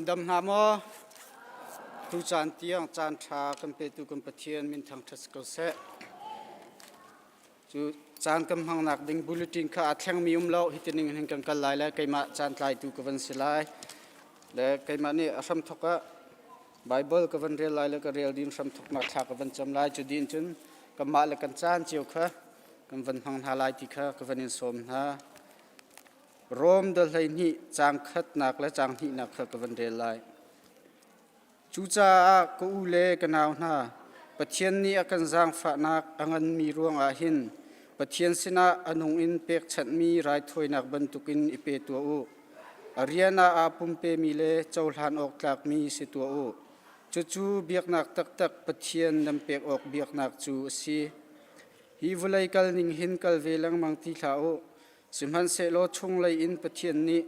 Dam hna maw? Tu caan tiang caan ṭha kan petu kan Pathian min thangṭhat si ko seh. Cu caan kan hmangnak ding bulletin kha a thlengmi um lo hi tining hin kan kal lai le keimah caan tlaitu ka van si lai. Le keimah nih a hramthok ah Bible ka van rel lai le ka rel din hramthoknak thla ka van cam lai. Cu din cun kanmah le kan caan cio kha kan van hmang hna lai ti kha ka van in sawm hna. Rom dal 12 caang khatnak le caang hnihnak kha ka van rel lai. Cucaah ka u le ka nau hna, Pathian nih a kan zaangfahnak a nganmi ruangah hin Pathian sinah a nung in pekchanhmi raithawinak bantukin i pe tuah u. A rian ah aa pumpemi le cohlan awk tlakmi si tuah u. Cucu biaknak taktak Pathian nan pek awk biaknak cu a si. Hi vawlei kal ning hin kal ve lengmang ti hlah u. Sihmanhsehlaw chunglei in Pathian nih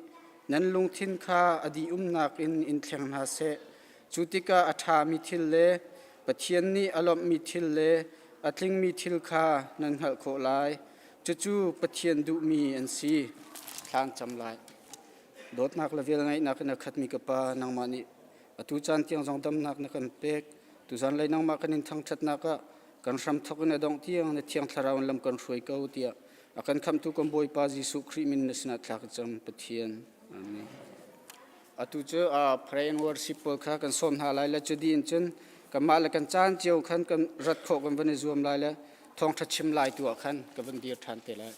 nan lungthin kha a dihumnak in in thleng hna seh. Cu tikah a ṭhami thil le Pathian nih a lawmhmi thil le a tlingmi thil kha nan hngalh khawh lai. Cucu Pathian duhmi an si. Thlaan cam lai. Dawtnak le velngeihnak in a khatmi ka Pa, nangmah nih atu caan tiang zong damnak na kan pek. Tuzan lei nangmah kan in thangṭhatnak ah kan hramthawk in a dongh tiang na Thiang Thlarau in lam kan hruai ko tiah a kan khamhtu kan Bawipa Jesuh Khrih min na sinah thla ka cam Pathian. Amen. Atu cu pray and worship pawl kha kan sawm hna lai le cu dih in cun kanmah le kan caan cio khan kan rat khawh kan van i zuam lai le thawngṭha chim lai tu ah khan ka van dir ṭhan te lai.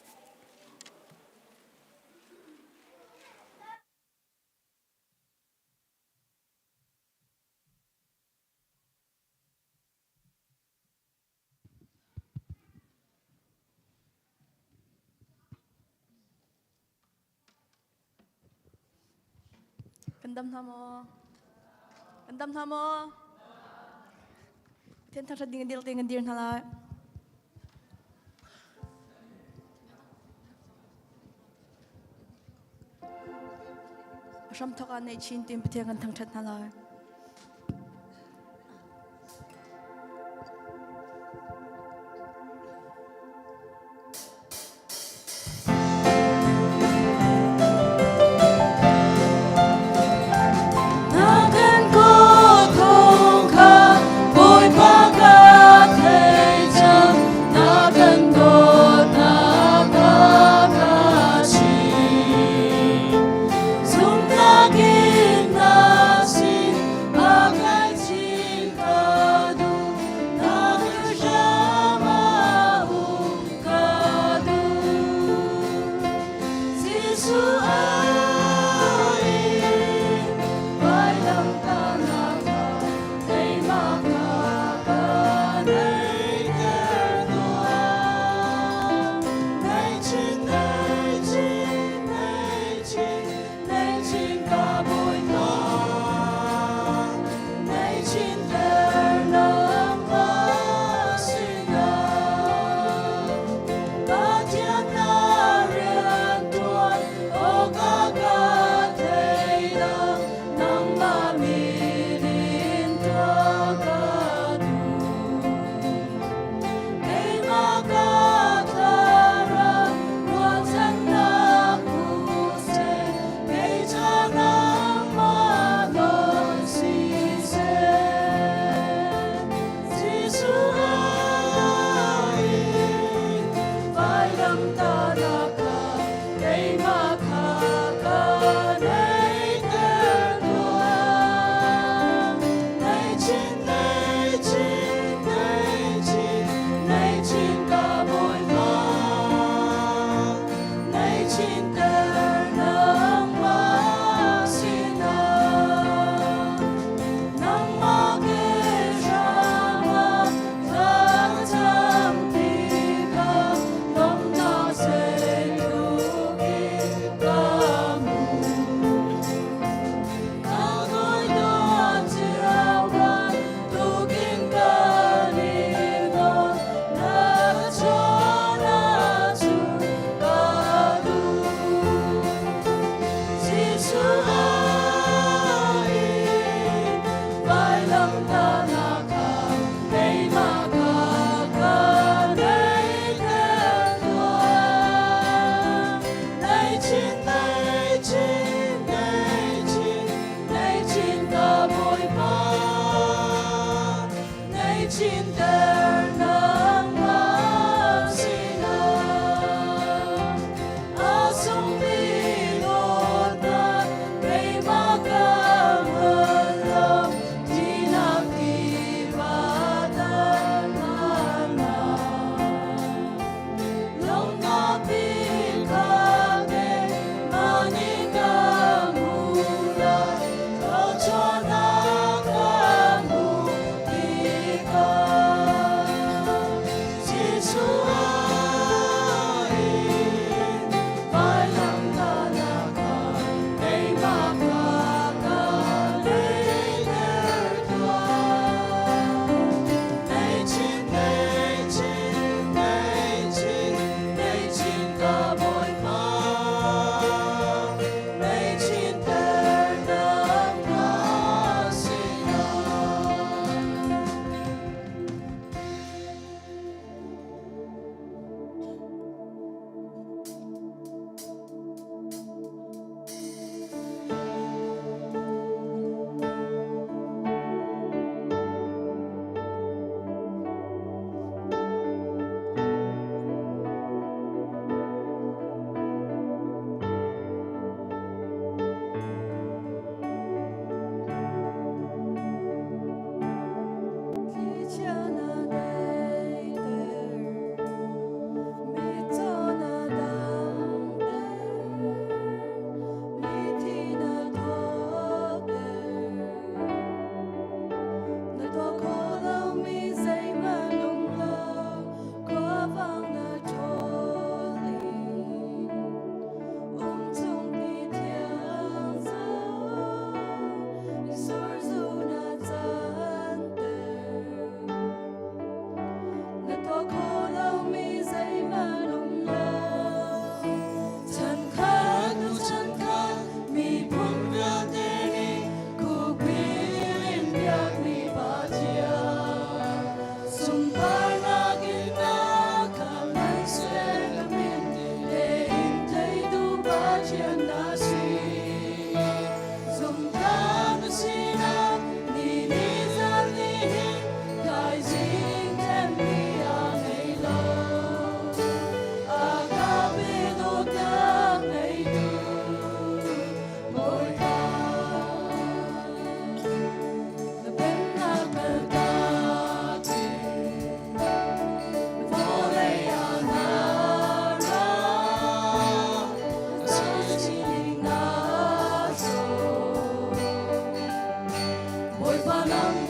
Kan dam hna maw? Kan dam hna maw? Pathian thangṭhat ding in dir tein kan dir hna lai. A hramthawk ah neih chin tiin Pathian kan thangṭhat hna lai.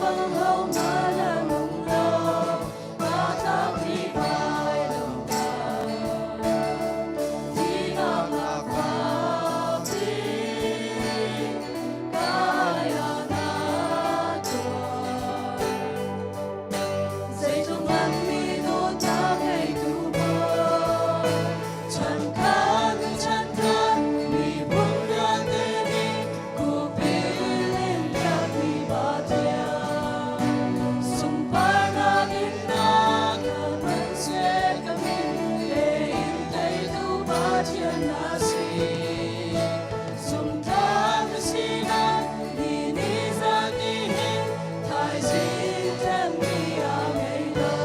bang ho hmanh an um lo, kaa tlakmi vailamtah. Thihnak lakah kaya na tuah. Zeitluk nganmi dawtnak ngeitu Bawi, Chan khan chan khan miphun vialte nih kupil in piakmi Pathian. Sunparnak in na kan seh ka min tein teitu Pathian na si. Zumhtlak na sinak ni ni zan ni hin thaizing tlenmi a ngei lo.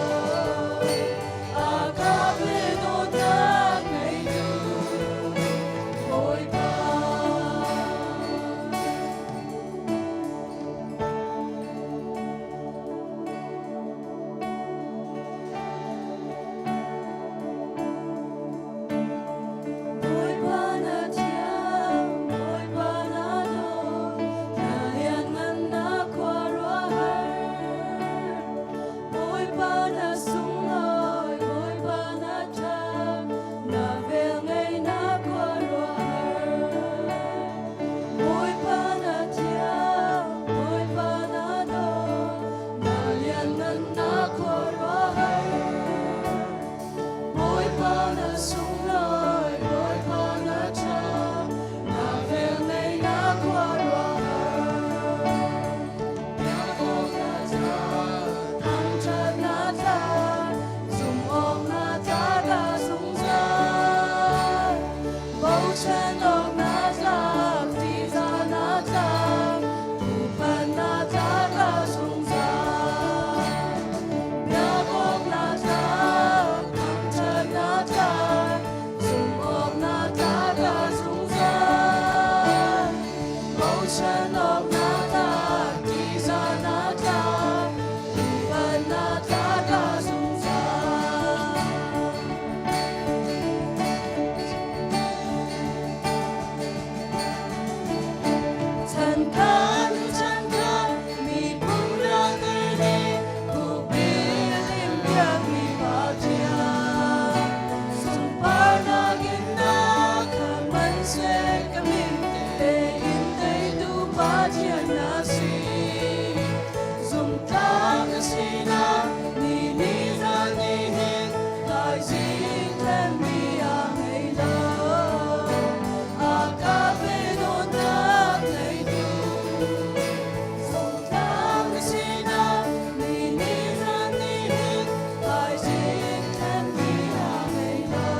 A ka pe dawtnak ngeitu Bawipa. Bawipa na thiang, Bawipa na dawt, na lianngan na khuaruahhar. Bawipa na sunglawi, Bawipa na ṭha, na velngei na khuaruahhar. Bawipa na thiang, Bawipa na dawt, na lianngan na khuaruahhar. Bawipa na sunglawi, Bawipa na ṭha, na velngei na khuaruahhar. Biak awk na tlak, thangṭhat na tlak, zumh awk na tlak a zungzal. Bochan awk na tlak, ṭihzah na tlak, upat na tlak a zungzal. Biak awk na tlak, thangṭhat na tlak, zumh awk na tlak a zungzal. Bochan awk na tlak, ṭihzah na tlak, upat na tlak a zungzal. Chan khan chan khan miphun vialte nih kupil in piakmi Pathian. Sunparnak in na khan hmanhseh ka min tein teitu Pathian na si. Zumhtlak na sinak ni ni zan ni hin thaizing tlenmi a ngei lo. A ka pe dawtnak ngeitu. Zumhtlak na sinak ni ni zan ni hin thaizing tlenmi a ngei lo.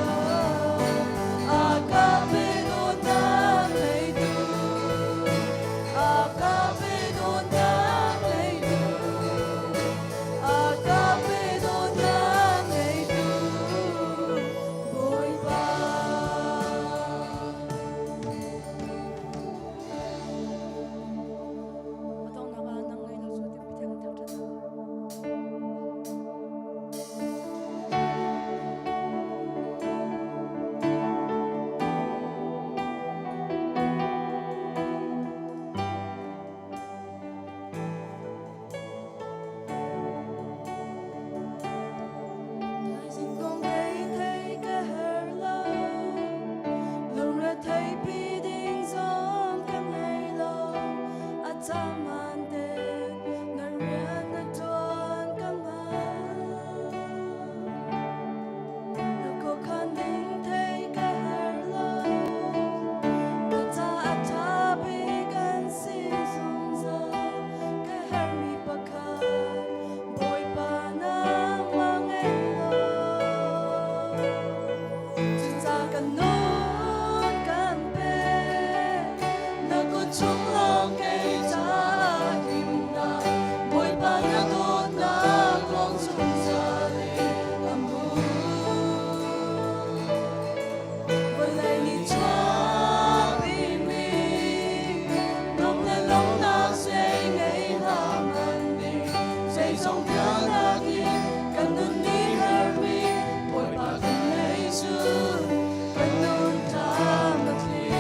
A ka pe dawtnak ngeitu. A ka pe dawtnak ngeitu. A ka pe dawtnak ngeitu. Bawipa. A donghnak ah nang ngei lo cu ti Pathian kan thangṭhat hna lai. Thaizing kong kei thei ka her lo, lungre theipi ding zong ka ngei lo. A caman te na rian na ṭuan ka hngal. Na khuakhan ding thei ka her lo, ka caah ṭha bik an si zungzal. Ka herhmi pakhat Bawipa nangmah ngei lo. Cucaah kan nun kan pek, na kut chung lawng kei caah himnak. Bawipa na dawtnak lawng zungzal in a hmun. Vawlei nih chuahpimi nuam le lawmhnak zei ngei hlah hmanh ding, zeizong vialnak in kan nun nih herhmi Bawipa kan ngei cu kan nun tlam a tling.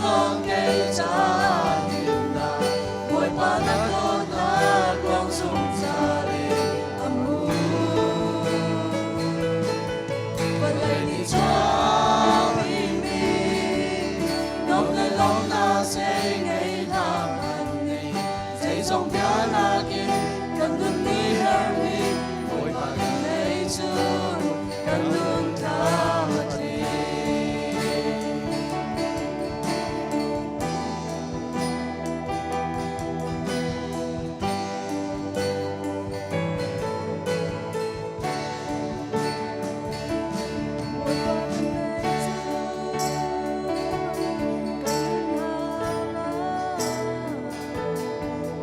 lawng kei caah himnak Bawipa na dawtnak lawng zungzal in a hmun. Vawlei nih chuahpimi nuam le lawmhnak zei ngei hlah hmanh nih zeizong bianak in kan nun nih herhmi Bawipa kan ngei cun kan nun tlam a tling.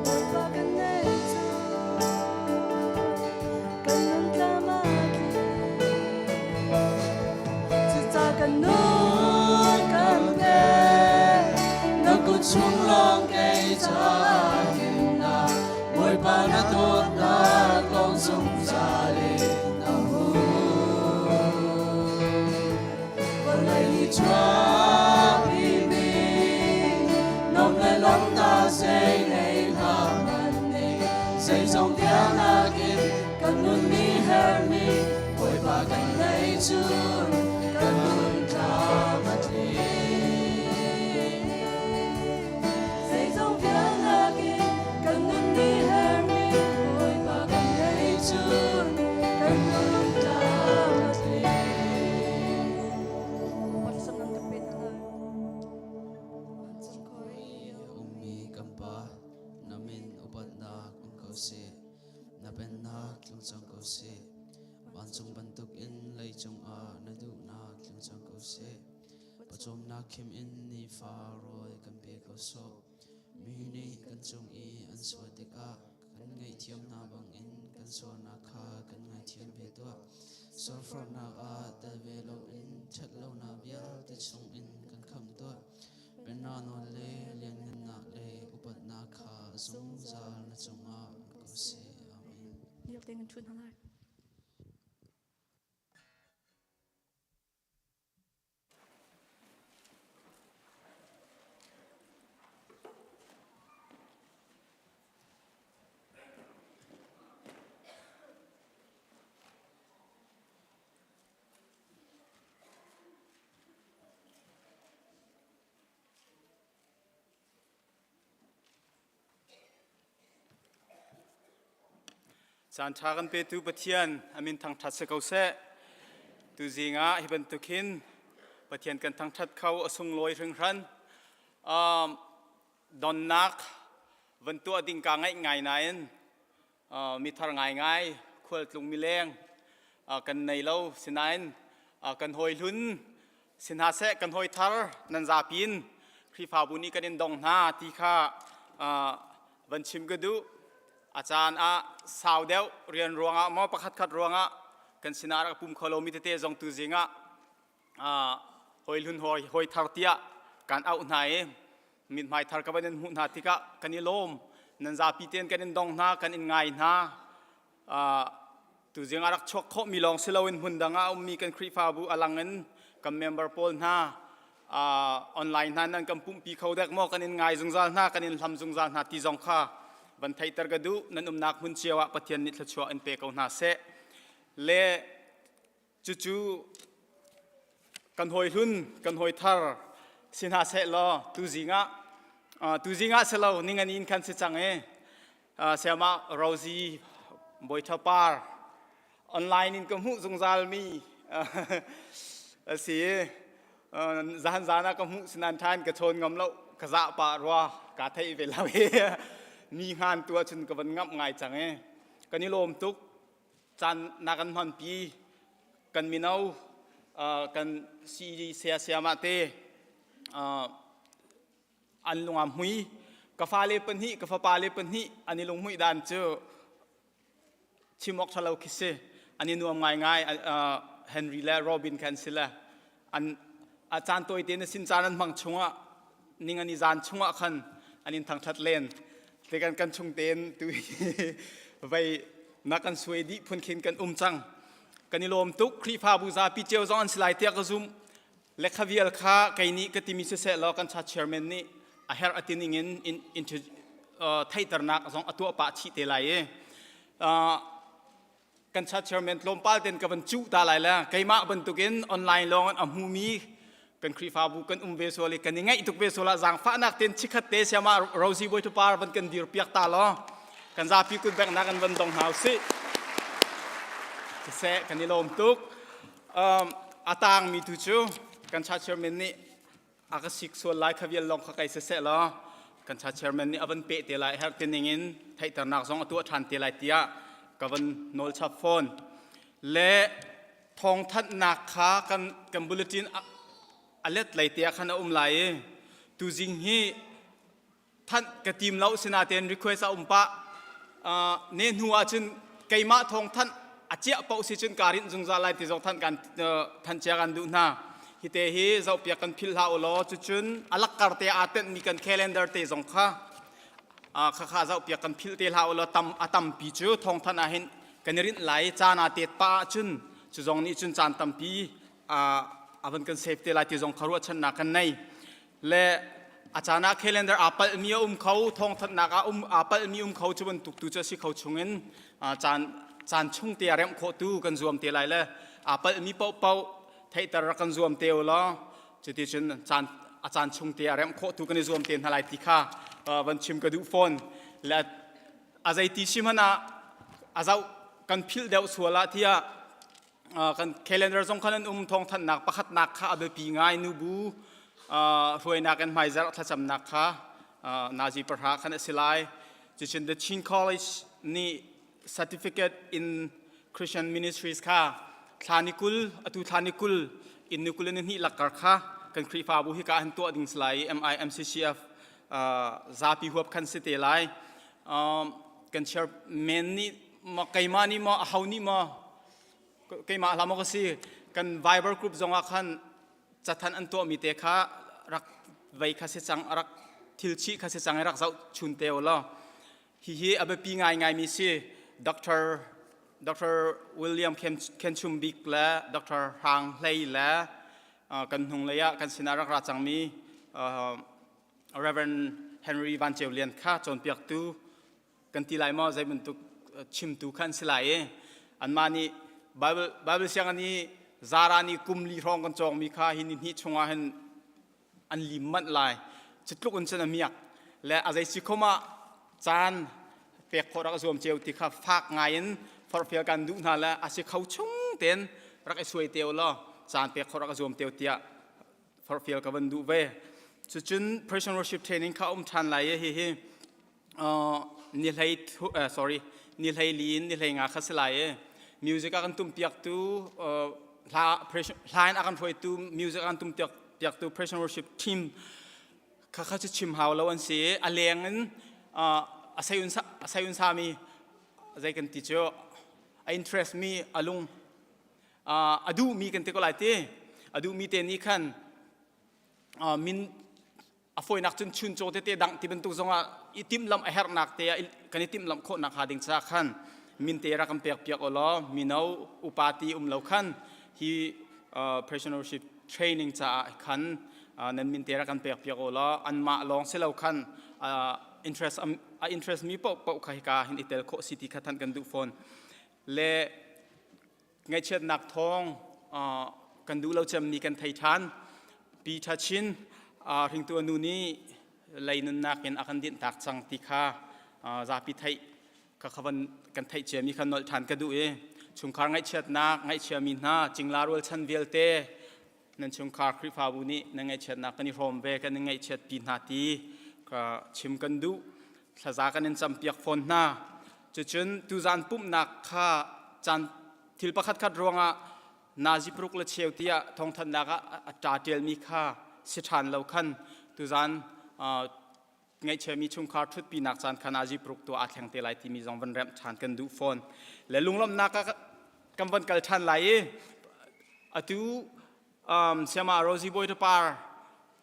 Bawipa kan ngei cun kan nun hna Bawipa kan ngei cun kan nun tlam a tling. Cucaah kan nun kan pek, na kut chung lawng kei caah himnak, Bawipa na dawtnak lawng zungzal in a hmun. Vawlei nih chuahpimi nuam le lawmhnak zei ngei hlah hmanh nih zeizong vialnak in kan nun nih herhmi Bawipa kan ngei cun kan nun tlam a tling. Zeizong vialnak in kan nun nih herhmi Bawipa kan ngei cun kan nun tlam a tling. Ummi kan Pa, na min upatnak um ko seh. Na pennak tlung cang ko seh. Vancung bantukin leicung ah na duhnak tlung cang ko seh. Pawcawmnak khim in nifa rawl kan pe ko sawh. Mi nih kan cung i an sual tikah kan ngaihthiam hna bangin kan sualnak kha kan ngaithiam ve tuah. Sualforhnak ah tel ve loin ṭhatlonak vialte chungin kan khamh tuah. Pennak nawl le lianhngannak le upatnak kha zungzal na cungah um ko seh. Amen. Caan ṭha kan petu Pathian a min thangṭhat si ko seh. Tuzing ah hi bantuk hin Pathian kan thangṭhat kho a sunglawi hringhran. Um, donnak van tuah ding ka ngaih ngai nain mithar ngaingai khualtlung mileng kan nei lo sinain kan hawi hlun si hna seh kan hawi thar nan zapi in Khrihfabu nih kan in dong hna ti kha van chim ka duh a caan ah sau deuh rian ruangah maw pakhat khat ruangah kan sinah rak pum kho lomi tete zong tu zing ah hawi hlun hawi thar tiah kan auh hna i mithmai thar ka van in hmuh hna tikah kan i lawm nan zapi tein kan in dong hna kan in ngai hna tuzing a rak chuak khawhmi lawng si loin hmun dang ah ummi kan Khrihfabu a lang in kan member pawl hna online hna nan kan pumhpi kho dek maw kan in ngai zungzal hna kan in hlam zungzal hna ti zong kha van theihter ka duh nan umnak hmun cio ah Pathian nih thluachuah in pe ko hna seh le Cucu kan hawi hlun, kan hawi thar si hna seh law tuzing ah tuzing ah si lo ningani in khan si cang i sayamah Rosie Bawi Tha Par online in ka hmuh zungzal mi a si i zan zan ah ka hmuh sinan ṭhan ka chawn ngam lo ka zah pah rua ka theih ve lo i mi hngan tu ahcun ka van ngamh ngai cang i kan i lawm tuk caan na kan hmanpi kan mino kan CED saya sayamah te an lung aa hmui ka fale pahnih ka fapa le pahnih an i lunghmuih dan cu chim awk ṭhalo khi si an i nuam ngaingai Henry le Robin khan si le an a caan tawi te na sin caan an hmang chungah ning an i zan chungah khan an in thangṭhat len te kan kan chung tein tu vei na kan suai dih phun khin kan um cang kan i lawm tuk Khrihfabu zapi cio zong an si lai tiah ka zumh. Lekha vial kha kei nih ka timi siseh law kan cha chairman nih a herh a ti ning in theihternak zong a tuah pah chih te lai i kan cha chairman tlawmpal ten ka van cuh ta lai le keimah bantukin online lawng in a hmumi kan Khrihfabu kan um ve sual i kan i ngaih tuk ve sual ah zaangfahnak ten chikhat te siama Rosie Bawi Thupar van kan dir piak ta law kan zapi kut bengnak an van dong hna usih. Siseh kan i lawm tuk. A tangmi tu cu kan cha chairman nih a ka sik sual lai kha vial lawng kha kai siseh law kan cha chairman nih a van peh te lai herh ti ning in theihternak zong a tuah ṭhan te lai tiah ka van nawl chap fawn. Le thawngthanhnak kha kan kan bulletin a let lei te ah khan a um lai i tuzing hi thanh ka tim lo sinaten request a um pah ne hnu ah cun keimah thawngthanh a ciah paoh si cun kaa rinh zungzal lai ti zong thanh kan thanh cia kan duh hna hi te hi zohpiak kan philh hlah u law cucun a lakkar te aa tenhmi kan calendar te zong kha khakha zohpiak kan philh te hlah u law tam a tampi cu thawngthanh ah hin kan i rinh lai caan aa tet pah ahcun cu zong nih cun caan tampi a van kan save te lai ti zong kha ruahchannak kan nei le a caan ah calendar aa palhmi a um kho thawngthanhnak ah um aa palhmi um kho cu bantuk tu cu a si kho chungin caan caan chung te a remh khawh tu kan zuam te lai le aa palhmi paohpaoh theihter rak kan zuam te u law cuticun caan a caan chung te a remh khawh tu kan i zuam te hna lai ti kha van chim ka duh fawn le a zeiti si hmanh ah a zoh kan philh deuh sual ah tiah kan calendar zong khan an um thawngthanhnak pakhatnak kha a biapi ngai nubu hruainak in hmaizarh thlacamnak kha nazi pahra khan a si lai cucun the Chin College nih certificate in Christian Ministries kha thla ni 20 atu thla ni 20 in ni 20 ni hnih lakkar kha kan Khrihfabu hi ka han tuah ding si lai MIMCCF zapi huap khan si te lai kan chairman nih ma keimah nih maw aho nih maw keimah hlah maw ka si kan Viber group zongah khan cathan an tuahmi te kha rak vei kha si cang rak thil chih kha si cang i rak zoh chun te u law hihi a biapi ngaingaimi si Dr. Dr. William Khenchum Bik le Dr. Hrang Hlei le kan hnung lei ah kan sinah rak ra cangmi Reverend Henry Van Ceu Lian kha cawnpiaktu kan ti lai maw zei bantuk chimtu kha an si lai i anmah nih Bible Bible sianginn i zara nih kum li hrawng kan cawngmi kha hi ni hnih chungah hin an lim manh lai cu tluk in cun a miak le a zei si khom ah caan pek khawh rak zuam cio ti kha fak ngai in forhfial kan duh hna le a si kho chung tein rak i suai te law caan pek khawh rak zuam teo tiah forhfial ka van duh ve cucun prison worship training kha um ṭhan lai i hihi ni hlei sorry ni hlei li in ni hlei nga kha si lai i music a kan tum piaktu hla hla in a kan hruaitu music a kan tum piaktu prison worship team kha kha cu chim hau lo an si i a leng in a sayun a sayun sami zei kan ti cu a interest mi a lung a duh mi kan ti ko lai ti a duh mi te nih khan min a fawinak cun chuncaw tete dang ti bantuk zongah i timhlamh a herhnak te ah kan i timhlamh khawhnak hnga ding caah khan min te rak kan pek piak law mino upa ti um lo khan hi prisonership training caah khan nan min te rak kan pek piak law anmah lawng si lo khan interest a interest mi paoh paoh kha hika hin i tel khawh si ti kha than kan duh fawn le Ngaihchiatnak thawng kan duh lo cemmi kan thei ṭhan. Pi Ṭha Chin hringtu a nu nih lei nunnak in a kan dinhtak cang ti kha zapi theih kha kha van kan theih ciami kha nolh ṭhan ka duh i chungkhar ngaihchiatnak ngaihchiami hna cingla rualchan vialte nan chungkhar Khrihfabu nih nan ngaihchiatnak kan i hrawm ve kan in ngaihchiatpi hna ti ka chim kan duh thlaza kan in campiak fawn hna cucun tuzan pumhnak kha caan thil pakhat khat ruangah nazi paruk le cheu tiah thawngthanhnak ah a ṭa ṭialmi kha si ṭhan lo khan tuzan ngaihchiami chungkhar ṭhutpinak caan kha nazi paruk tu aa thleng te lai timi zong van remh ṭhan kan duh fawn le lunglawmhnak ah kan van kal ṭhan lai i atu Siama Rosie Bawi Par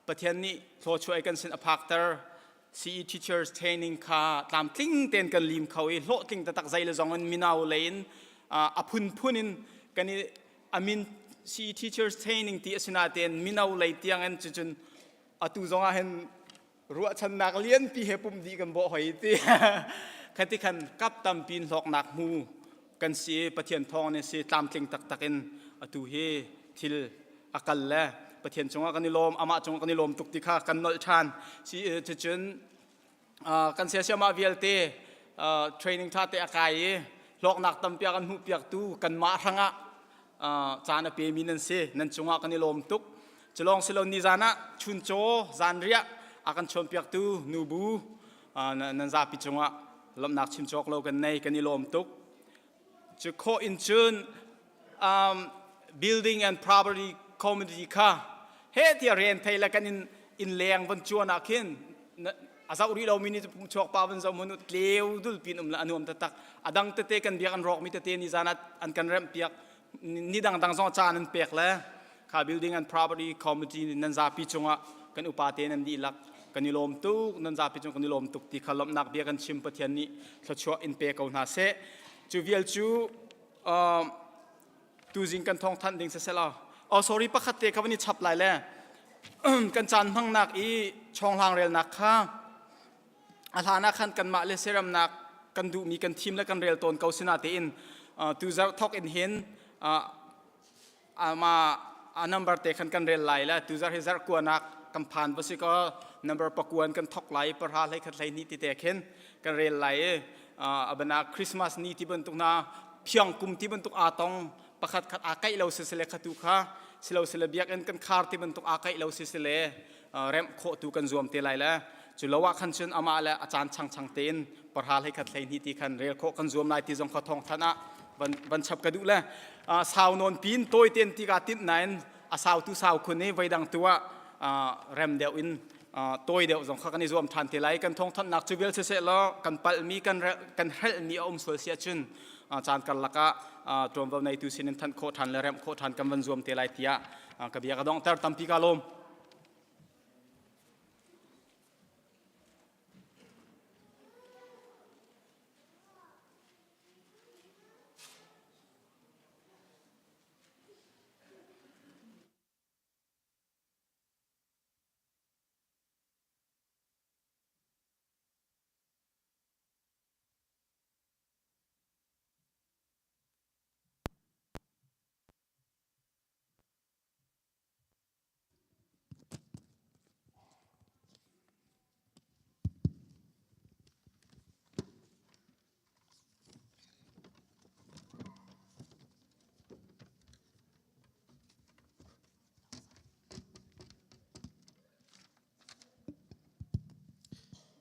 Pathian nih thluachuah kan sin a phakter CE teachers training kha tlamtling tein kan lim kho i hlawhtling taktak zei le zong in mino lei in a phunphun in kan i amin. CE teachers training ti a si natein mino lei tiang in cucun atu zong ah hin ruahchannak lianpi he pum dih kan bawh hoi ti khati khan kap tampi in hlawknak hmu kan si Pathian thawng nih si tlamtling taktak in atu hi thil a kal le Pathian cungah kan i lawm amah cungah kan i lawm tuk ti kha kan nolh ṭhan si cucun kan siasiamah vialte training ṭha te a kai i hlawknak tampi a kan hmuhpiaktu kanmah hrangah caan a pemi nan si nan cungah kan i lawm tuk culawng silo ni zan ah chuncaw zanriah a kan chawnpiaktu nubu nan zapi cungah lawmhnak chim cawk lo kan nei kan i lawm tuk cu khawh in cun building and property community kha he tiah rian thei le kan in in leng van cuan ah khin a zoh rih lomi nih pum chuak pa van zoh mun tleu dul pin um la anuam taktak a dang tete kan biak an rawk mi tete ni zan ah an kan remh piak ni dang dang zong caan an pek le kha building and property committee nan zapi cungah kan upa te nan dihlak kan i lawm tuk nan zapi cung kan i lawm tuk ti kha lawmhnak bia kan chim Pathian nih thluachuah in pe ko hna seh cu vial cu tuzing kan thawng thanh ding siseh law oh sorry pakhat te kha van i chap lai le kan caan hmangnak i chawnghlang relnak kha a hlan ah khan kanmah le siaramnak kan duhmi kan thim le kan rel tawn ko sina tein tu zarh thok in hin ama a number te khan kan rel lai le tu zarh hi zarh kuanak kan phan va si ko number pakuan kan thok lai pahra hlei khat hlei ni ti te khin kan rel lai i abana Christmas ni ti bantuk na phiang kum ti bantuk aa tong pakhat khat aa kaih lo sisile khatu kha silo sile biakinn kan khar ti bantuk aa kaih lo sisile remh khawh tu kan zuam te lai le cu lo ah khan cun amah le a caan changchang tein parha hlei khat hlei hnih ti khan rel khawh kan zuam lai ti zong kha thawng than ah van van chap ka duh le sau nawn pin tawi ten ti ka tinh nain a sau tu sau khun i voidang tu ah rem deuh in tawi deuh zong kha kan i zuam ṭhan te lai kan thawng thanhnak cu vial siseh law kan palhmi kan kan hrelhmi a um sual si ahcun caan karlak ah ṭuanvo neitu sinin thanh khawh ṭhan le remh khawh ṭhan kan van zuam te lai tiah ka bia ka donghter tampi ka lawm.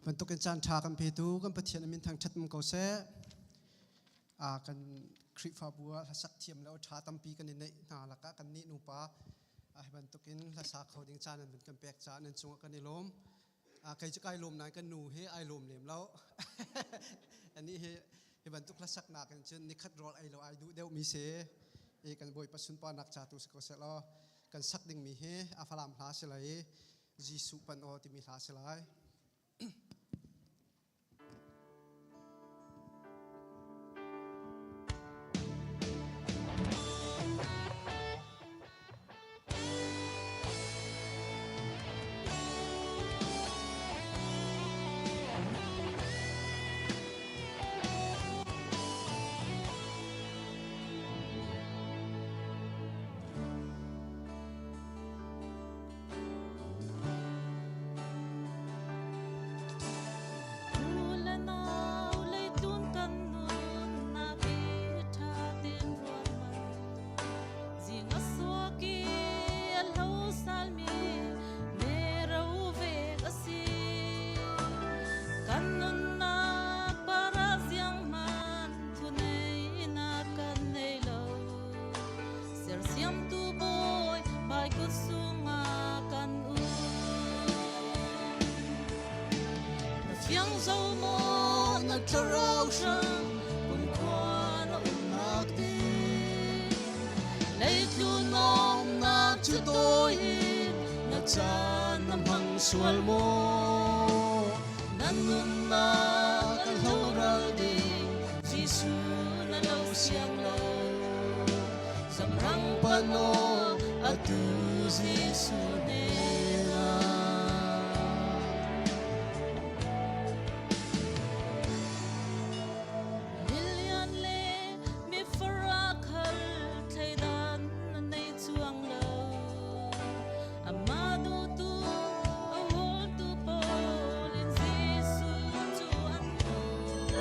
Bantukin caan ṭha kan petu kan Pathian a min thangṭhat um ko seh. Kan Khrihfabu ah hlasak thiam le ṭha tampi kan i neih hna lakah kan nih nupa hi bantukin hlasa kho ding caan an kan pek caah nan cungah kan i lawm. Kei cu kai lawm nain kan nu hi ai lawm lem lo. Anih hi hi bantuk hlasaknak in cun nikhat rawl ei lo ai duh deuhmi si. I kan Bawipa sunparnak ca tu si ko seh law kan sak dingmi hi a Falam hla si lai i Jesuh pan aw timi hla si lai. Sersiamtu Bawi Baikut sungah kan um. Na fiang zo maw na thlarau hrang kumkhua na umnak ding. Leitlun nomnak cu tawi in na caan na hmang sual maw? Na nunnak a hloral ding Jesuh na lo siang lo. Zamrang pano. Atu Jesuh hnenah. Milian le mifara khal thleidan na nei chuang lo. Amah duhtu a hawltu pawl in Jesuh cu an hmuh.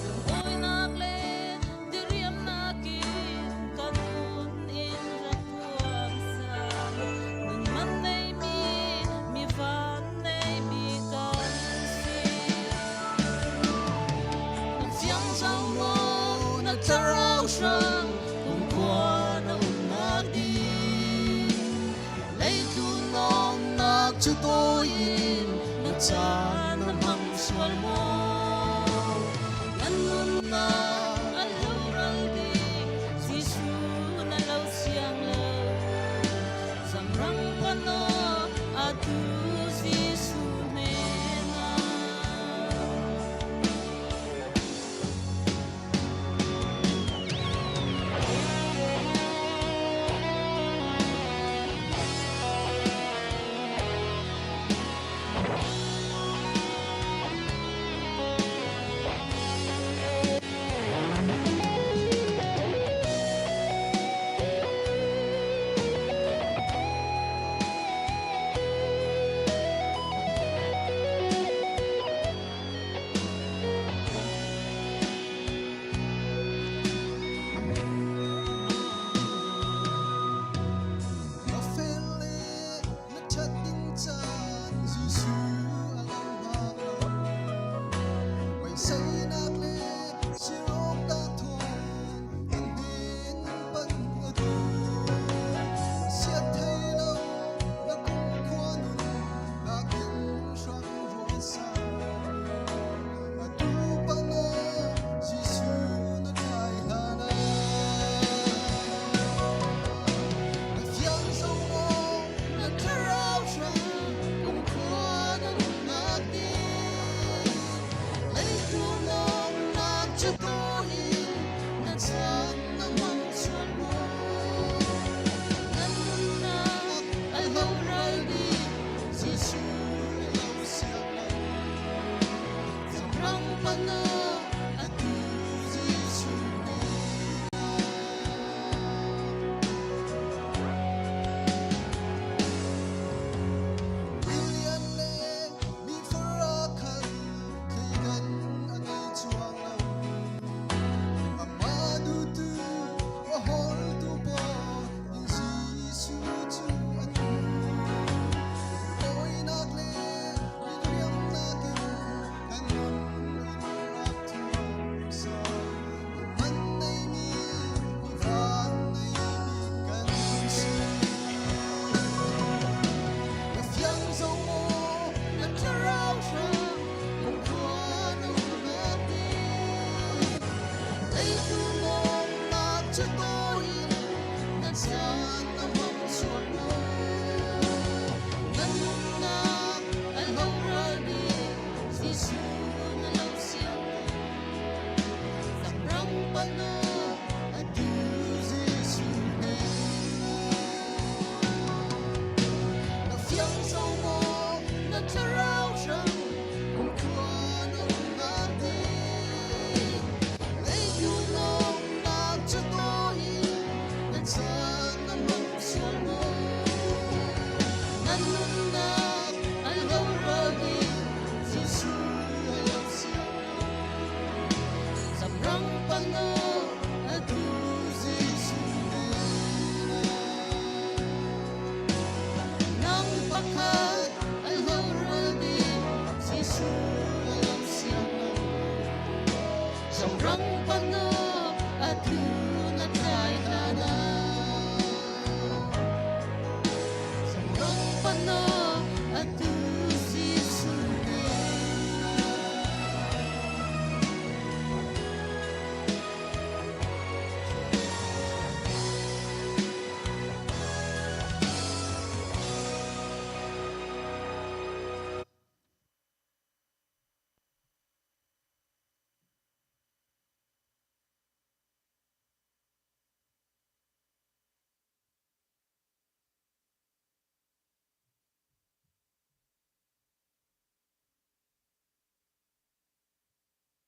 Lungawinak le diriamnak in kan nun in rak thuam sang. Nun man neimi, mi van neimi kan si. Na fiang zau maw na thlarau hrang kumkhua na umnak ding. Leitlun lawmnak cu tawi in na caan na hmang sual maw? Na nunnak a loral ding Jesuh na lo siang lo. Zamrang panaw atu Jesuh hnenah. Na fel le na ṭhat ding caan Jesuh a lo hngak lo. Beiseinak le sirawknak thawng an hnen pan a duh. Siat thei lo na kumkhua nun nakin hrang ruat sang. Atu bang ah Jesuh na tlai hlan ah. Na fiang zo maw na thlarau hrang kumkhua na nunnak ding. Leitlun lawmnak cu in na caan na hmang sual maw? Na nunnak a loral ding Jesuh na lo siang lo. Zamrang panaw Atu Jesuh hnenah. Milian le mi fara khan thleidan a ngei chuang lo. Amah duhtu a hawltu pawl in Jesuh cu an hmuh. Bawinak le diriamnak in kan nun in rak thuam sang. Man neimi, mi van neimi kan si. Na fiang zo maw na thlarau hrang kumkhua na umnak ding. Leitlun lawmnak cu in na caan na hmang sual maw? Na nunnak a loral ding Jesuh na lo siang lo. Zamrang panaw Atu Jesuh hnenah. Na fiang zo maw na thlarau hrang kumkhua na umnak ding. Leitlun lawmnak cu in na caan na hmang sual maw? Na nunnak a loral ding Jesuh na lo siang lo. Zamrang panaw Atu Jesuh hnenah. Nang pakhat a loral ding Jesuh na lo siang lo. Zamrang panaw atu na tlai hlanah. Zamrang panaw atu Jesuh hnenah.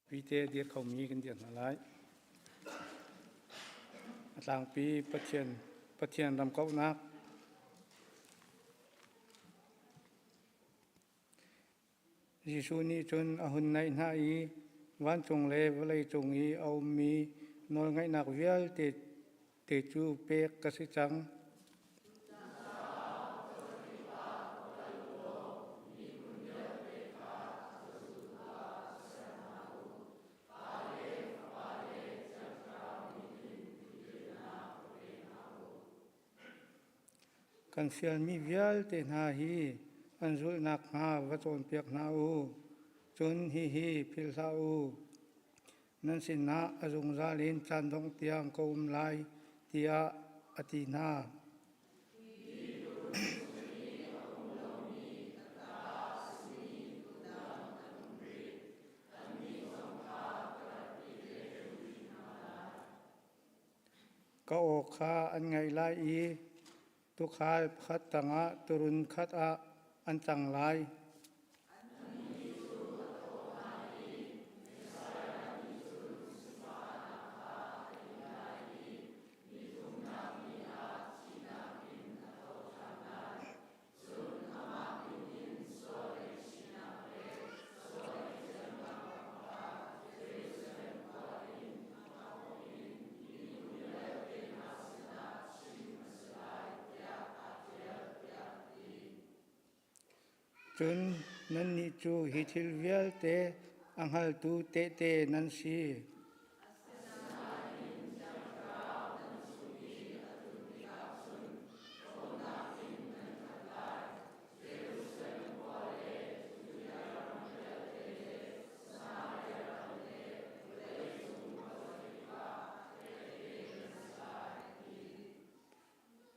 Pite dir khomi kan dir hna lai. A tlangpi Pathian Pathian ram kauhnak Jesuh nih cun a hun naih hna i vancung le vawleicung i a ummi nawlngeihnak vialte te cu pek ka si cang. Kan fialmi vialte hna hi an zulh nakhnga va cawnpiak hna u. Cun hihi philh hlah u. Nan sinah a zungzal in caan dongh tiang ka um lai, tiah a ti hna. Ka aw kha an ngaih lai i tuukhal pakhat tangah tuurun khat ah an cang lai. Cun nannih cu hi thil vialte a hngaltu tehte nan si.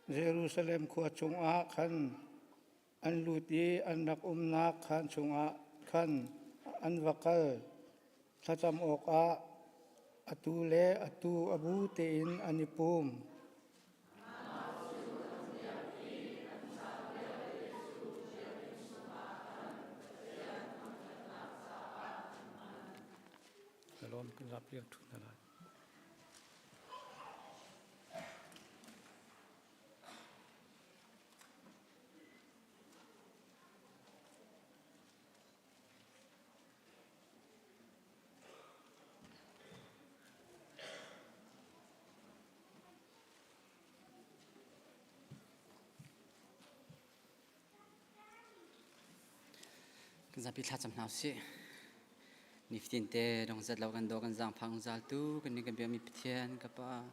Jerusalem khua chungah khan an lut i an rak umnak khaan chungah khan an va kal. Thlacam awkah atu le atu a bu tein an i pum. Lawm kan zapi ṭhu hna lai. Kan zapi thlacam hna usih. Nifatin te dongzat lo kan daw kan zaangfah zungzaltu kan nih kan biakmi Pathian ka Pa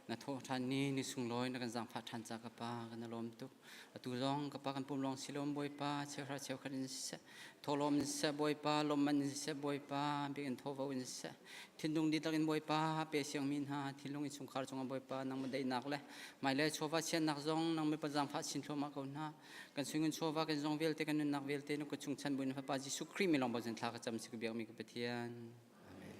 na thawh ṭhan ni ni sunglawi na kan zaangfah ṭhan ca ka Pa kan i lawm tuk. Atu zong ka Pa kan pum lawng si lo Bawipa cheuhra cheukhat in siseh thawhlawm in siseh Bawipa lawmman in siseh Bawipa biakinn thawvo in siseh thinlung dihlak in Bawipa pe siangmi hna thinlung innchungkhar cungah Bawipa nangmah daihnak le hmailei chawva chiatnak zong nangmah pa zaangfah chin thluahmah ko hna. Kan sungin chawva kan zong vialte kan nunnak vialte na kut chung chan buin Fapa Jesuh Khrih min lawng bochan thla ka cam si ka biakmi ka Pathian. Amen.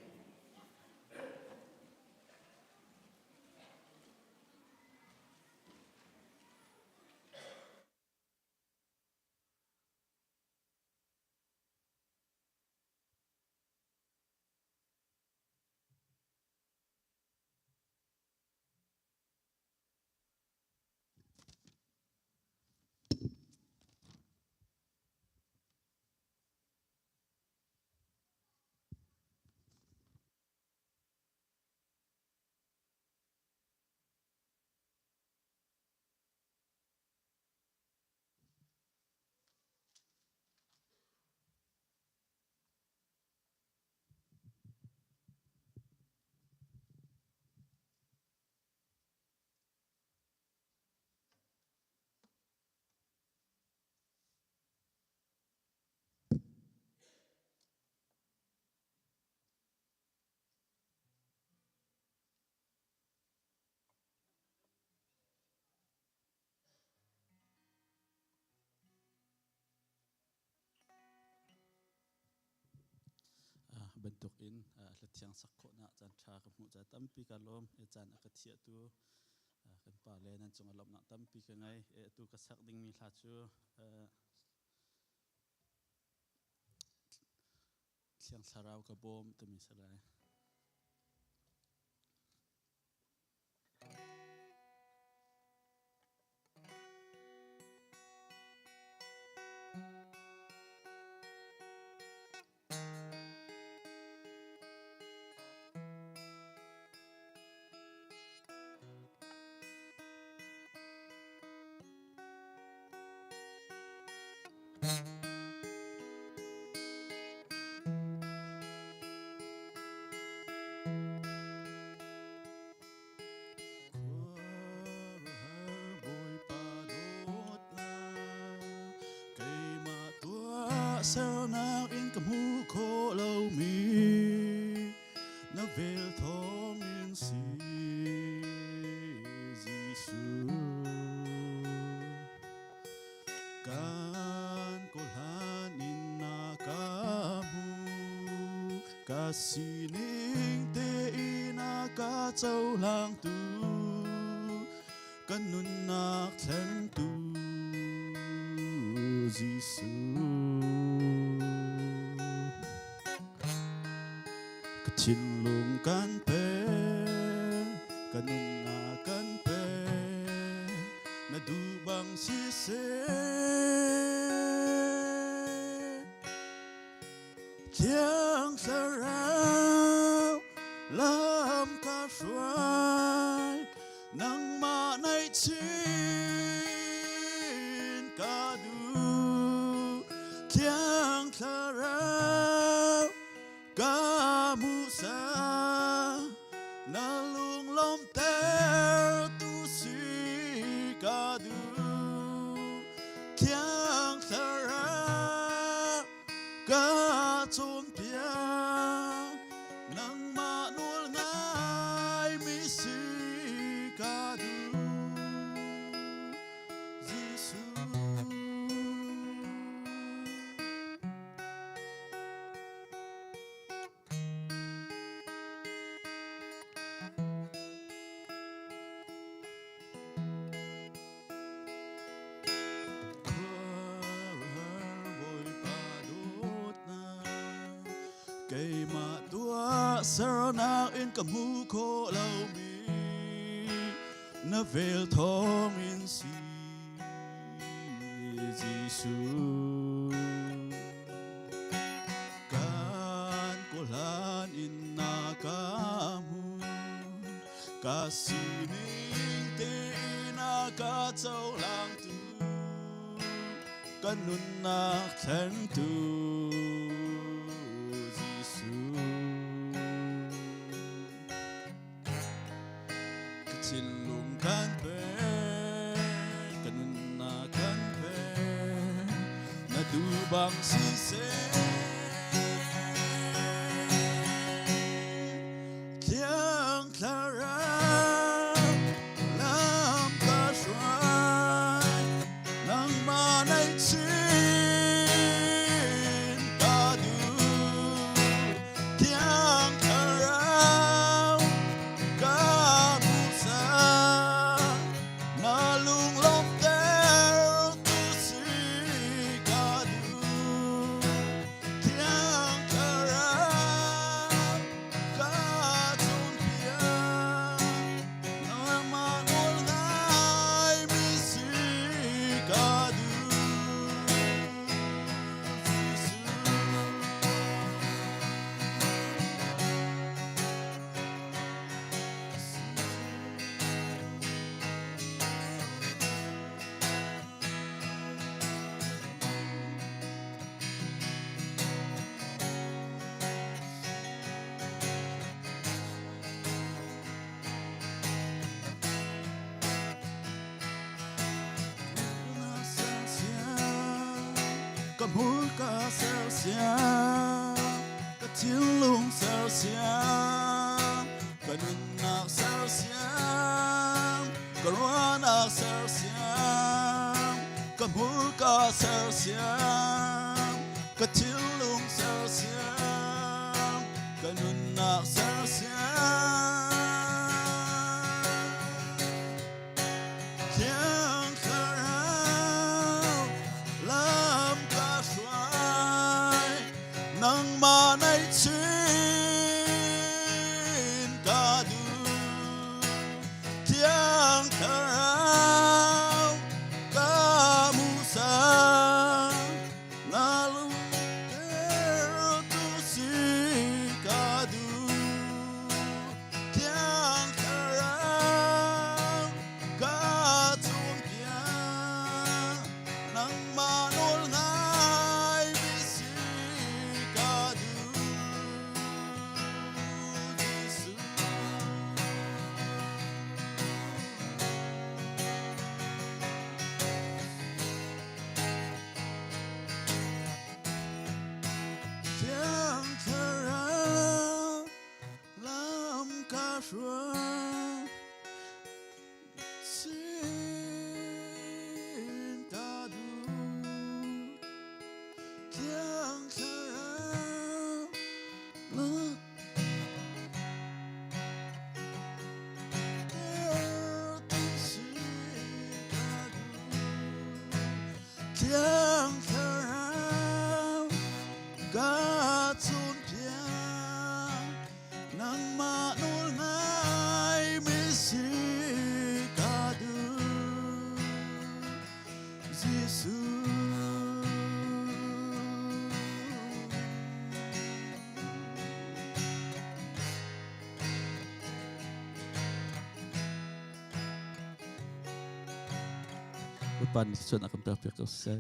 Bantuk in hlathiang sak khawhnak caan ṭha ka hmuh ca tampi ka lawm. E caan a ka thiahtu kan pa le nan cungah lawmhnak tampi ka ngei. E atu ka sak dingmi hla cu. Thiang Thlarau ka bawm timi si lai. Keimah tuah sernak in ka hmu khawh lomi na vel thawngin si Jesuh. Kan kawhlan in na ka hmu ka sining tein a ka cohlangtu kan nunnak thlengtu Jesuh. Ka thinlung kan pe, ka nunnak kan pe, na duh bang siseh. Thiang Thlarau lam ka hruai, nangmah naih chin ka duh. Thiang Thlarau ka hmuhsa, na lunglawmhter tu si ka duh. Thiang Thlarau ka cawnpiak nangmah nawl ngai mi si ka duh Jesuh. Keimah tuah sernak in ka hmu khawh lomi na vel thawngin si Jesuh. Kan kawhlan in na ka hmu Ka sining tein a ka cohlangtu ka nunnak thlengtu Jesuh. Ka thinlung kan pe, ka nunnak kan pe, na duh bang siseh. Thiang Thlarau lam ka hruai nangmah naih chin ka duh Thiang Thlarau ka hmuhsa na lunglawmhter tu si ka duh Thiang Thlarau ka cawnpiak nangmah nawl ngai mi si ka duh Jesuh. Ka hmurka sersiam, ka thinlung sersiam, ka nunnak sersiam, ka ruahnak sersiam, ka hmurka sersiam, ka thinlung sersiam, ka nunnak sersiam. Thiang Thlarau lam ka hruai, nangmah naih Chin ka duh Thiang Thlarau ka musa na lungter tu si ka duh Thiang Thlarau ka cawnpiak nangmah nawl ngai mi si ka duh Jesuh. Thiang Thlarau lam ka hruai sin ka duh Thiang Thlarau lam Thiang Thlarau ka cawnpiak nangmah nawl ngai mi si ka duh Jesuh. Bawipa nih cun a kan pekpiak ko seh.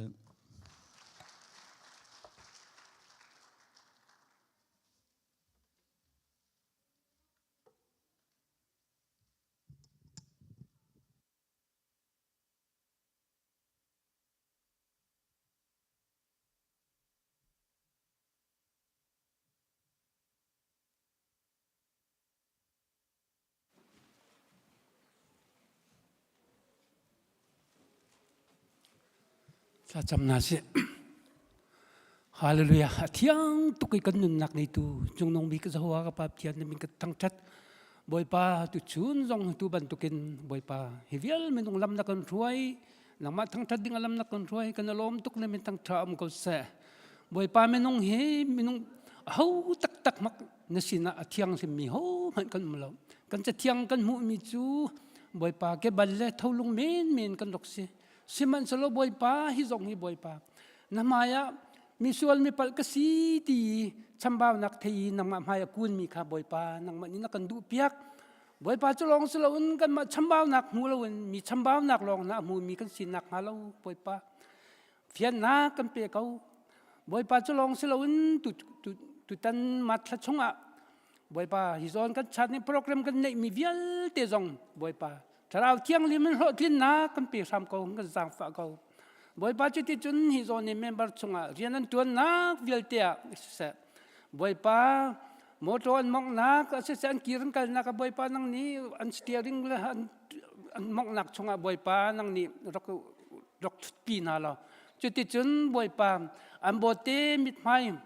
Thlacam hna sih. Hallelujah. A thiang tuk i kan nunnak ngeitu cungnung bik Jehovah ka Pa Pathian na min ka thangṭhat. Bawipa tu chun zong tu bantukin Bawipa hi vial minung lam na kan hruai nangmah thangṭhat ding a lam na kan hruai kan lawm tuk na min thangṭha um ko seh. Bawipa minung hi minung ho taktak mak na sinah a thianghlimmi hohmanh kan um lo. Kan cathiang kan hmuhmi cu Bawipa ke bal le tholung menmen kan rak si. Sihmanhsehlaw Bawipa hi zong hi Bawipa na hmaiah misual mipalh ka si ti chambaunak thei i nangmah hmai a kunmi kha Bawipa nangmah nih na kan duh piak. Bawipa cu lawng si loin kanmah chambaunak hmu loin mi chambaunak lawng na hmumi kan sinak hnga lo Bawipa. Fiannak kan pe ko. Bawipa cu lawng si loin tutan March thla chungah Bawipa hi zawn kan chat nih program kan neihmi vialte zong Bawipa Thlarau Thianghlim in hlawhtlinnak kan pe hram ko kan zaangfah ko. Bawipa cu ti cun hi zawn i member chungah rian an tuannak vialte ah siseh Bawipa motor an monghnak siseh an kir an kalnak ah Bawipa nang nih an steering le an monghnak chungah Bawipa nang nih rak rak ṭhutpi hna law cuticun Bawipa an bawte mithmai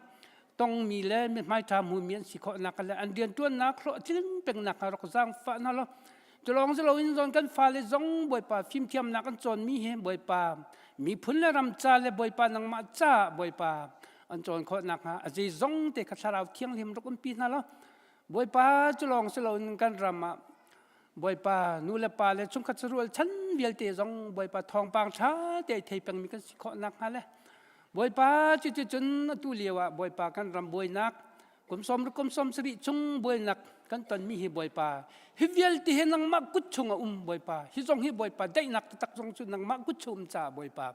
tongmi le mithmai ṭha hmumi an si khawhnak le an rianṭuannak hlawhtlin pengnak kha rak zaangfah hna law culawng si loin zawn kan fale zong Bawipa fimthiamnak an cawnmi hi Bawipa miphun le ram ca le Bawipa nangmah ca Bawipa an cawn khawh nakhnga a zeizong te kha thlarau thianghlim rak umpi hna law Bawipa culawng si loin kan ram ah Bawipa nu le pa le chungkhat sarual chan vialte zong Bawipa thawngpang ṭha te thei pengmi kan si khawh nakhnga le Bawipa cuticun atu lio ah Bawipa kan ram buainak kum sawm kum 70 chung buainak kan tonmi hi Bawipa hi vialte hi nangmah kut chung a um Bawipa hi zong hi Bawipa daihnak taktak zong cu nangmah kut chung um ca Bawipa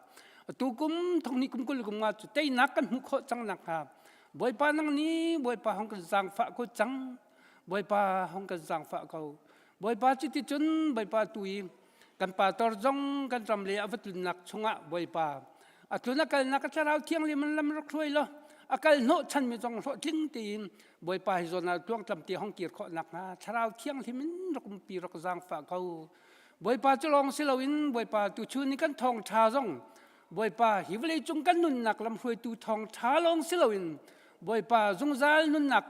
atu kum thong ni kum 20 kum nga cu teinak kan hmuh khawh cang nakhnga Bawipa nang nih Bawipa hong kan zaangfah ko cang Bawipa hong kan zaangfah ko. Bawipa cuticun Bawipa tu i kan pastor zong kan ram le a va tlunnak chungah Bawipa a tlun a kalnak a thlarau thianghlim in lam rak hruai law a kal hnawh chanmi zong hlawhtling tein Bawipa hi zawn ah tluangtlam te hong kir khawh nakhnga thlarau thianghlim in rak umpi rak zaangfah ko. Bawipa cu lawng si loin Bawipa tu chun i kan thawngṭha zong Bawipa hi vawlei cung kan nunnak lam hruaitu thawngṭha lawng si loin Bawipa zungzal nunnak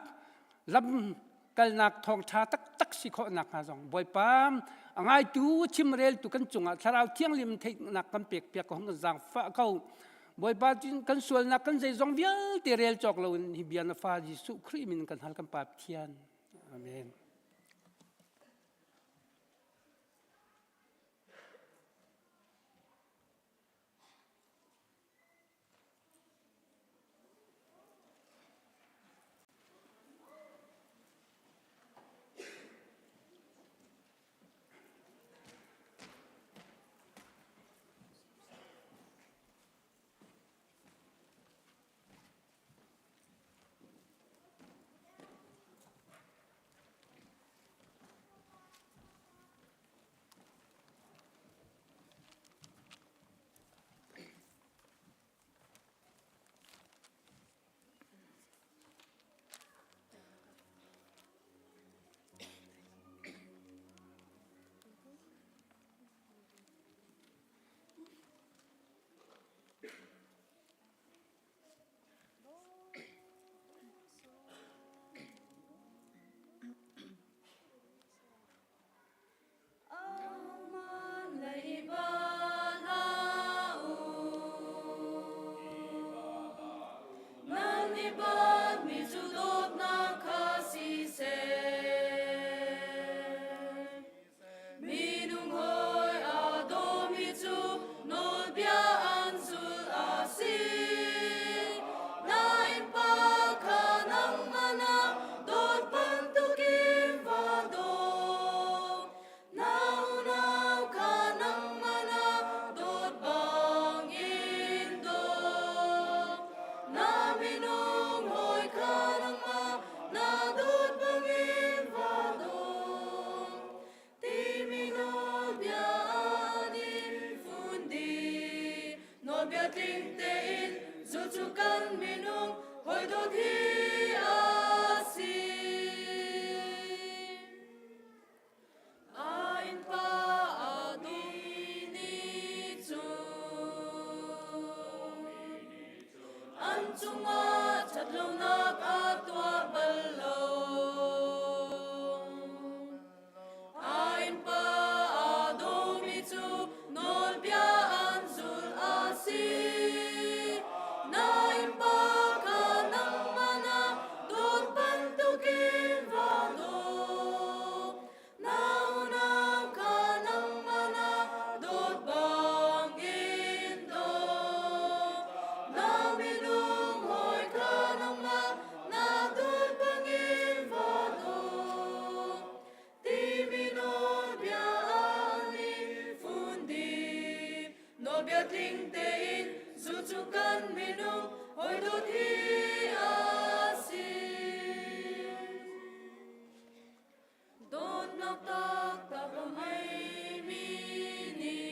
lam kalnak thawngṭha taktak si khawh nakhnga zong Bawipa a ngaitu chimreltu kan cungah Thlarau Thianghlim theihnak kan pek piak ko hong kan zaangfah ko. Bawipa kan sualnak kan zeizong vialte rel cawk loin hi bia na fa Jesuh Khrih min kan hal kan Pa Pathian. Amen. Minung hawi aa dawmi cu nawlbia an zul a si. Nain pa kha nangmah na dawt bantukin va daw. Na unau kha nangmah na dawt bangin daw. Na minung hawi kha nangmah na dawt bangin va daw. Timi nawlbia an in fun dih. Nawlbia tling tein zul cu kan minung hawi dawt hi a si. A innpa a dawmi nih cun an cungah ṭhatlonak a tuah bal lo. A innpa aa dawmi cu nawlbia an zul a si. Na innpa kha nangmah na dawt bantukin va daw. Na unau kha nangmah na dawt bangin daw. Na minung hawi kha nangmah na dawt bangin va daw. Timi nawlbia an in fun dih. Nawlbia tling tein zul cu kan minung hawi dawt hi a si. Dawtnak taktak a ngeimi nih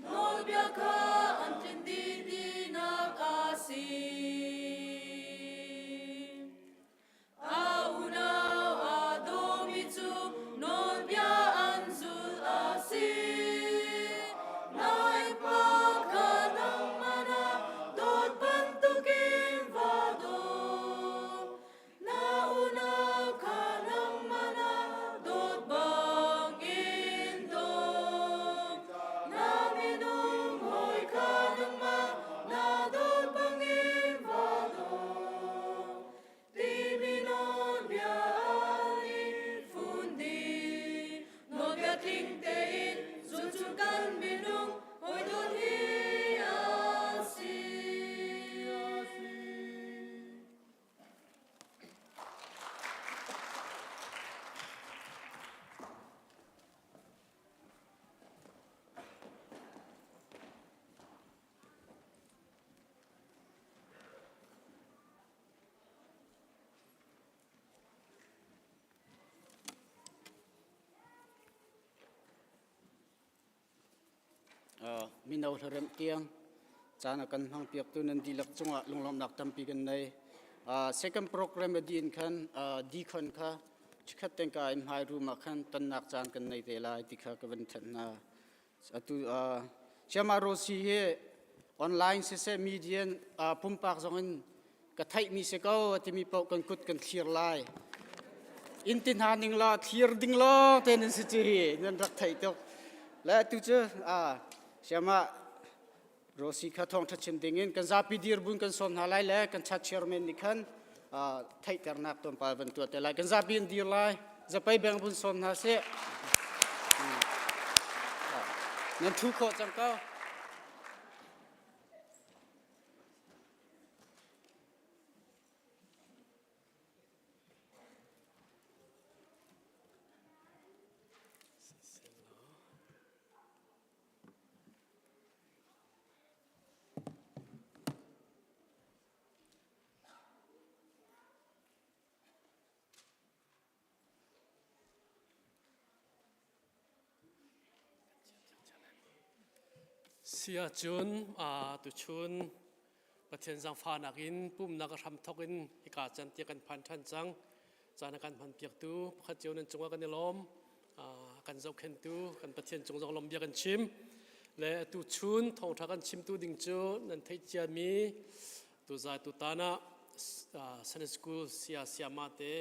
nawlbia kha an tlinh dih tinak a si. A unau aa dawmi cu nawlbia an zul a si. Naipa kha nangmah na dawt bantukin va daw. Na unau kha nangmah na dawt bangin daw. Na minung hawi kha nangmah na dawt bangin va daw. Timi nawlbia an in fun dih. Nawlbia tling tein zul cu kan minung hawi dawt hi a si. Mino hlaremh tiang caan a kan hmang piaktu nan dihlak cungah lunglawmhnak tampi kan nei. Second program a din khan deacon kha chikhat tengka in hmai room ah khan tonnak caan kan nei te lai ti kha ka van thanh hna. Atu Chiama Rosi hi online siseh media pumpak zong in ka theihmi si ko a timi paoh kan kut kan thlir lai. In ti hna ning law thlir ding law te nan si cu hi nan rak theih tuk. Le atu cu. Siama Rosi kha thawngṭha chim dingin kan zapi dirbun kan sawm hna lai le kan chat chairman nih khan theihternak tlawmpal van tuah te lai. Kan zapi in dir lai. Zapei beng vun sawm hna sih. Nan ṭhu khawh cang ko. Si ahcun tuchun Pathian zaangfahnak in pumnak a hramthawk in hika can tiah kan phan ṭhan cang. Caan a kan hmanpiaktu pakhat cio nan cungah kan i lawm. Kan zohkhenhtu kan Pathian cung zong lawm bia kan chim. Le atu chun thawngṭha kan chimtu ding cu nan theih ciami tuzai tutan ah Sunday School sia siama te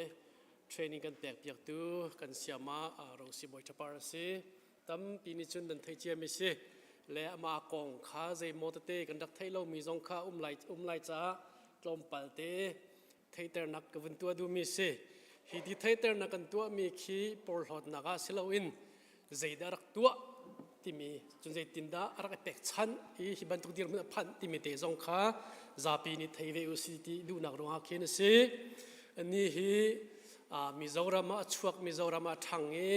training kan pek piaktu kan siama Rosy Bawi Ṭhapar a si. Tampi nih cun nan theih ciami si. Le amah kong kha zeimaw tete kan rak theih lomi zong kha um lai um lai caah tlawmpal te theihternak ka vun tuah duhmi si. Hi ti theihternak kan tuahmi khi porhlawtnak ah si loin zeidah rak tuah timi cun zeitindah a rak i pekchanh i hi bantuk dirhmun a phanh timi te zong kha zapi nih thei ve u si ti duhnak ruangah khin a si. Ani hi Mizoram ah a chuak Mizoram ah a ṭhang i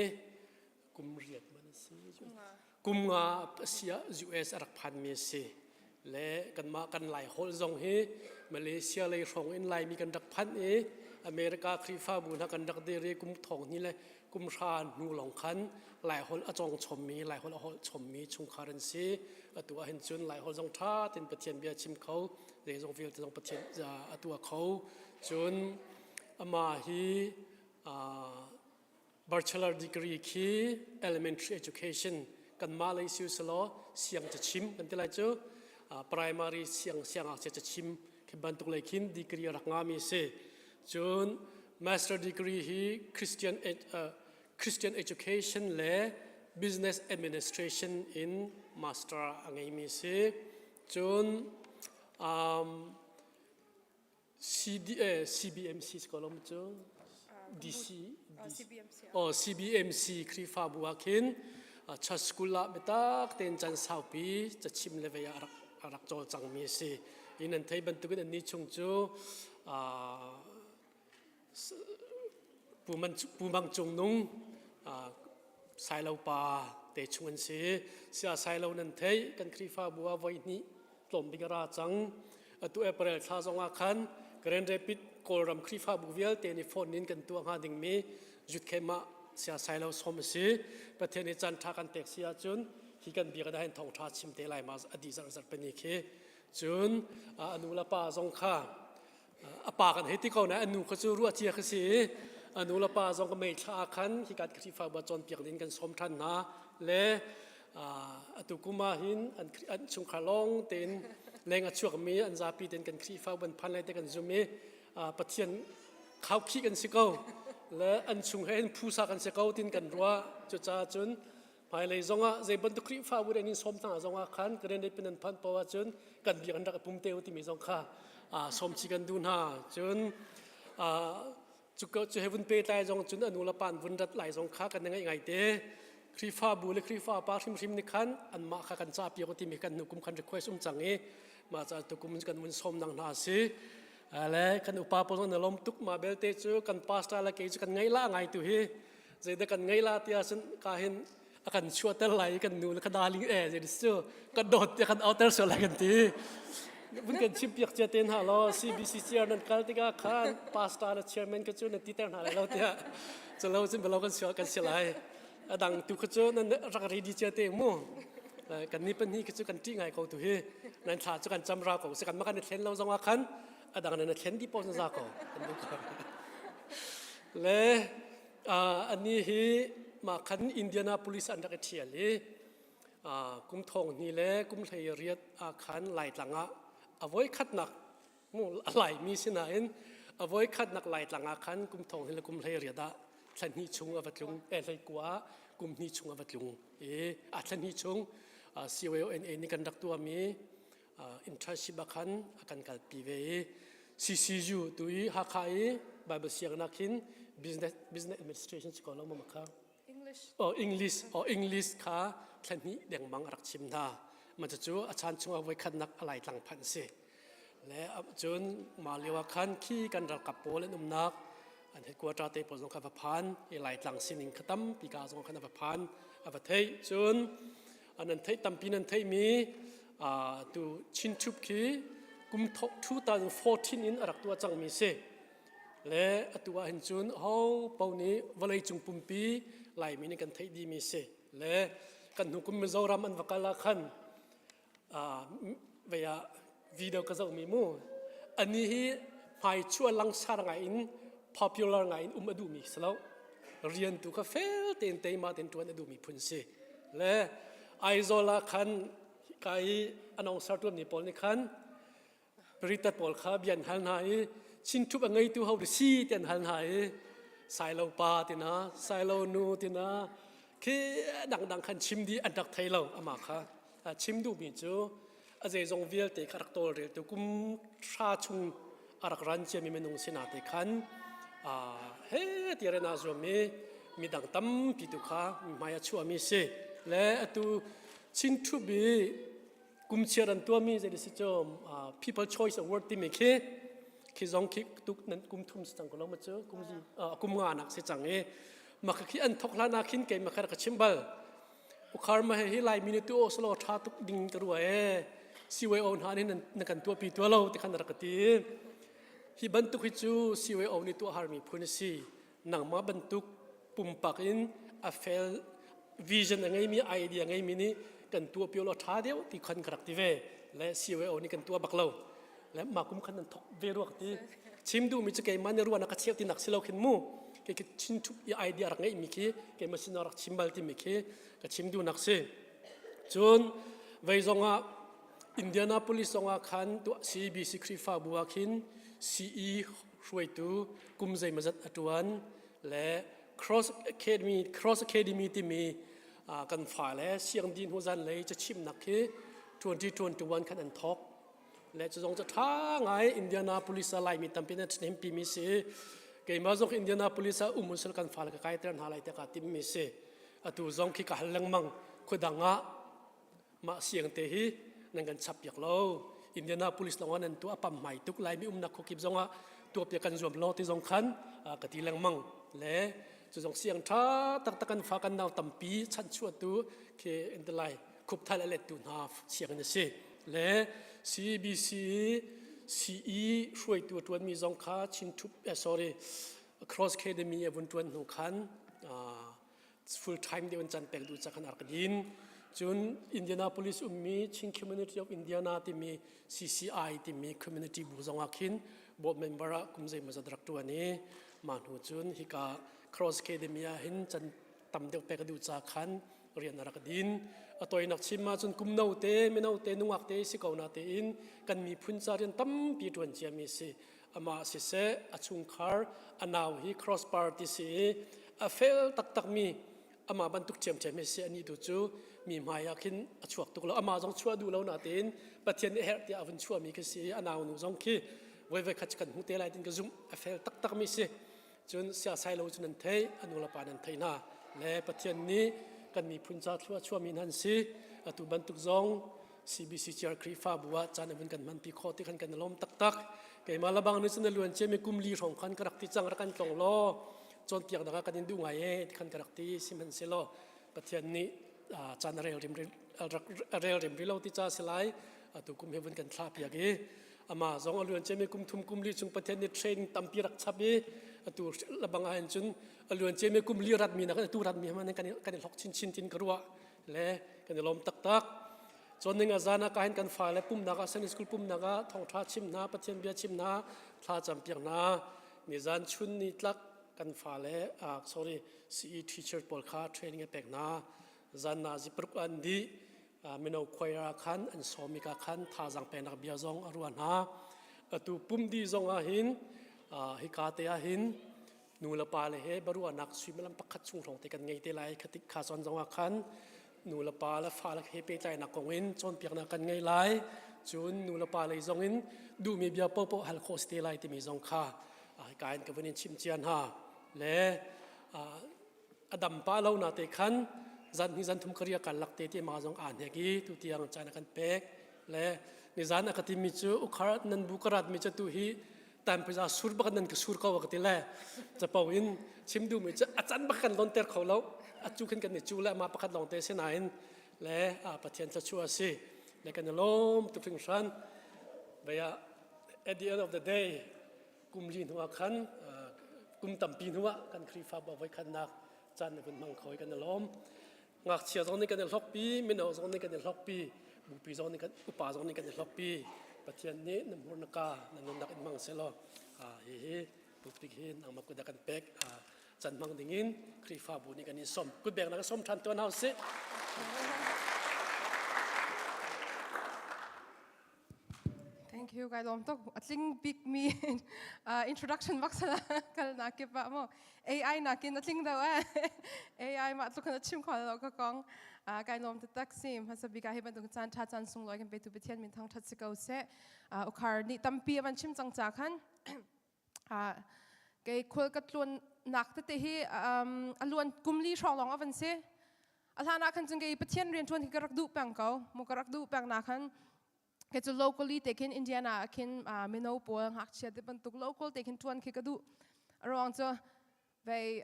kum riat man a si kum nga a si ah US a rak phanmi a si le kanmah kan Lai holh zong hi Malaysia lei hrawng in Laimi kan rak phanh i America Khrihfabu hna kan rak dir i kum thong hnih le kum hra hnu lawng khan Laiholh a cawng chommi Laiholh a holh chommi chungkhar an si atu ah hin cun Laiholh zong ṭha tein Pathian bia chim kho zeizong vialte zong Pathian a tuah kho cun amah hi Bachelor degree khi elementary education kanmah lei si usalaw siang cachim kan ti lai cu primary siang siangngakchia cachim khi bantuk lei khin degree a rak ngami si. Cun master degree hi Christian Christian education le business administration in master a ngeimi si. Cun um, CD, eh, CBMC si ko lo cu DC, CBMC oh CBMC Khrihfabu ah khin church school ah biatak tein chan saupi cachim le vei ah rak rak cawlcangmi a si. Hi nan thei bantukin annih chung cu Pu Mang Cung Nung Sailo pa te chung an si. Sia Sailo nan theih kan Khrihfabu ah voi hnih tlawm ding a ra cang. Atu April thla zong ah khan Grand Rapid Kawlram Khrihfabu vialte nih phone in kan tuah hnga dingmi Jutkhem ah sia Sailo som a si. Pathian nih caan ṭha kan pek si ahcun hi kan biakinn ah hin thawngṭha chim te lai ma a dih zarh zarh pani khi. Cun a nu le pa zong kha a pa kan hei ti ko na a nu kha cu ruah cia kha si i a nu le pa zong ka mei thla ah khan hi kan Khrihfabu cawnpiak ding kan sawm ṭhan hna le atu kum ah hin an an chungkhar lawng tein leng a chuakmi an zapi tein kan Khrihfabu an phan lai te kan zum i Pathian khaukhih kan si ko le an chung he hin phusa kan si ko tin kan ruah cucaah cun Hmailei zongah zei bantuk Khrihfabu in sawm hna zongah khan Grand Pin an phanh paoh ahcun kan biak an rak i pum te u timi zong kha sawm chih kan duh hna. Cun cu cu he vun pehtlai zong cun a nu le pa an vun rat lai zong kha kan i ngaih ngai te. Khrihfabu le Khrihfa pa hrimhrim nih khan anmah kha kan cah piak u timi kan hnu kum khan request um cang i mah ca tukum kan vun sawm nang hna a si. Le kan upa pawl zong an i lawm tuk mah belte cu kan pastor le kei cu kan ngaih la ngai tu hi zeidah kan ngei la ti ahcun ka hin a kan chuahter lai i kan nu le ka darling e zei cu kan dawt tiah kan auter sual lai kan ti vun kan chim piak cia te hna law CBC chair nan kal tikah khan pastor le chairman ka cu nan ti ter hna lai lo tiah calo cun balo kan sial kan si lai a dang tu kha cu nan rak ready cia te mu kan ni pan hi khi cu kan ṭih ngai ko tu hi nan thla cu kan cam ra ko si kan ma kan i thlen lo zong ah khan a dang nan thlen di po za ko le Anih hi mah khan Indianapolis an rak i ṭhial i kum thong hnih le kum 18 ah khan Laitlang ah a voikhatnak mu a Laimi sinain a voikhatnak Laitlang ah khan kum thong hnih le kum 18 ah thla hnih chung a va tlung eh hlei kua ah kum hnih chung a va tlung i a thla hnih chung. CYONA nih kan rak tuahmi internship ah khan a kan kalpi ve i CCU tu i Hakha i Bible siangnak hin business business administration si ko lo ma kha English. Oh English oh English kha thla hnih dengmang a rak chim hna. Ma cu a chan chungah voi khatnak a laitlang phanh si. Le cun mah lio ah khan khi kan ralkap pawl an umnak an headquarter te pawl zong kha va phan i laitlang sining kha tampi ka zong khan a va phan a va theih cun an an theih tampi nan theihmi tu Chin Thup khi kum 2014 in a rak tuah cangmi si le atu ah hin cun ho po nih vawlei cung pumpi Laimi nih kan theih dihmi si le kan hnu kum Mizoram an va kal ah khan vei ah video ka zohmi mu ani hi hmai chuah langsar ngai in popular ngai in um a duhmi si lo rian tu kha fel tein teima tein ṭuan a duhmi phun si le Aizawl ah khan ka i announcer tuanmi pawl nih khan Paritat pawl kha bia an hal hna i Chin Ṭhup a ngeitu ho si ti an hal hna i Sailo pa tina Sailo nu tina khi dangdang khan chim dih an rak thei lo amah kha chim duhmi cu a zeizong vialte kha rak tawlreltu kum hra chung a rak ran ciami minung sina te khan he ti ren aa zuam i midang tampi tu kha hmai a chuahmi si le atu Chin Ṭhup i kum chiar an tuahmi zei si cu People Choice Award timi khi khi zong khi tuk nan kum thum si cang ko lo ma cu kum kum nga nak si cang i maka khi an thok hlan ah khin kei makha ka chim bal ukhar ma he hi lai mi ni tu oslo tha tuk ding ka rua e CYO hna nih nan kan tuah pi tua lo ti khan rak ka ti hi bantuk hi cu CYO nih tuah har mi phun si nangmah bantuk pumpak in a fel vision a ngeimi idea ngeimi nih kan tuah pio lo ṭha deuh ti khan ka rak ti ve le CYO nih kan tuah bak lo le mah kum khan nan thok ve ruak ti chim duhmi cu keimah nih ruahnak ka cheu ti nak si lo khin mu kei khi chin thup i idea rak ngeihmi khi keimah sin rak chim bal timi khi ka chim duhnak si cun vei zong ah Indianapolis zong ah khan tuah CBC Khrihfabu ah khin CE hruaitu kum zeimawzat a ṭuan le Cross Academy Cross Academy timi kan fale siangdi hnu zan lei cachimnak khi 2021 khan an thawk le cu zong cu ṭha ngai Indianapolis ah Laimi tampi na ṭhahnempi mi si keimah zong Indianapolis ah um usul kan fale ka kaiter hna lai te ka timmi si atu zong khi ka hal lengmang khuadang ah mah siang te hi nan kan chap piak lo Indianapolis lawng ah nan tuah pam hmai tuk Laimi umnak khuakip zong ah tuah piak kan zuam lo ti zong khan ka ti lengmang le cu zong siang ṭha taktak kan fa kan nau tampi chanchuahtu khi intelai khupthal a lettu hna sianginn a si le CBC CE hruaitu a ṭuanmi zong kha Chin Thup eh, sorry Cross Academy a vun ṭuan hnu khan full time deuh in can pek duh ca khan a rak din cun Indianapolis ummi Chin Community of Indiana timi CCI timi community bu zong ah khin board member ah kum zeimawzat rak ṭuan i mah hnu cun hika Cross Academy ah hin can tam deuh pek a duh ca khan rian a rak din a toinak chim ahcun kum no te mino te nungak te si ko na tein kan miphun ca rian tampi ṭuan ciami si amah siseh a chungkhar a nau hi cross party si i a fel taktakmi amah bantuk ṭhiamṭhiam hi si ani tu cu mi hmai ah khin a chuak tuk lo amah zong chuah duh lo na tein Pathian nih herh tiah a vun chuahmi khi si i a nau nu zong khi voi voi khat kan hmu te lai tin ka zumh a fel taktakmi si cun siasai lo cu nan theih a nu le pa nan theih hna le Pathian nih kan miphun ca thlua chuahmi nan si atu bantuk zong CBC Chair Khrihfabu ah caan vun kan hmanpi khawh ti khan kan lawm taktak keimah labang nih cun na luan ciami kum li hrawng khan ka rak ti cang rak kan tlong law cawnpiak nak ah kan in duh ngai e ti khan ka rak ti sihmanhsehlaw Pathian nih caan a rel rim rel rim rilo ti ca si lai atu kum he vun kan thlah piak i ama zong a luan ciami kum thum kum li chung Pathian nih training tampi rak chap i atu labang ah hin cun a luan ciami kum li ratmi nak atu ratmi hman kan kan i hlok chinchin tin ka ruah le kan i lawm taktak cun ning a zan ah ka hin kan fale pumnak ah Sunday school pumnak ah thawngtha chim hna Pathian bia chim hna thla cam piak hna nizan chun ni tlak kan fale uh, sorry CE teacher pawl kha training a pek hna zan na zi paruk an di mino choir ah khan an sawmi ka khan thazang peknak bia zong a ruah hna atu pumdi zong ah hin hika te ah hin nu le pa le he baruahnak suimilam pakhat chung hrawng te kan ngei te lai khatik kha chon zong ah khan. Nu le pa le fa le he pehtlainak kong in cawnpiaknak kan ngei lai. Cun nu le pa lei zong in duhmi bia paohpaoh hal khawh si te lai timi zong kha ka in ka vun in chim cia hna. Le a dam pa lo na te khan zan hnih zan thum ka kan lak te ti ma zong aa hnek i tu tiang caan a kan pek le nizan a ka timi cu ukhar nan bu ka rat mi cu tu hi tan phaisa sur bak nan ka sur ko ka ti le capo in chim duh mi cu a can bak kan lon ter kho lo a cu khin kan ni cu le ma pakhat lawng te si nain le a pathian thluachuah a si le kan i lawm tuk hringhran vaya at the end of the day kum li hnu ah khan kum tampi hnu ah kan Khrihfabu voi khatnak caan na vun hmang kho i kan i lawm ngakchia zong nih kan i hlokpi mino zong nih kan i hlokpi bupi zong nih kan upa zong nih kan i hlokpi Pathian nih na hmur na ka na nunnak in hmang selaw hihi pulpit hi nangmah kut ah kan pek can hmang dingin Khrihfabu nih kan in som kutbeng na kan som ṭhan tuan hau sih Thank you kai lawm tuk a tling bik mi introduction bak sala kal na kip ah mo AI nakin a tling deuh eh AI mah tluk a chim kho lo ka kong kai lawm taktak si hmasa bik ah hi bantuk caan tha caan sunglawi kan petu Pathian min thangthat si ko seh ukhar nih tampi a van chim cang ca khan kei khual ka tluan nak tete hi a luan kum li hrawng lawng a van si a hlan ah khan cun kei Pathian rian ṭuan hi ka rak duh peng ko mu ka rak duh peng na khan kei cu locally te khin Indiana ah khin mino pawl ngakchia te bantuk local te khin ṭuan khi ka duh a ruang cu vei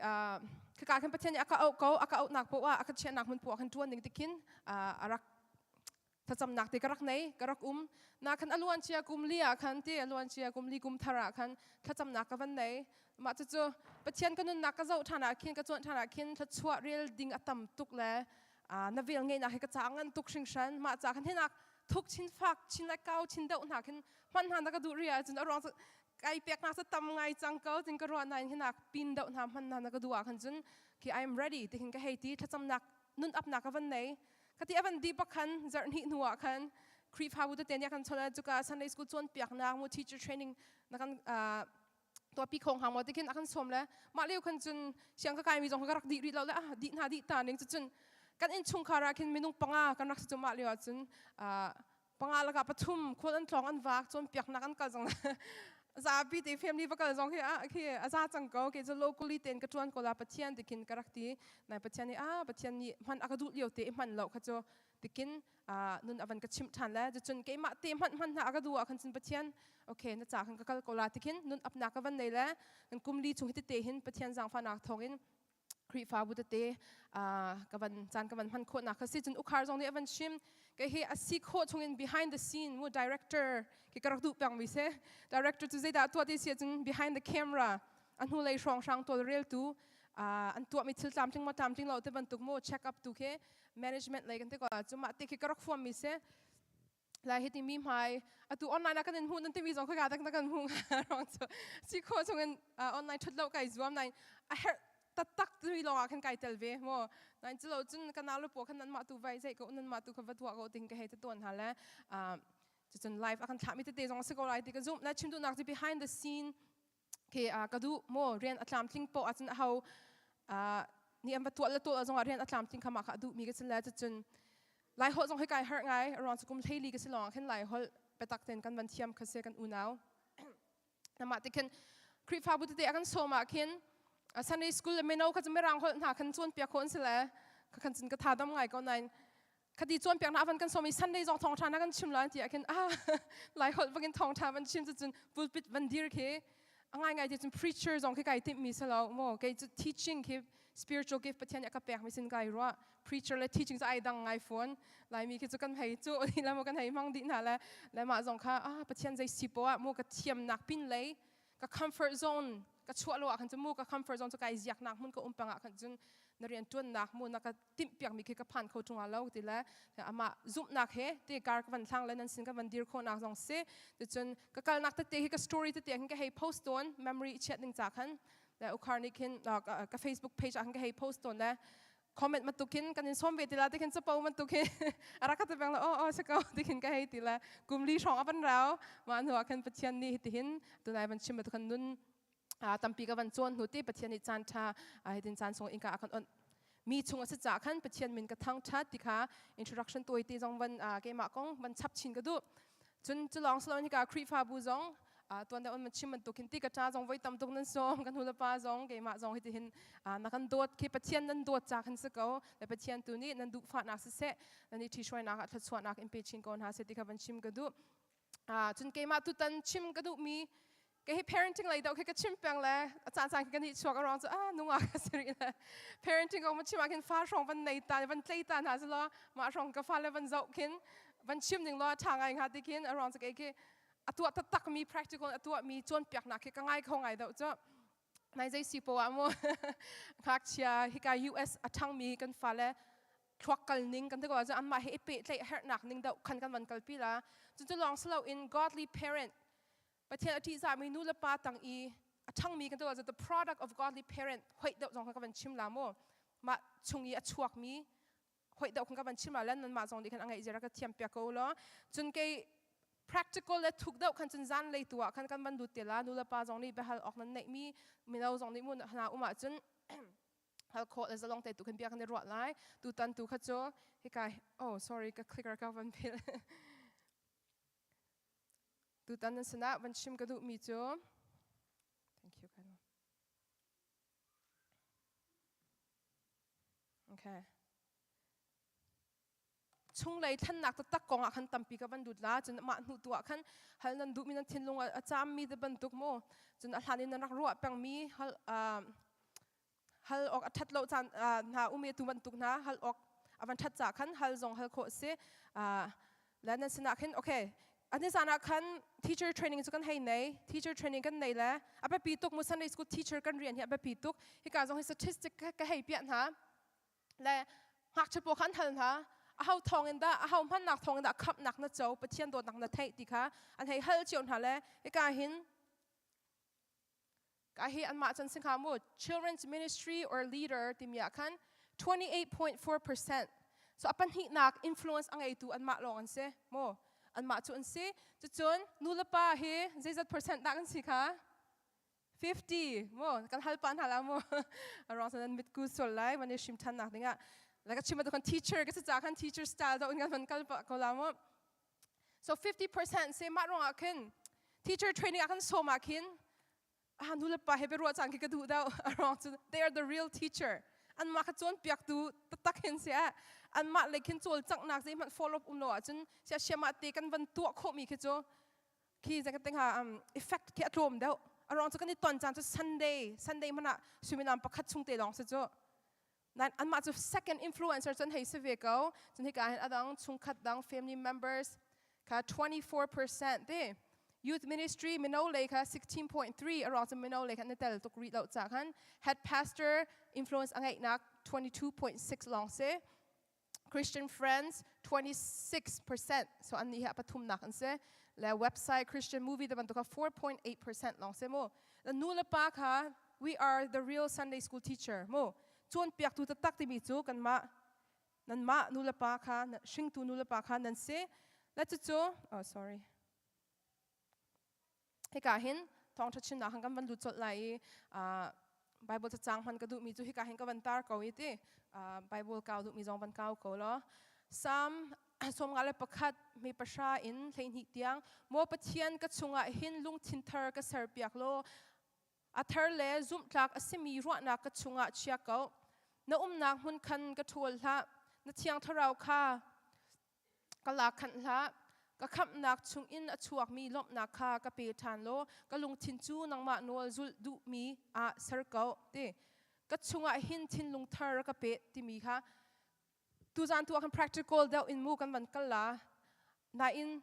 khika khin Pathian nih a ka auh ko a ka auhnak poah ah a ka chiahnak hmun poah khin ṭuan ding ti khin a rak thlacamnak te ka rak nei ka rak um na khan a luan cia kum li ah khan ti a luan cia kum li kum thar ah khan thlacamnak ka van nei mah cucu Pathian ka nunnak ka zoh ṭhan ah khin ka cuanh ṭhan ah khin thluachuah rel ding a tam tuk le na vel ngeihnak hi ka ca ngan tuk hringhran mah ca khan hinak thuk chin fak chin le kau chin deuh hna khin hman hna na ka duh ri ahcun a ruang cu kai pek na sa tam ngai cang ko tin ka ruah nain hinak pin deuh hna hman hna na ka duh ah khan cun khi I am ready ti khin ka hei ti thlacamnak nun apnak ka van nei Khati a van dih bak khan zarh hnih hnu ah khan Khrihfabu tete nih a kan chawnh cuka Sunday school cawnpiaknak mu teacher training na kan tuahpi kho hnga maw ti khin a kan sawm le mah lio khan cun siang ka kaimi zong ka rak dih rih lo le ah dih hna dih ta ning cu cun kan innchungkhar ah khin minung panga kan rak si cu mah lio ah cun panga lakah pathum khual an tlawng an vak cawnpiaknak an kal zong zapi te family va kal zong khi ah khi a za cang ko ke cu locally ten ka tuan ko la pathian tikin ka rak ti nai pathian nih ah pathian nih hman a ka duh lio te i hman lo kha cu tikin nun avan ka chimh than le cucun keimah te hmanh hman hna a ka duh ah khan cun pathian okay na ca khan ka kal ko la tikin nun apnak ka van nei le kan kum li chung hi tete hin pathian zaangfahnak thawngin Khrihfabu tete ka van caan ka van hman khawhnak kha si cun ukhar zong nih a van chim kei hi a si khawh chungin behind the scene mu director ki ka rak duh peng mi si director cu zeidah tuah ti si ahcun behind the camera a hnulei hrawng hrang tawlreltu an tuahmi thil tlamtling maw tlamtling lo te bantuk mu check up tu khi management lei kan ti ko cu mah te khi ka rak fuam mi si lai hi timi hmai atu online ah kan in hmuh nan timi zong khaka tak na kan hmuh rong cu si kho chungin online thut lo kai zuam nain a herh taktak tui lawng ah khan kai tel ve mo nain cu lo cun ka nau le paw khan nan mah tu vai zei ko nan mah tu kha va tuah ko ting ka hei te tuan ha le cucun live a kan thlah mi tete zong a si ko lai ti ka zumh na chim duhnak cu behind the scene ke ka duh maw rian a tlamtling poh ahcun aho nih an va tuah le tuah zongah rian a tlamtling kha mah kha a duhmi ka si le cucun lai holh zong hi kai harh ngai ruang cu kum hleili ka si lawng khin lai holh biatak tein kan van thiam kha si kan unau namah ti khin Khrihfabu tete a kan sawm ah khin Sunday school le mino kha cu mirang holh hna khan cawnpiak khawh an si le kha khan cun ka tha dam ngai ko nain khati cawnpiak na van kan sawm i Sunday zong thawngṭha na kan chim lai ti ah khin ah lai holh bangin thawngṭha van chim cu cun pulpit van dir khi a ngai ngai ti cun preacher zong khi kai timh mi si lo mo kei cu teaching khi spiritual gift Pathian nih a ka pek mi sin kai ruah preacher le teaching cu ai dang ngai fawn laimi khi cu kan hei cu ni la mo kan hei hmang dih hna le le mah zong kha ah Pathian zei si poah mu ka thiamnak pin lei ka comfort zone ka chuah lo ah khan cun mu ka comfort zone cu kai ziaknak hmun ka um pang ah khan cun na rian tuannak mu na ka timh piakmi khi ka phan kho ṭung lo ti le amah zumhnak he ti kar ka van thlang le nan sin ka van dir khawhnak zong si ticun ka kalnak tete hi ka story tete hin ka hei post tawn memory i chiat ning ca khan le ukhar nih khin ka Facebook page ah khan ka hei post tawn le comment matukin kan in som ve ti la ti khin capo matukin a rak ka ti peng la aw aw si ko ti khin ka hei ti la kum li hrawng a van rau mah hnu ah khan Pathian nih hitihin tunai van chim khan nun tampi ka van cawn hnu ti Pathian nih caan tha hitin caan sung inka a kan onh. Mi chung a si ca khan Pathian min ka thangṭhat ti kha introduction tawite zong van keimah kong van chap chin ka duh. Cun cu lawng si loin hika Khrihfabu zong tuan deuh in chim bantuk hin ti ka ṭa zong voi tam tuk nan sawm kan nulepa zong keimah zong hiti hin na kan dawt khi Pathian nan dawt ca khan si ko le Pathian tu nih nan duhfahnak siseh nan i ṭhihruainak ah thluachuahnak in pe chin ko hna seh ti kha van chim ka duh. Cun keimah tutan chim ka duhmi ke hi parenting lei deuh khi ka chim peng le a caan caan khi kan nih chuak a ruang cu ah nungak ka si rih le parenting kong van chim ah khin fa hrawng van nei ta van tlei ta hna selaw mah hrawng ka fale van zoh khin van chim ning law ṭha ngai hnga ti khin a ruang cu kei khi a tuah taktak mi practical a tuah mi cawnpiaknak khi ka ngai kho ngai deuh cu nai zei si poah mu ngakchia hika US a ṭhangmi kan fale thluak kal ning kan ti ko ahcun anmah he i pehtlaih herhnak ning deuh khan kan van kalpi la cun cu lawng si loin godly parent Pathian a ṭihzahmi nu le pa tang i a ṭhangmi kan ti ko ahcun the product of godly parent hoih deuh zong kha ka van chim la mu mah chung i a chuakmi hoih deuh khan ka van chim la lan nanmah zong nih khan a ngeih zia ka thiam piak ko law cun kei practical le thuk deuh khan cun zan lei tu ah khan kan van lut te la nu le pa zong nih biahal awk nan neihmi mino zong nih mu hna um ahcun hal khawh le zalong te tu khan bia kan i ruah lai tutan tu kha cu hika oh sorry ka clicker ka van phil tutan nan sinah van chim ka duhmi cu thank you Kano. Okay. Chunglei thlennak taktak kong ah khan tampi ka van lut la cun mah hnu tu ah khan hal nan duhmi nan thinlung a caammi te bantuk mu cun a hlan in nan rak ruah pengmi hal hal awk a ṭhat lo caan hna umi tu bantuk hna hal awk a van ṭhat ca khan hal zong hal khawh si le nan sinah khin okay ani zan ah khan teacher training cu kan hei nei teacher training kan nei le a biapi tuk mu Sunday school teacher kan rian hi a biapi tuk hika zong hi statistic ka hei piah hna le ngakchia pawl kha an hal hna aho thawng in dah aho hmannak thawng in dah khamhnak na co Pathian dawtnak na theih ti kha an hei hal cio hna le hika hin ka hi anmah chan si hnga mu children's ministry or leader timi ah khan 28.4% so a pahnihnak influence a ngeitu anmah lawng an si mu anmah cu an si cucun nu le pa hi zeizat percent dah kan si kha 50 mu kan hal pa hna la mu arong san mit ku sual lai van i hrim than nak dingah like a chim kan teacher ka ca khan teacher style do in kan kal pa ko la mu so 50% se ma rong ah khin teacher training ah khan som ah khin ah nu le pa he be ruah cang ki ka duh deuh arong cu they are the real teacher an mah kha cawn piak tu taktak hin sia an mah le khin cawl cangh nak zei hmanh follow up um lo ahcun sia siama te kan van tuah khawh mi khi cu khi zei ka ting ha effect khi a tlawm deuh a ruang cu kan i ton caan cu Sunday Sunday hmanh ah suimilam pakhat chung te lawng si cu nan anmah cu second influencer cun hei si ve ko cun hika hin adang chungkhat dang family members kha 24% te youth ministry mino lei kha 16.3 a ruang cu mino lei kha na tel tuk rih lo ca khan head pastor influence a ngeihnak 22.6 lawng si Christian Friends 26% so an nih hi a pathumnak an si le website Christian movie te bantuk kha 4.8% lawng si mu nu le pa kha we are the real Sunday school teacher mu cawnpiaktu taktak timi cu kanmah nanmah nu le pa kha hringtu nu le pa kha nan si le cucu oh sorry Hika hin thawngṭha chimnak han kan van lut colh lai i Bible cacang hman ka duhmi cu hika hin ka van tar ko i ti Bible kau duhmi zong van kau ko law Psalm 51 mi pahra in 12 tiang Maw Pathian ka chungah hin lungthin thar ka serpiak law a thar le zumhtlak a simi ruahnak ka chungah chia ko na umnak hmun khan ka ṭhawl hlah na thiang thlarau kha Ka lak khanh hlah. Ka khamhnak chungin a chuakmi lawmhnak kha ka pe ṭhan law ka lungthin cu nangmah nawl zulh duhmi ah ser ko ti. Ka chungah hin thinlung thar ka pe timi kha tuzan tu ah khan practical deuh in mu kan van kal la. Nain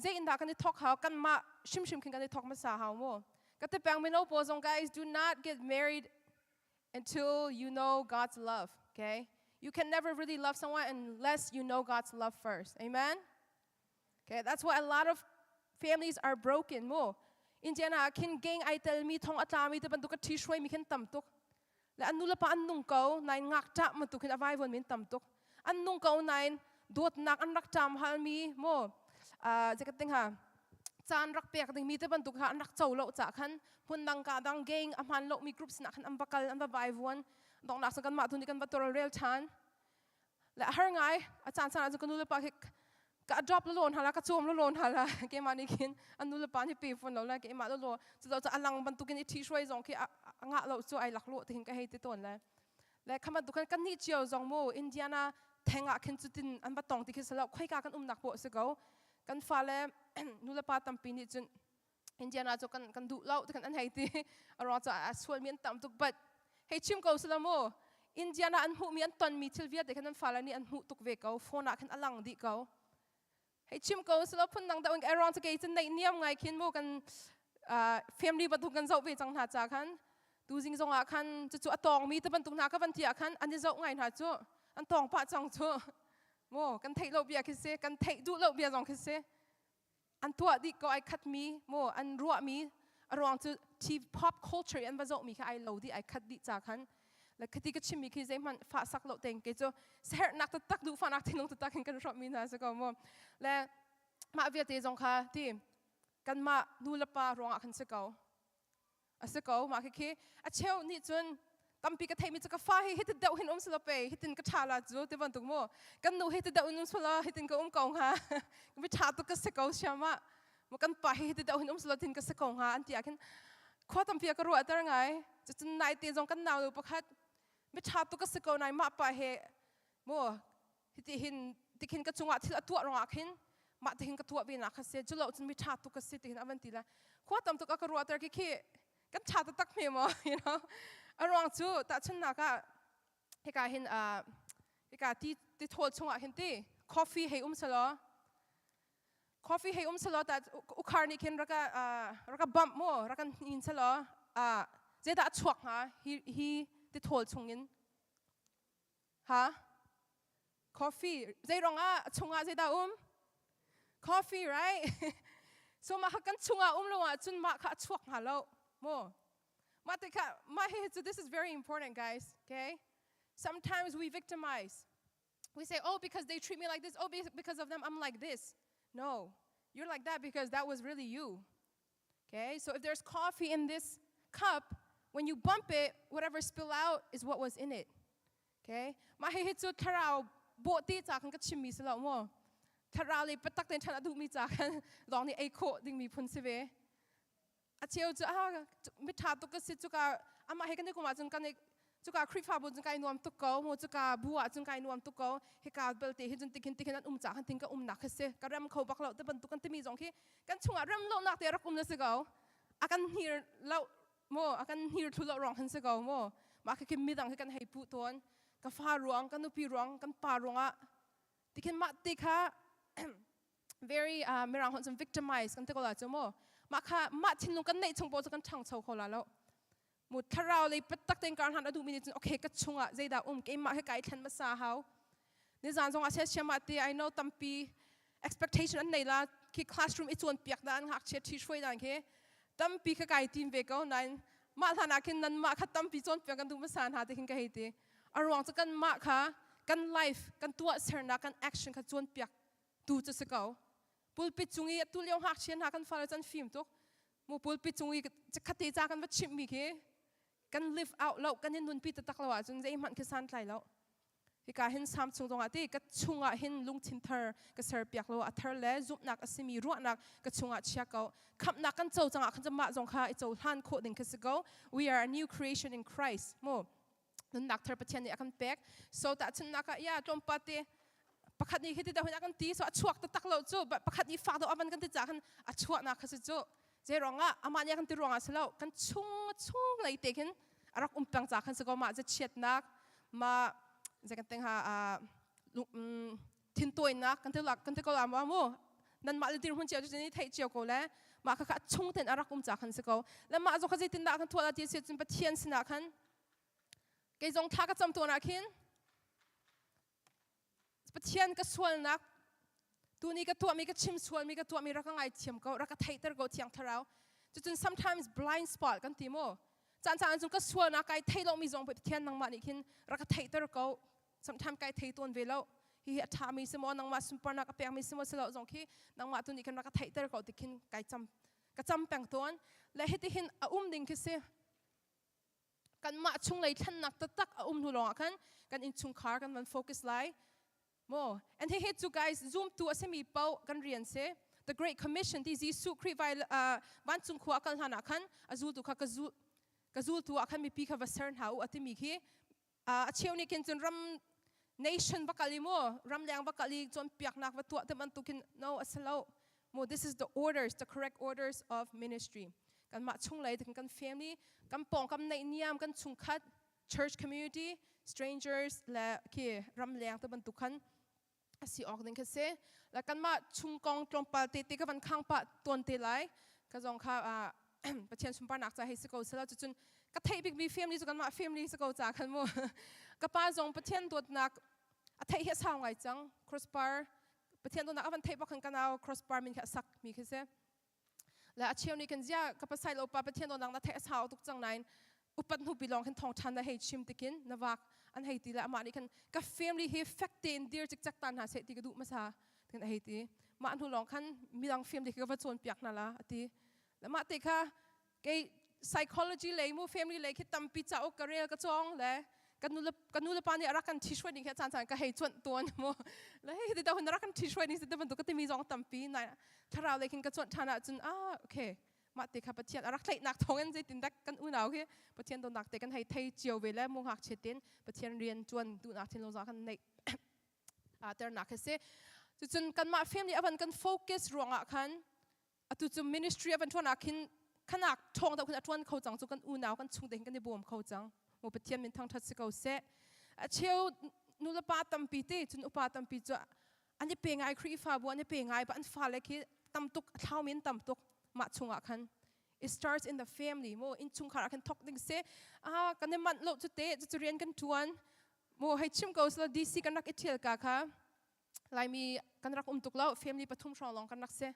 zei in dah kan i thawk hau kanmah hrimhrim khin kan i thawk hmasa hau mu. Ka ti peng mino pawl zong guys do not get married until you know God's love, okay? You can never really love someone unless you know God's love first. Amen? Okay, that's why a lot of families are broken mu. Indiana khin gang ai tel mi thong atla mi te bantuk ka thi shuai mi khin tam tuk. Le an nu le pa an nung ko nain ngak ta ma tu khin avai von min tam tuk. An nung ko nain dawtnak an rak ṭam halmi mu zekating ha caan rak pek dingmi te bantuk kha an rak co lo ca khan hmun dang ka dang gang a hman lomi group sinah khan an va kal an va vaivuan. Donghnak cun kanmah tu nih kan va tawlrel ṭhan. Le a har ngai. A caan caan ahcun ka nu le pa khi ka adopt lalaw hna la ka cawm lalaw hna la keimah nih khin an nu le pa nih pe fawn lo la keimah lalaw cu cu a lang bantukin i ṭhihruai zong khi a ngah lo cu ai lak lo tihin ka hei ti tawn le le kha bantuk khan kan nih cio zong mu Indiana theng ah khin cutin an va tong ti khi si lo khoika kan umnak poh si ko kan fale nu le pa tampi nih cun Indiana cu kan kan duh lo ti kan an hei ti a ruang cu a sualmi an tam tuk but hei chim ko sila mu Indiana an hmuhmi an tonmi thil vialte khan an fale nih an hmuh tuk ve ko phone ah khan a lang dih ko hei chim ko sila phun dang deuh a ruang cu kei cun neih niam ngai khin mu kan family bantuk kan zoh ve cang hna ca khan tuzing zong ah khan cucu a tawngmi te bantuk hna ka van ti ah khan an i zoh ngai hna cu an tawng pah cang cu mu kan theih lo bia khi si kan theih duh lo bia zong khi si an tuah dih ko ai khatmi mu an ruahmi a ruang cu thi pop culture an va zohmi kha ai lo dih ai khat dih ca khan le khati ka chimmi khi zeihmanh fah sak lo teng ke cu herhnak taktak duh fahnak thinlung taktak in kan hrawmmi hna si ko mu le mah vialte zong kha ti kanmah nu le pa ruangah khan si ko A si ko, mah khikhi a cheu nih cun tampi ka theihmi cu ka fa hi hiti deuh hin um selaw pe hitin ka ṭha la cu ti bantuk mu kan nu hi ti deuh in um selaw hitin ka um ko hnga mi ṭha tuk ka si ko siamah mu kan pa hi hiti deuh hin um selaw tin ka si ko hnga an ti ah khin khua tampi a ka ruahter ngai cucun naite zong kan nau nu pakhat mi ṭha tuk ka si ko nai mah pa he mu hiti hin tikhin ka cungah thil a tuah ruangah khin mah tihin ka tuah ve nak kha si culo cun mi ṭha tuk ka si tihin a van ti le khua tam tuk a ka ruahter khi khi kan ṭha taktak hme maw you know a ruang cu tahchunhnak ah hika hin hika ti ti thawl chungah hin ti coffee hei um selaw coffee hei um selaw ta ukhar nih khin raka raka bump mu raka hnin selaw zeidah a chuak hnga hi hi ti thawl chungin Ha? Coffee. Zei rong ah chungah zeidah um? Coffee, right? so mah kha kan chungah um lo ahcun mah kha a chuak hnga lo. Mu. Mah te kha mah hi so this is very important guys, okay? Sometimes we victimize. We say, "Oh, because they treat me like this. Oh, because of them I'm like this." No. You're like that because that was really you. Okay? So if there's coffee in this cup, when you bump it, whatever spill out is what was in it. Okay? Mah hihi cu thlarau bawhte ca khan ka chimmi si lo mu. Thlarau le patak tein ṭhan a duhmi ca khan lawng nih ei khawh dingmi phun si ve. A cheu cu ah miṭha tuk ka si cuka amah he kan i kum ahcun kan i cuka Khrihfabu cun kai nuam tuk ko mu cuka bu ah cun kai nuam tuk ko hika belte hi cun tikhin tikhin an um ca khan ting ka umnak khi si ka rem kho bak lo te bantuk kan timi zong khi kan chungah rem lonak te rak um na si ko a kan hnir lo mu a kan hnir thlu lo rong han si ko mu mah khi midang khi kan hei puh tawn ka fa ruang ka nupi ruang kan pa ruangah tikhin mah te kha very uh, mirang hon cun victimize kan ti ko la chu mu mah kha mah thinlung kan neih chung po cu kan ṭhangcho kho la lo mu thlarau lei patak ten kar han a duhmi nih cun okay ka chungah zeidah um keimah he kai thlen hmasa hau nizan zong ah siama te I know tampi expectation an nei la khi classroom i cawn piak dan ngakchia ṭhi hruai dan khi tampi kha kai tim ve ko nain mah hlan ah khin nan mah kha tampi cawn piak kan duh hmasa hna ti khin ka hei ti a ruang cu kan mah kha kan life kan tuah sernak kan action kha cawn piak tu cu si ko pulpit cung i atu lio ngakchia hna kan fale can fim tuk mu pulpit cung i khate ca kan va chimhmi khi kan live out lo kan in nunpi taktak lo ahcun zeihmanh khi santlai lo hika hin sam chung zongah ti ka chungah hin lungthin thar ka ser piak lo a thar le zumhnak a simi ruahnak ka chungah chia ko khamhnak kan co cangah khan mah zong kha i cohlan khawh ding kha si ko we are a new creation in Christ mu nunnak thar Pathian nih a kan pek so tahchunhnak ah ya tlawmpal te pakhat nih hiti deuh hin a kan ti so a chuak taktak lo cu pakhat nih fak deuh a van kan ti ca khan a chuahnak kha si cu zei ruangah amah nih a kan ti ruangah si lo kan chung chung lei te khin a rak um peng ca khan si ko mah chiatnak ma zei kan teng ha thintawinak kan ti kan ti ko la mu nan mah le dirhmun cio cu ni theih cio ko le mah kha kha chung ten a rak um ca khan si ko le mah zong kha zeitindah kan thuah la ti si cun Pathian sinah khan kei zong thla ka cam tawn ah khin Pathian ka sualnak tuni ka tuahmi ka chim sualmi ka tuahmi rak ka ngaithiam ko rak ka theihter ko thiang thlarau cucun sometimes blind spot kan ti mu caan caan cun ka sualnak kai thei lomi zong Pathian nangmah nih khin rak ka theihter ko sometimes kai thei tawn ve lo hihi a ṭhami si maw nangmah sunparnak a pekmi si maw si lo zong khi nangmah tu nih khin rak ka theihter ko ti khin kai cam ka cam peng tawn le hitihin a um ding khi si. Kanmah chunglei thlennak taktak a um hnu lawngah khan kan innchungkhar kan van focus lai. Mo and hihi cu guys zumtu a simi paoh kan rian si. The Great Commission ti Jesuh Khrih vai uh, vancung khua a kal hlan ah khan a zultu kha ka zul ka zultu ah khan mipi kha va ser hna u a timi khi uh, a cheu nih khin cun ram nation va kal i mu ram leng va kal i cawnpiaknak va tuah te bantukin no a si lo mu this is the orders the correct orders of ministry kanmah chunglei kan family kan pawngkam naihniam kan chungkhat church community strangers le khi ramleng te bantuk khan a si awk ding kha si la kanmah chung kong tlawmpal te te ka van khang pa tuan te lai ka zong kha Pathian sunparnak ca hei si ko sela cucun ka theih bikmi family cu kanmah family si ko ca khan mu ka pa zong Pathian dawtnak a theih hi a sau ngai cang crossbar Pathian dawtnak a van theih bak khan kanau crossbar min kha a sak mi khi si le a cheu nih kan zia ka pasai lo pa Pathian dawtnak na theih a sau tuk cang nain upat hnu pi lawng khin thong ṭhan na hei chim tikin na vak an hei ti le amah nih khan ka family hi fek tein dir cikcek ta hna seh ti ka duh hmasa tin a hei ti mah hnu lawng khan midang family khi ka va cawn piak hna la a ti le mah te kha kei psychology lei mu family lei khi tampi cauk ka rel ka cawng le kan nu le kan nu le pa nih a rak kan ṭhi hruai ning khi caan caan ka hei cuanh tuan mu le hei ti hun rak kan ṭhi hruai ning si te bantuk ka timi zong tampi nai thlarau lei khin ka cuanh ṭhan ahcun ah okay mah te kha Pathian a rak tlaihnak thawngin zeitindah kan unau khi Pathian dawtnak te kan hei thei cio ve le mu ngakchia ten Pathian rian ṭuan duhnak thinlung zong kan neih ternak khi si cucun kanmah family avan kan focus ruangah khan atu cu ministry avan ṭuan ah khin khanak ṭhawng deuh khin a ṭuan kho cang cu kan unau kan chung te hin kan i bawm kho cang mu Pathian min thangṭhat si ko seh a cheu nulepa tampi te cun upa tampi cu an i pe ngai Khrihfabu an i pe ngai ba an fale khi tam tuk a thlau min tam tuk mah chungah khan it starts in the family mo innchungkhar ah khan thok ding si ah kan i manh lo cu te cu rian kan tuan mo hei chim ko slo DC kan rak i thial ka kha laimi kan rak um tuk lo family pathum hrawng lawng kan rak si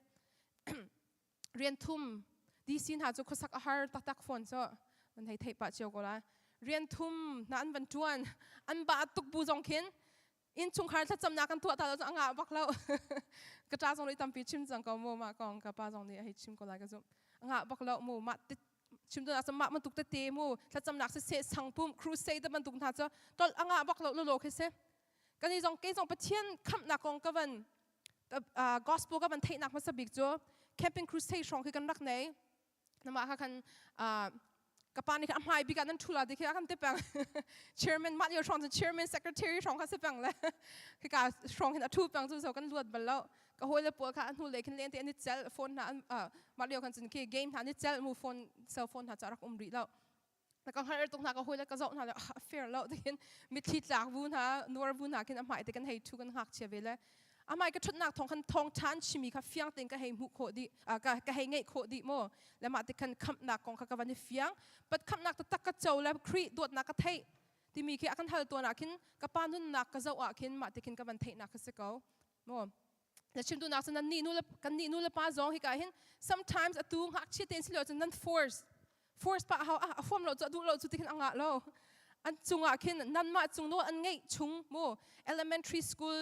rian thum DC hna cu khuasak a har taktak fawn so nan hei theih pah cio ko lai rian thum na an van tuan an ba tuk bu zong khin innchungkhar thlacamnak kan tuah ta lo cu a ngah bak lo ka ṭa zong nih tampi chim cang ko mu mah kong ka pa zong nih a hei chim ko lai ka zumh a ngah bak lo mu mah chim tu nak mah bantuk tete mu thlacamnak siseh sangpum crusade bantuk hna cu tol a ngah bak lo lolo khi si kan i zong kei zong Pathian khamhnak kong ka van gospel ka van theihnak hmasa bik cu camping crusade hrawng khi kan rak nei Namah kha khan ka pa nih khan a hmai bik ah nan ṭhu la ti khi a kan ti peng. Chairman mah lio hrawng cun chairman secretary hrawng kha si peng le khika hrawng hin a ṭhu peng cu so kan luat bal lo. Ka hawile pawl kha a hnu lei khin len te an i celh phone hna an mah lio khan cun khi game hna an i celh mu phone cell phone hna cu a rak um rih lo. Na ka hngalh tuk hna ka hawile ka zoh hna le a fair lo tihin mitthli tlak bu hna nuar bu hna khin a hmai te kan hei ṭhu kan ngakchia ve le amai ka ṭhutnak thawng khan thawng ṭhan chimi kha fiang tein ka hei hmuh khawh dih ka ka hei ngeih khawh dih mu le mah ti khan khamhnak kong kha ka van i fiang pat khamhnak taktak ka co le Khrih dawtnak ka theih timi khi a kan hal tuan ah khin ka pa nunnak ka zoh ah khin mah ti khin ka van theihnak kha si ko mu na chim duhnak cu nan nih nu le kan nih nu le pa zong hika hin sometimes atu ngakchia tein silo cun nan force force pa hau a huam lo cu a duh lo cu ti khin a ngah lo an cungah khin nanmah cung nawl an ngeih chung mu elementary school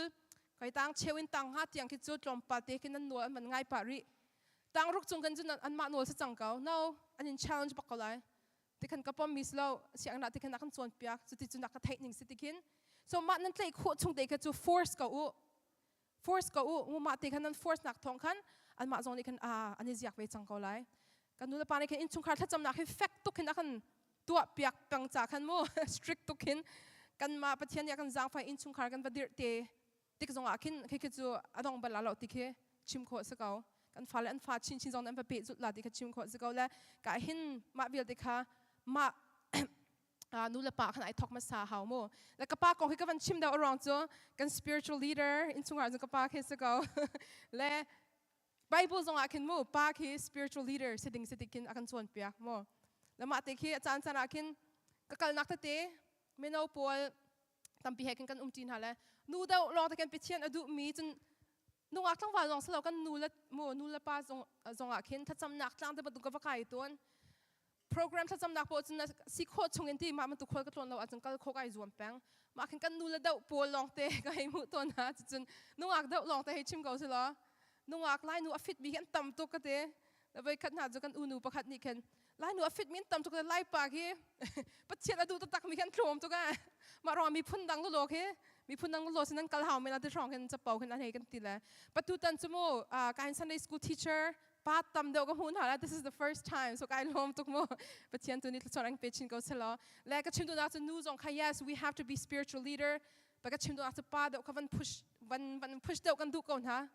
kai tang cheu in tang ha tiang khi cu tlawmpal te khin nan nawl an van ngai pah rih tang ruk cung kan cu anmah nawl si cang ko no an in challenge bak ko lai tikhan ka pom mi si lo sianginn ah tikhan a kan cawnpiak cuti cun a ka theih ning si tikhin so mah nan tlaih khawh chung te kha cu force ko u force ko u mu mah te khan nan force nak thawng khan anmah zong nih khan a an i ziak ve cang ko lai kan nu le pa nih khan innchungkhar thlacamnak hi fek tuk hin a kan tuah piak peng ca khan mu strict tuk hin kanmah Pathian nih a kan zaangfai innchungkhar kan va dirh te tik zong ah khin khi khi cu a dong bal lo ti khi chim khawh si ko kan fale an fa chinchin zong an va peh zut la ti kha chim khawh si ko le ka hin mah vialte kha mah nu le pa khan ai thok hmasa hau mu le ka pa kong hi ka van chim deuh aruang cu kan spiritual leader innchungkhar cun ka pa khi si ko le Bible zong ah khin mu pa khi spiritual leader si ding si tik khin a kan cawnpiak mu le mah te khi a caan caan ah khin ka kalnak tete mino pawl tampi he khin kan umṭi hna le nu deuh lawng te khin Pathian a duhmi cun nungak tlangval zong silo kan nu le mu nu le pa zong zong ah khin thlacamnak tlang te bantuk ka va kai tawn program thlacamnak pawl cun si khawh chung in ti mah bantuk khual ka tlawn lo ahcun kal khawh kai zuam peng mah khin kan nu le deuh pawl lawng te ka hei hmuh tawn hna cucun nungak deuh lawng te hei chim ko si law nungak lai nu a fit mi hi an tam tuk ka ti. Voi khat hna cu kan unu pakhat nih khin Lainu a fit min tam tuk le Laipa khi Pathian a duh taktak mi khan tlawm tuk eh. Mah ruang miphun dang lolo khi miphun dang lolo sin an kal hau men ati hrawng khin capo khin an hei kan ti le. Patu tan cu mu kain Sunday school teacher pa tam deuh ka hmuh hna la this is the first time so kai lawm tuk mu Pathian tu nih thluachuah an pe chin ko selaw le ka chim duhnak cu nu zong kha yes we have to be spiritual leader pa ka chim duhnak cu pa deuh kha van push van van push deuh kan duh ko hna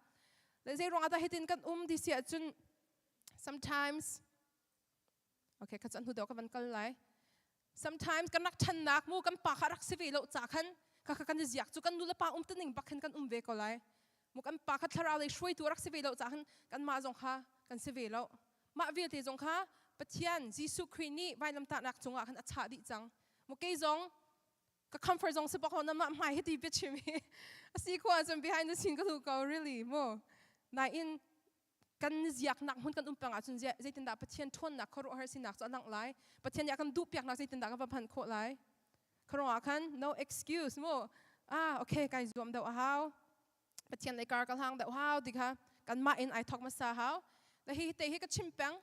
le zei ruangah dah hitin kan um ti si ahcun sometimes okay ka chan hnu deuh ka van kal lai sometimes kan rak ṭhannak mu kan pa kha rak si ve lo ca khan kha kha kan i ziak cu kan nu le pa um tuning bak khin kan um ve ko lai mu kan pa kha thlarau lei hruaitu rak si ve lo ca khan kan mah zong kha kan si ve lo mah vialte zong kha Pathian Jesuh Khrih nih vailamtahnak cungah khan a chah dih cang mu kei zong ka comfort zong si bak lo na mah hmai hi ti biachim hi a si ko ahcun behind the scene ka tu ko really mu nain kan ziaknak hmun kan um peng ahcun zeitindah Pathian ṭhawnnak khuaruahhar sinak cu a langh lai Pathian nih a kan duhpiaknak zeitindah kan va phanh khawh lai khuaruah ah khan no excuse mu ah okay kai zuam deuh a hau Pathian lei kar ka hlang deuh hau ti kha kanmah in ai thok hmasa hau na hi te hi ka chim peng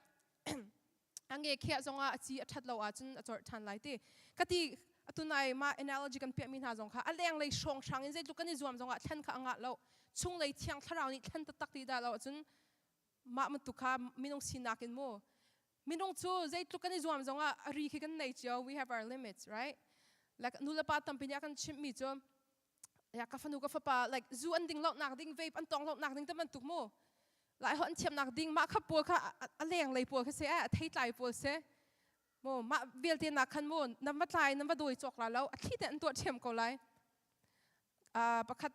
a nge khiah zongah a ci a ṭhat lo ahcun a corh ṭhan lai ti ka ti atunai mah analogy kan piahmi hna zong kha a lenglei hrawnghrang in zeitluk kan i zuam zongah thlen kha a ngah lo chunglei thiang thlarau nih thlen taktak ti dah lo ahcun mah bantuk kha minung sinak in mu minung cu zeitluk kan i zuam zongah a ri khi kan nei cio we have our limits right like nu le pa tampi nih a kan chimhmi cu ya ka fanu ka fapa like zu an ding lo nak ding vape an tong lo nak ding te bantuk mu lai ho an thiam nak ding mah kha pawl kha a leng lei pawl kha se a thei tlai pawl se mu mah vialte nak khan mu nan va tlai nan va doi cawk la lo a thli te an tuah thiam ko lai pakhat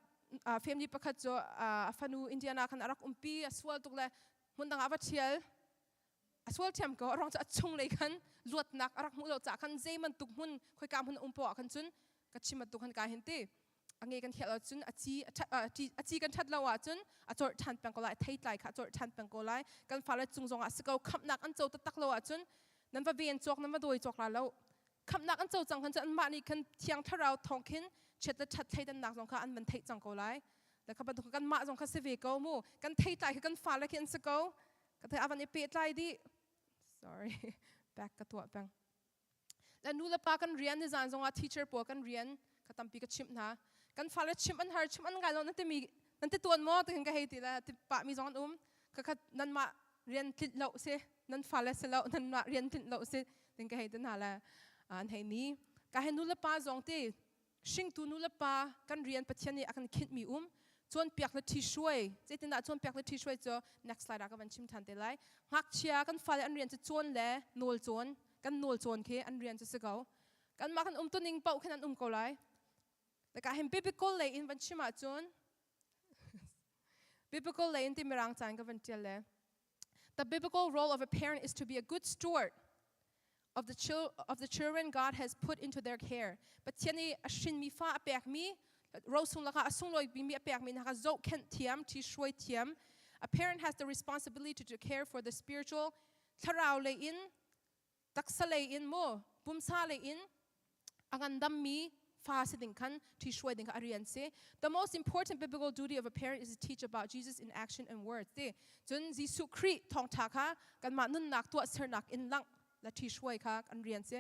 family pakhat cu a fanu Indiana khan a rak umpi a sual tuk le hmun dang ah va thial a sual thiam ko a ruang cu a chung lei khan luatnak a rak hmuh lo caah khan zei bantuk hmun khoika hmun um poah khan cun ka chim bantuk khan ka hin ti a nge kan khiah lo cun a ci a ci kan that lo ahcun a corh ṭhan peng ko lai a theitlai kha a corh ṭhan peng ko lai kan fale cung zongah si ko khamhnak an co taktak lo ahcun nan va ven cawk nan va dawi cawk la lo khamhnak an co cang khan cun anmah nih khan thiang thlarau thawng khin chiat le ṭhat thleidannak zong kha an van theih cang ko lai le kha bantuk kanmah zong kha si ve ko mu kan theitlai kha kan fale khi an si ko ka thei avan i pehtlai dih sorry back ka tuah peng le nu le pa kan rian ni zan zongah teacher pawl kan rian ka tampi ka chimh hna kan fale chimh an har chimh an ngai lo nan timi nan ti tuan maw tihin ka hei ti le ti pah mi zong an um ka khat nan mah rian tlinh lo si nan fale si lo nan mah rian tlinh lo si tin ka hei ti hna le an hei ni ka he nu le pa zong ti hringtu nu le pa kan rian Pathian nih a kan khinhmi um cawnpiak le ṭhihruai zeitindah cawnpiak le ṭhihruai cu next slide ah ka van chim ṭhan te lai ngakchia kan fale an rian cu cawn le nawl cawn kan nawl cawn khi an rian cu si ko kanmah kan um tuning paoh khin an um ko lai Taka hin biblical lei in van chim ahcun biblical lei in ti mirang caan ka van ṭial le The biblical role of a parent is to be a good steward of the, chil- of the children God has put into their care. Pathian i a hrinmi fa a pekmi, rosung lakah a sunglawi a pekmi hna kha zohkhenh thiam, ṭhihruai thiam. A parent has the responsibility to care for the spiritual thlarau lei in taksa lei in mu pumsa lei in a ngandammi fa si ding khan ṭhihruai ding kha a rian si. The most important biblical duty of a parent is to teach about Jesus in action and words. Ti cun Jesuh Khrih thawngṭha kha kanmah nunnak tuahsernak in langh le ṭhihruai kha kan rian si.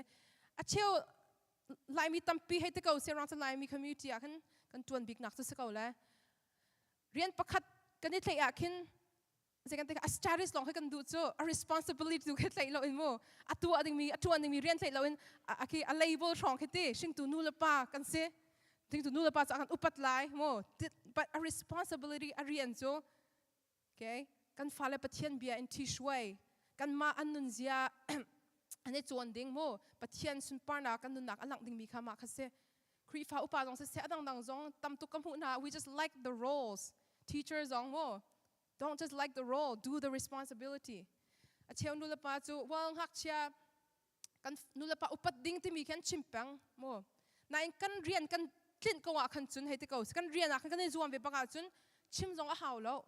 A cheu Laimi tampi hei ti ko si rang Laimi community ah khan kan ṭuan biknak cu si ko le rian pakhat kan i tlaih ah khin zei kan a status lawng khi kan duh cu a responsibility tu khi tlaih lo in mu a tuah dingmi a tuan dingmi rian tlaih lo in a khi a label hrawng khi ti hringtu nu le pa kan si hringtu nu le pa cu kan upat lai mu but a responsibility a rian cu okay kan fale pathian bia in thi shuai kanmah an nun zia an i cawn ding mu pathian sunparnak kan nunnak a langh dingmi kha mah kha si Khrihfa upa zong siseh a dangdang zong tam tuk ka hmuh hna we just like the roles teacher zong mu Don't just like the role, do the responsibility. A cheu nulepa cu well ngakchia kan nulepa upat ding timi khan chim peng mu. Nain kan rian kan tlinh ko ah khan cun hei ti ko kan rian ah khan kan i zuam ve bak ah cun chim zong a hau lo.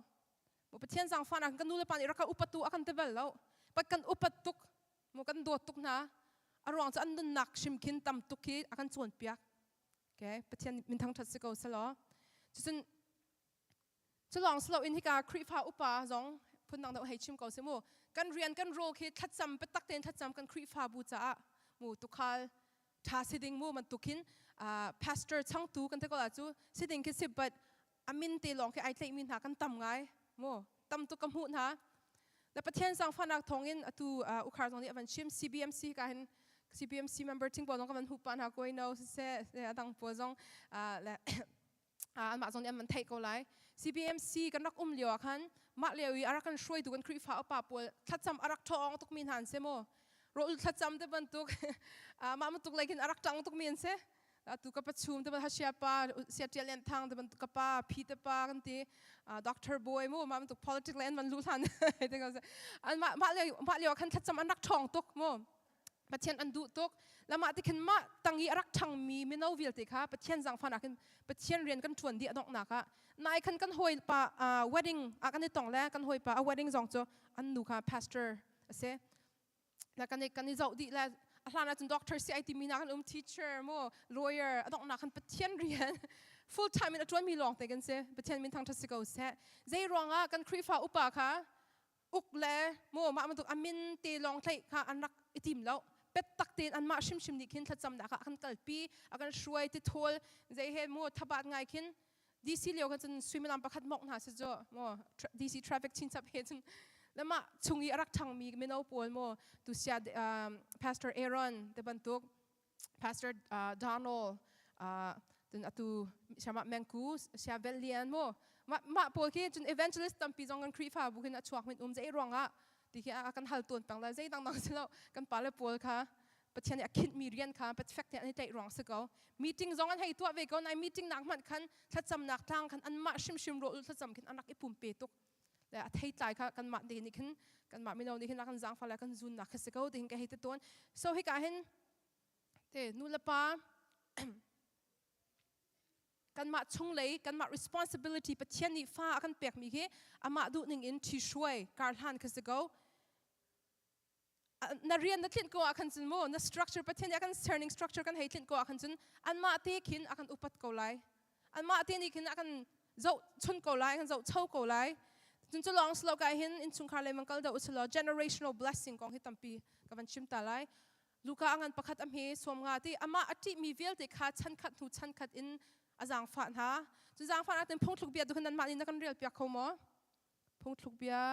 Mu Pathian zaangfah nak kan nulepa nih rak ka upatu a kan ti bal lo. Pat kan upat tuk mu kan dawt tuk hna. A ruang cu an nunnak hrim khin tam tuk khi a kan cawnpiak. Okay, Pathian min thangṭhat si ko selaw. Cucun Cu lawng si loin hika Khrihfa upa zong phundang deuh hei chim ko si mu. Kan rian kan role khi thlacam biatak tein thlacam kan Khrihfabu caah mu tukhal tha si ding mu bantukin pastor changtu kan te ko la cu si ding khi si but amin te lawng khi ai tlaih mi hna kan tam ngai mu tam tuk ka hmuh hna le Pathian zaangfahnak thawngin atu ukhar zong nih a van chim CBMC ka hin CBMC member thing pawl zong ka van hu pa hna koi no siseh adang pawl zong le anmah zong nih an van theih ko lai CBMC kan rak um lio ah khan mah lio i a rak kan hruaitu kan Khrihfa upa pawl thlacam a rak ṭhawng tukmi hna an si mu rawl thlacam te bantuk mah bantuk lei khin a rak ṭang tukmi an si atu ka pachum te hasia pa sia ṭial lian thang te bantuk ka pa phi te pa kan ti doctor boy mu mah bantuk politics le an van lu hlan an mah mah lio mah lio khan thlacam an rak ṭhawng tuk mu Pathian an duh tuk. Lamah ti khin mah tang i a rak ṭhangmi mino vialte kha Pathian zaangfahnak in Pathian rian kan ṭuan dih a donghnak ah nai khan kan hawipa wedding ah kan i tong le kan hawipa a wedding zong cu an nu kha pastor a si. Le kan i kan i zoh dih le a hlan ahcun doctor si ai timi hna kan um teacher mu lawyer a donghnak khan Pathian rian full time in a ṭuanmi lawng te kan si. Pathian min thangṭhat si ko seh. Zei ruangah kan Khrihfa upa kha uk le mu mah bantuk a min te lawng tlaih kha an rak i tim lo pettak tein anmah hrimhrim nih khin thlacamnak ah a kan kalpi a kan hruai ti thawl zei he mu thabat ngai khin DC lio khan cun suimilam pakhat mok hna si cu mu DC traffic chinchap he cun le mah chung i a rak ṭhangmi mino pawl mu tusia Pastor Aaron te bantuk Pastor uh, Donald uh, tun atu siama mengku sia vel lian mu mah mah pawl khi cun evangelist tampi zong kan Khrihfa bu khin a chuak min um zei ruangah ti khi a kan hal tawn peng la zei dang dang si lo kan pale pawl kha Pathian nih a khinh mi rian kha perfect te an i tlaih ruang si ko meeting zong an hei tuah ve ko nai meeting nak hmanh khan thlacamnak tlang khan anmah hrimhrim rawh thlacam khin an rak i pumpe tuk le a theitlai kha kanmah te nih khin kanmah mino nih khin a kan zaangfah le kan zunnak kha si ko ti hin ka hei ti tawn so hika hin te nu le pa kanmah chunglei kanmah responsibility Pathian nih fa a kan pekmi hi amah duh ning in ṭhi hruai karhlan kha si ko na rian na tlinh ko ah khan cun mu na structure Pathian nih a kan serning structure kan hei tlinh ko ah khan cun anmah te khin a kan upat ko lai anmah te nih khin a kan zoh chun ko lai kan zoh cho ko lai cun cu lawng silo kai hin innchungkhar lei mang kal deuh usilo generational blessing kong hi tampi ka van chim ta lai Luka a ngan pakhat a hme suam nga ti amah a ṭihmi vialte kha chan khat hnu chan khat in a zaangfah hna cu zaangfahnak tin phungthluk bia tu khan nanmah nih na kan rel piak kho maw phungthluk bia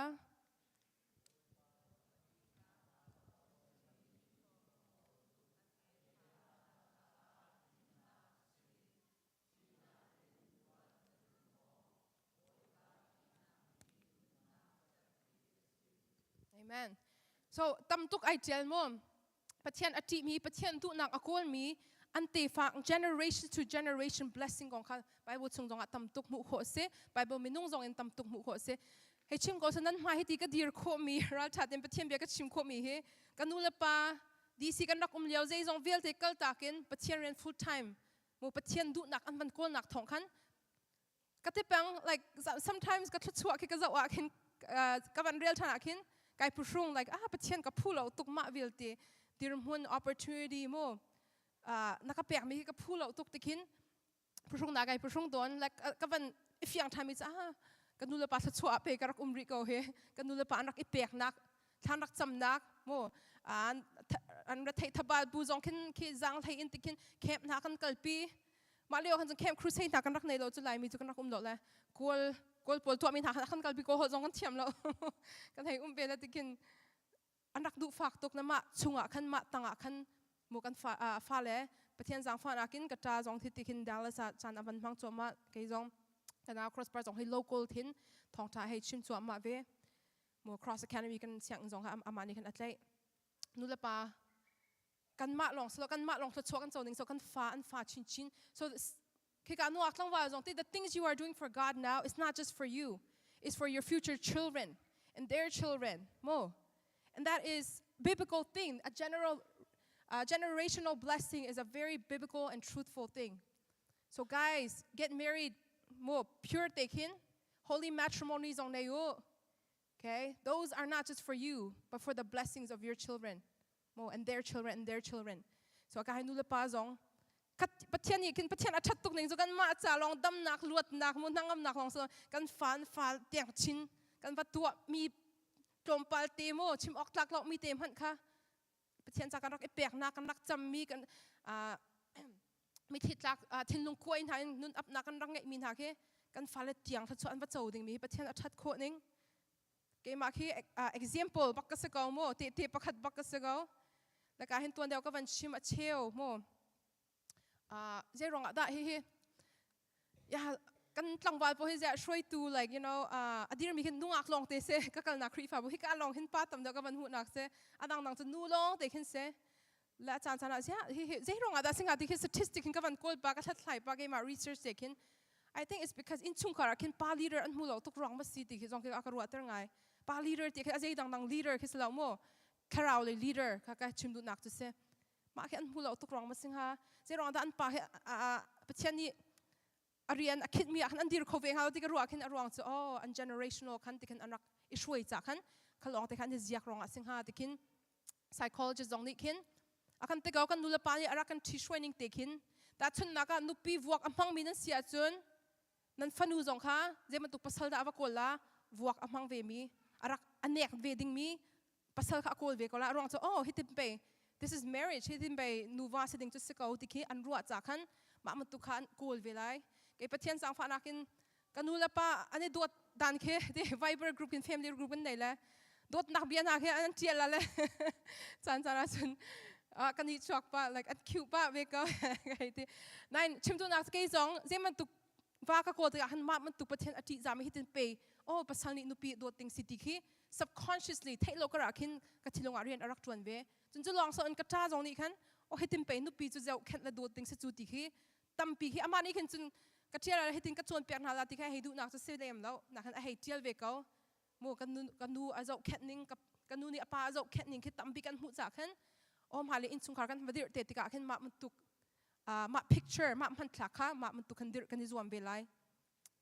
Amen. So tam tuk ai tial mu. Pathian a ṭihmi, Pathian duhnak a kawlmi an tefa generation to generation blessing kong kha Bible chung zongah tam tuk hmuh khawh a si. Bible minung zong in tam tuk hmuh khawh a si. Hei chim ko nan hmai hiti ka dir khawhmi ralṭha tein Pathian bia ka chim khawhmi hi ka nu le pa DC kan rak um lio zeizong vialte kaltak in Pathian rian full time mu Pathian duhnak an van kawlnak thawng khan ka ti peng like sometimes ka thluachuah khi ka zoh ah khin ka van rel ṭhan ah khin kai phuhrung like ah Pathian ka phu lo tuk mah vialte dirhmun opportunity mu na ka pek mi hi ka phu lo tuk ti khin phuhrung na kai phuhrung tawn like ka van i fiang ṭhan mi cu ah ka nu le pa thluachuah pe ka rak um rih ko hi ka nu le pa an rak i peknak thlan rak camnak mu an an ra theih thabal bu zong khin khi zang hlei in tikhin camp hna kan kalpi mah lio khan cun camp crusade hna kan rak nei lo cu laimi cu kan rak um lo le kawl kawl pawl tuahmi hna khan kalpi kawl holh zong kan thiam lo kan hei um ve le tikhin an rak duh fak tuk na mah chungah khan mah tangah khan mu kan fa fa le Pathian zaangfahnak in ka ṭa zong thi tikhin Dallas ah caan a van hmang cuahmah kei zong kana crossbar zong hi local thin thawngṭha hei chim cuahmah ve mu Cross Academy kan sianginn zong kha amah nih khan a tlaih nu le pa kanmah lawng silo kanmah lawng thluachuah kan co ning so kan fa an fa chinchin so khika nuak tlangval zong ti the things you are doing for God now is not just for you it's for your future children and their children mo and that is biblical thing a general uh, generational blessing is a very biblical and truthful thing so guys get married mo pure taking holy matrimony zong nei u Okay? Those are not just for you, but for the blessings of your children. Mo and their children and their children. So ka nu le pa zong Pathian nih khin Pathian a ṭhat tuk ning cu kan mah ca lawng damnak luatnak mu hnangamnak lawng so kan fa an fa tiang chin kan va tuah mi tlawmpal te mo chim awk tlak lo mi te hmanh kha Pathian ca kan rak i peknak kan rak cammi kan mithi tlak thinlung kuai hna in nun apnak kan rak ngeihmi hna khi kan fale tiang thluachuah an va co dingmi hi Pathian a ṭhat khawh ning. Keimah khi example bak ka si ko mu, tehte pakhat bak ka si ko. Laka hin tuan deuh ka van chim a cheu mu. Zei ruangah dah hihi ya kan tlangval pawl hi ziah hruaitu like you know a dirmi hin nungak lawng te se ka kalnak Khrihfabu hi ka lawng hin pa tam deuh ka van hmuhnak se a dangdang cu nu lawng te khin se la caan caan ah ziah hi hi zei ruangah dah singa ti khi statistic hin ka van kawl pa ka hlathlai pa keimah research te khin I think it's because innchungkhar ah khin pa leader an hmu lo tuk ruang ma si ti khi zong khi a ka ruahter ngai pa leader ti khi a zei dangdang leader khi si lo mu thlarau lei leader kha ka chim duhnak cu si mah khi an hmu lo tuk ruang ma si hnga zei ruang dah an pa hi Pathian nih a rian a khinh mi ah khan an dir kho ve hnga lo ti ka ruah khin a ruang cu oh an generational khan ti khin an rak i hruai ca khan khalawng te khan hi ziak ruang ah si hnga ti khin psychologist zong nih khin a kan te ko kan nu le pa nih a rak kan ṭhi hruai ning te khin tahchunhnak ah nupi vuak a hmangmi nan si ahcun nan fanu zong kha zei bantuk pasal dah a va kawl la vuak a hmang ve mi a rak a nek ve dingmi pasal kha a kawl ve ko la a ruang cu oh hitin pei this is marriage hitin pei nuva si ding cu si ko ti khi an ruah ca khan mah bantuk kha an kawl ve lai kei Pathian zaangfahnak in ka nu le pa an i dawt dan khi ti Viber group in family group in nei le dawtnak bia hna khi an tial la le caan caan ahcun kan i chuak pa like an cute pa ve ko kai ti nain chimtu nak kei zong zei bantuk va ka kawl tikah han mah bantuk Pathian a ṭih zami hitin pe oh pasal nih nupi dawt ding si ti khi subconsciously theih lo kar ah khin ka thinlung ah rian a rak ṭuan ve cun cu lawng so in ka ṭa zong nih khan oh hitin pe nupi cu zoh khenh le dawt ding si cu ti khi tampi khi amah nih khin cun ka ṭial ah hitin ka cawnpiak hna la ti kha hei duhnak cu si lem lo nak khan a hei ṭial ve ko mu kan nu ka nu a zohkhenh ning ka, ka nu nih a pa a zohkhenh ning khi tampi kan hmuh ca khan om ha le innchungkhar kan va dirh te tikah khin mah bantuk uh, mah picture mah hmanthlak kha mah bantuk khan dirh kan i zuam ve lai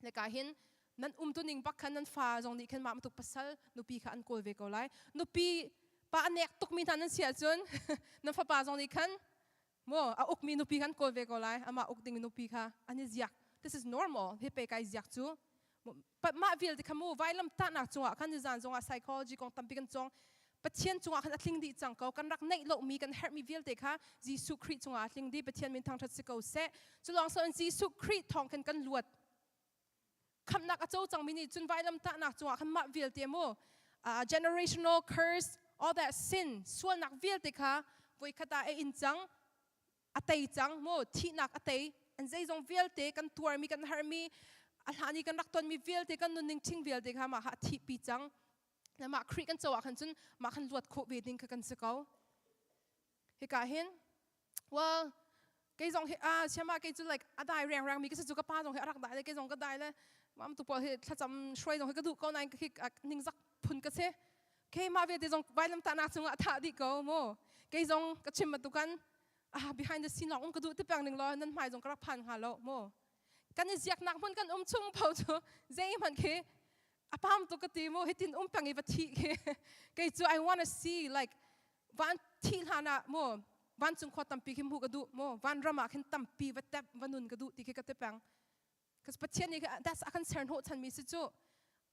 le ka hin nan um tu ning bak khan nan fa zong nih khan mah bantuk pasal nupi kha an kawl ve ko lai nupi pa a nek tukmi hna nan si ahcun nan fapa zong nih khan mo a ukmi nupi khan kawl ve ko lai amah uk ding nupi kha an i ziak this is normal hi pe kai ziak cu mah vialte kha mu vailam tahnak cungah khan nizan zongah psychology kong tampi kan cawng Pathian cungah khan a tling dih cang ko kan rak neih lomi kan herhmi vialte kha Jesuh Khrih cungah a tling dih Pathian min thangṭhat si ko seh cu lawng so in Jesuh Khrih thawng khan kan luat khamhnak a co cangmi nih cun vailam tahnak cungah khan mah vialte mu uh, generational curse all that sin sualnak vialte kha voikhat ah a in cang a tei cang mu thihnak a tei an zeizong vialte kan tuarmi kan harmi a hlan i kan rak tonmi vialte kan nunning thing vialte kha mah kha a thihpi cang mah Khrih kan co ah khan cun mah khan luat khawh ve ding kha kan si ko hika hin well kei zong hi ah siama kei cu like a dai reng reng mi ka si cu ka pa zong hi a rak dai le kei zong ka dai le mam tu pawl hi thlacam hruai zong hi ka duh ko nain khi ningzak phun ka si kei mah vialte zong vailam tahnak cungah a thah dih ko mu kei zong ka chim bantukan ah behind the scene lawng um ka duh ti peng ning law nan hmai zong ka rak phan hnga lo mu kan i ziaknak hmun kan um chung pho cu zeihmanh khi a pam tuk ka ti mu hitin um peng i va thi khi kei cu I wanna see like van thi hlan ah mu vancung khua tampi khi hmuh ka duh mu van ram ah khin tampi va tep va nun ka duh ti khi ka ti peng Cause Pathian nih that's a kan ser hnawh chanmi si cu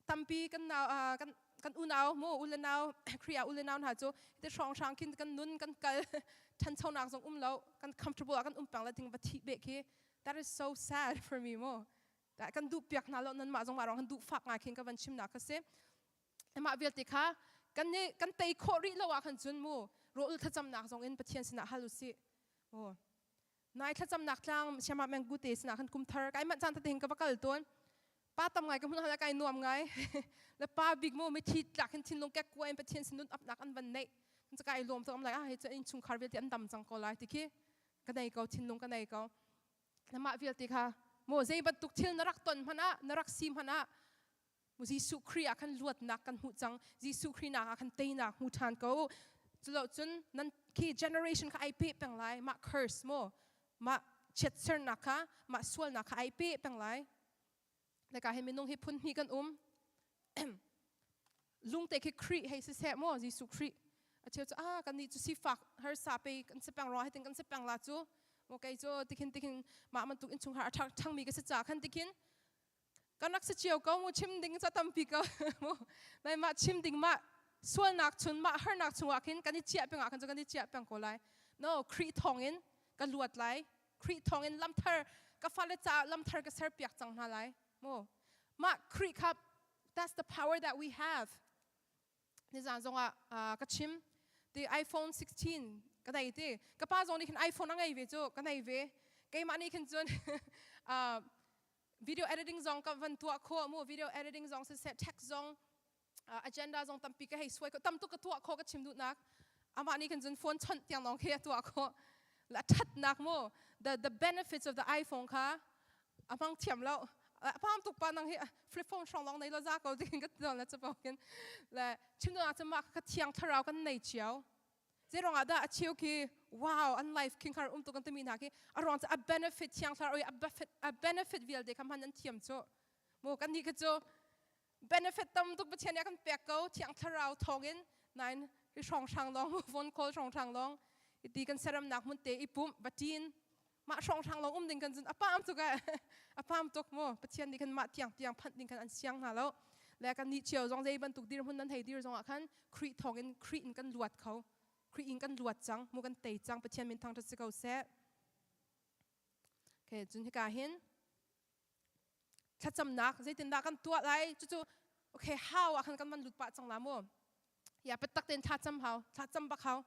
tampi kan nau kan kan unau mu u le nau Khrih ah u le nau hna cu ti hrawng hrang khin kan nun kan kal ṭhanchonak zong um lo kan comfortable ah kan um peng le ting va thih beh khi that is so sad for me mu kan duh piak hna lo nan mah zong mah rong kan duh fak ngai khin ka van chimnak ka si mah vialte kha kan nih kan tei khawh rih lo ah khan cun mu rawl thlacamnak zong in Pathian sinah hal usih oh Nai thlacamnak tlang siama menggu te sinah khan kum thar kai manh caan tete hin ka va kal tawn. Pa tam ngai ka hmun hala kai nuam ngai. Le pa bik mu mithi tlak hin thinlung kek kua in Pathian sin nun apnak an van neih. Kan caka i lawm tuk am lai ah hei cu innchungkhar vialte an dam cang ko lai ti khi ka nei ko thinlung ka nei ko. Na mah vialte kha mo zei bantuk thil na rak ton hmanh ah na rak si hmanh ah Jesuh Khrih ah khan luatnak kan hmuh cang. Jesuh Khrih nak ah khan teinak hmu ṭhan ko. Culo cun nan khi generation kha ai pe peng lai. Mah curse mo, mah chiatsernak kha, mah sualnak kha ai pe peng lai. Leka hi minung hi phun hnih kan um. Lungte khi Khrih hei siseh mo Jesuh Khrih. A cheu cu ah kan nih cu sifak harsa pe kan si peng rua hitin kan si peng la cu. Mo kei cu tikhin tikhin mah bantuk innchungkhar a ṭhangmi ka si ca khan tikhin kan rak si cio ko mu chim ding ca tampi ko mu nai mah chim ding mah. Sualnak chun mah harnak chungah khin kan i chiah peng ah khan cu kan i chiah peng ko lai. No, Khrih thawngin ka luat lai. Khrih thawngin lamthar ka fale caah lamthar ka ser piak cang hna lai. Mu. Mah Khrih kha that's the power that we have. Nizan zongah ka chim ti iPhone 16 ka nei ti ka pa zong nih khin iPhone a ngei ve cu ka nei ve keimah nih khin cun video editing zong ka van tuah khawh mu video editing zong siseh text zong agenda zong tampi ka hei suai ko tam tuk ka tuah khawh ka chim duhnak amah nih khin cun phone chawnh tiang lawng khi a tuah khawh la thatnak mu the the benefits of the iPhone kha a hmang thiam lo a pam tuk pa nang hi flip phone hrong long nei lo za ko ding ka ton la chapo kin le chim do na ma ka thiang thlarau kan nei chiao Zeirong ah dah a cheu khi wow an life king har um tuk an timi hna khi a ruang cu a benefit thiang thlarau a benefit a benefit vialte kha hman an thiam cu mu kan nih khi cu benefit tam tuk Pathian nih a kan pek ko thiang thlarau thawngin nain hi hrong hrang lawng mu phone call hrong hrang lawng iti kan seramnak hmun te i pumh batin mah hrong hrang lawng um ding kan cun a pam tuk eh a pam tuk mu Pathian nih khan mah tiang tiang phanh ding khan an siang hna lo le kan nih cio zong zei bantuk dirhmun nan hei dir zong ah khan Khrih thawngin Khrih in kan luat kho Khrih in kan luat cang mu kan tei cang Pathian min thangṭhat si ko seh Okay, cun hika hin thlacamnak zeitindah kan tuah lai cucu okay how ah khan kan van lut pah cang la mu ya patak ten thlacam hau thlacam bak hau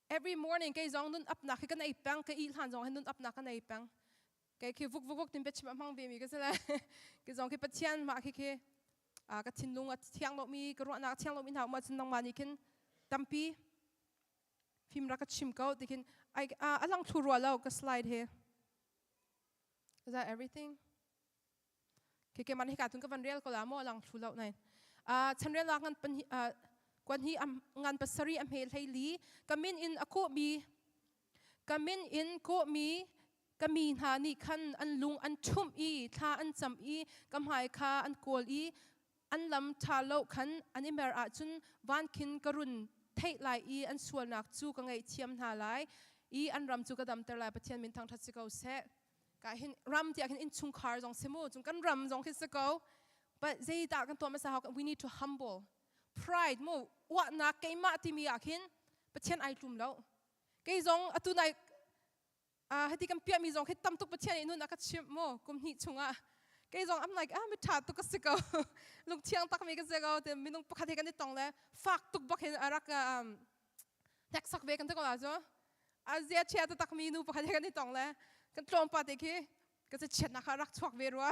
every morning kei zong nun upnak hi kan ei peng ka i hlan zong hi nun upnak kan ei peng kei khi vuk vuk vuk tin biachim a hmang ve mi ka si le ke zong khi pathian mah khi khi ka thinlung a thiang lo mi ka ruahnak a thiang lo mi hna um ahcun nangmah nih khin tampi fim rak ka chim ko ti khin ai a lang thlu rua lo ka slide he Is that everything? Ke ke man hika tun ka van rel ko la mo lang thlu lo nai. A chanrel la ngan pan kwan hi am ngan pasari am he hlei li kamin in ako mi kamin in ko mi kami hna nih khan an lung an ṭhumh i thla an cam i ka hmai kha an kawl i an lam ṭha lo khan an i mer ahcun van khin ka run theih lai i an sualnak cu ka ngaihthiam hna lai i an ram cu ka damter lai Pathian min thangṭhat si ko seh ka hin ram tiah khin innchungkhar zong si mu cung kan ram zong khi si ko but zeidah kan tuah hmasa hau we need to humble pride mu uahnak keimah timi ah khin Pathian ai tlum lo kei zong atu nai hati kan piahmi zong khi tam tuk Pathian nih nun a ka chimh mu kum hnih chungah kei zong I'm like ah mi ṭha tuk ka si ko lungthiang takmi ka si ko te minung pakhat he kan i tong le fak tuk bak hin a rak um, hneksak ve kan ti ko la cu a zia chia takmi nu pakhat he kan i tong le kan tlawm pa te khi ka ca chiatnak kha rak chuak ve rua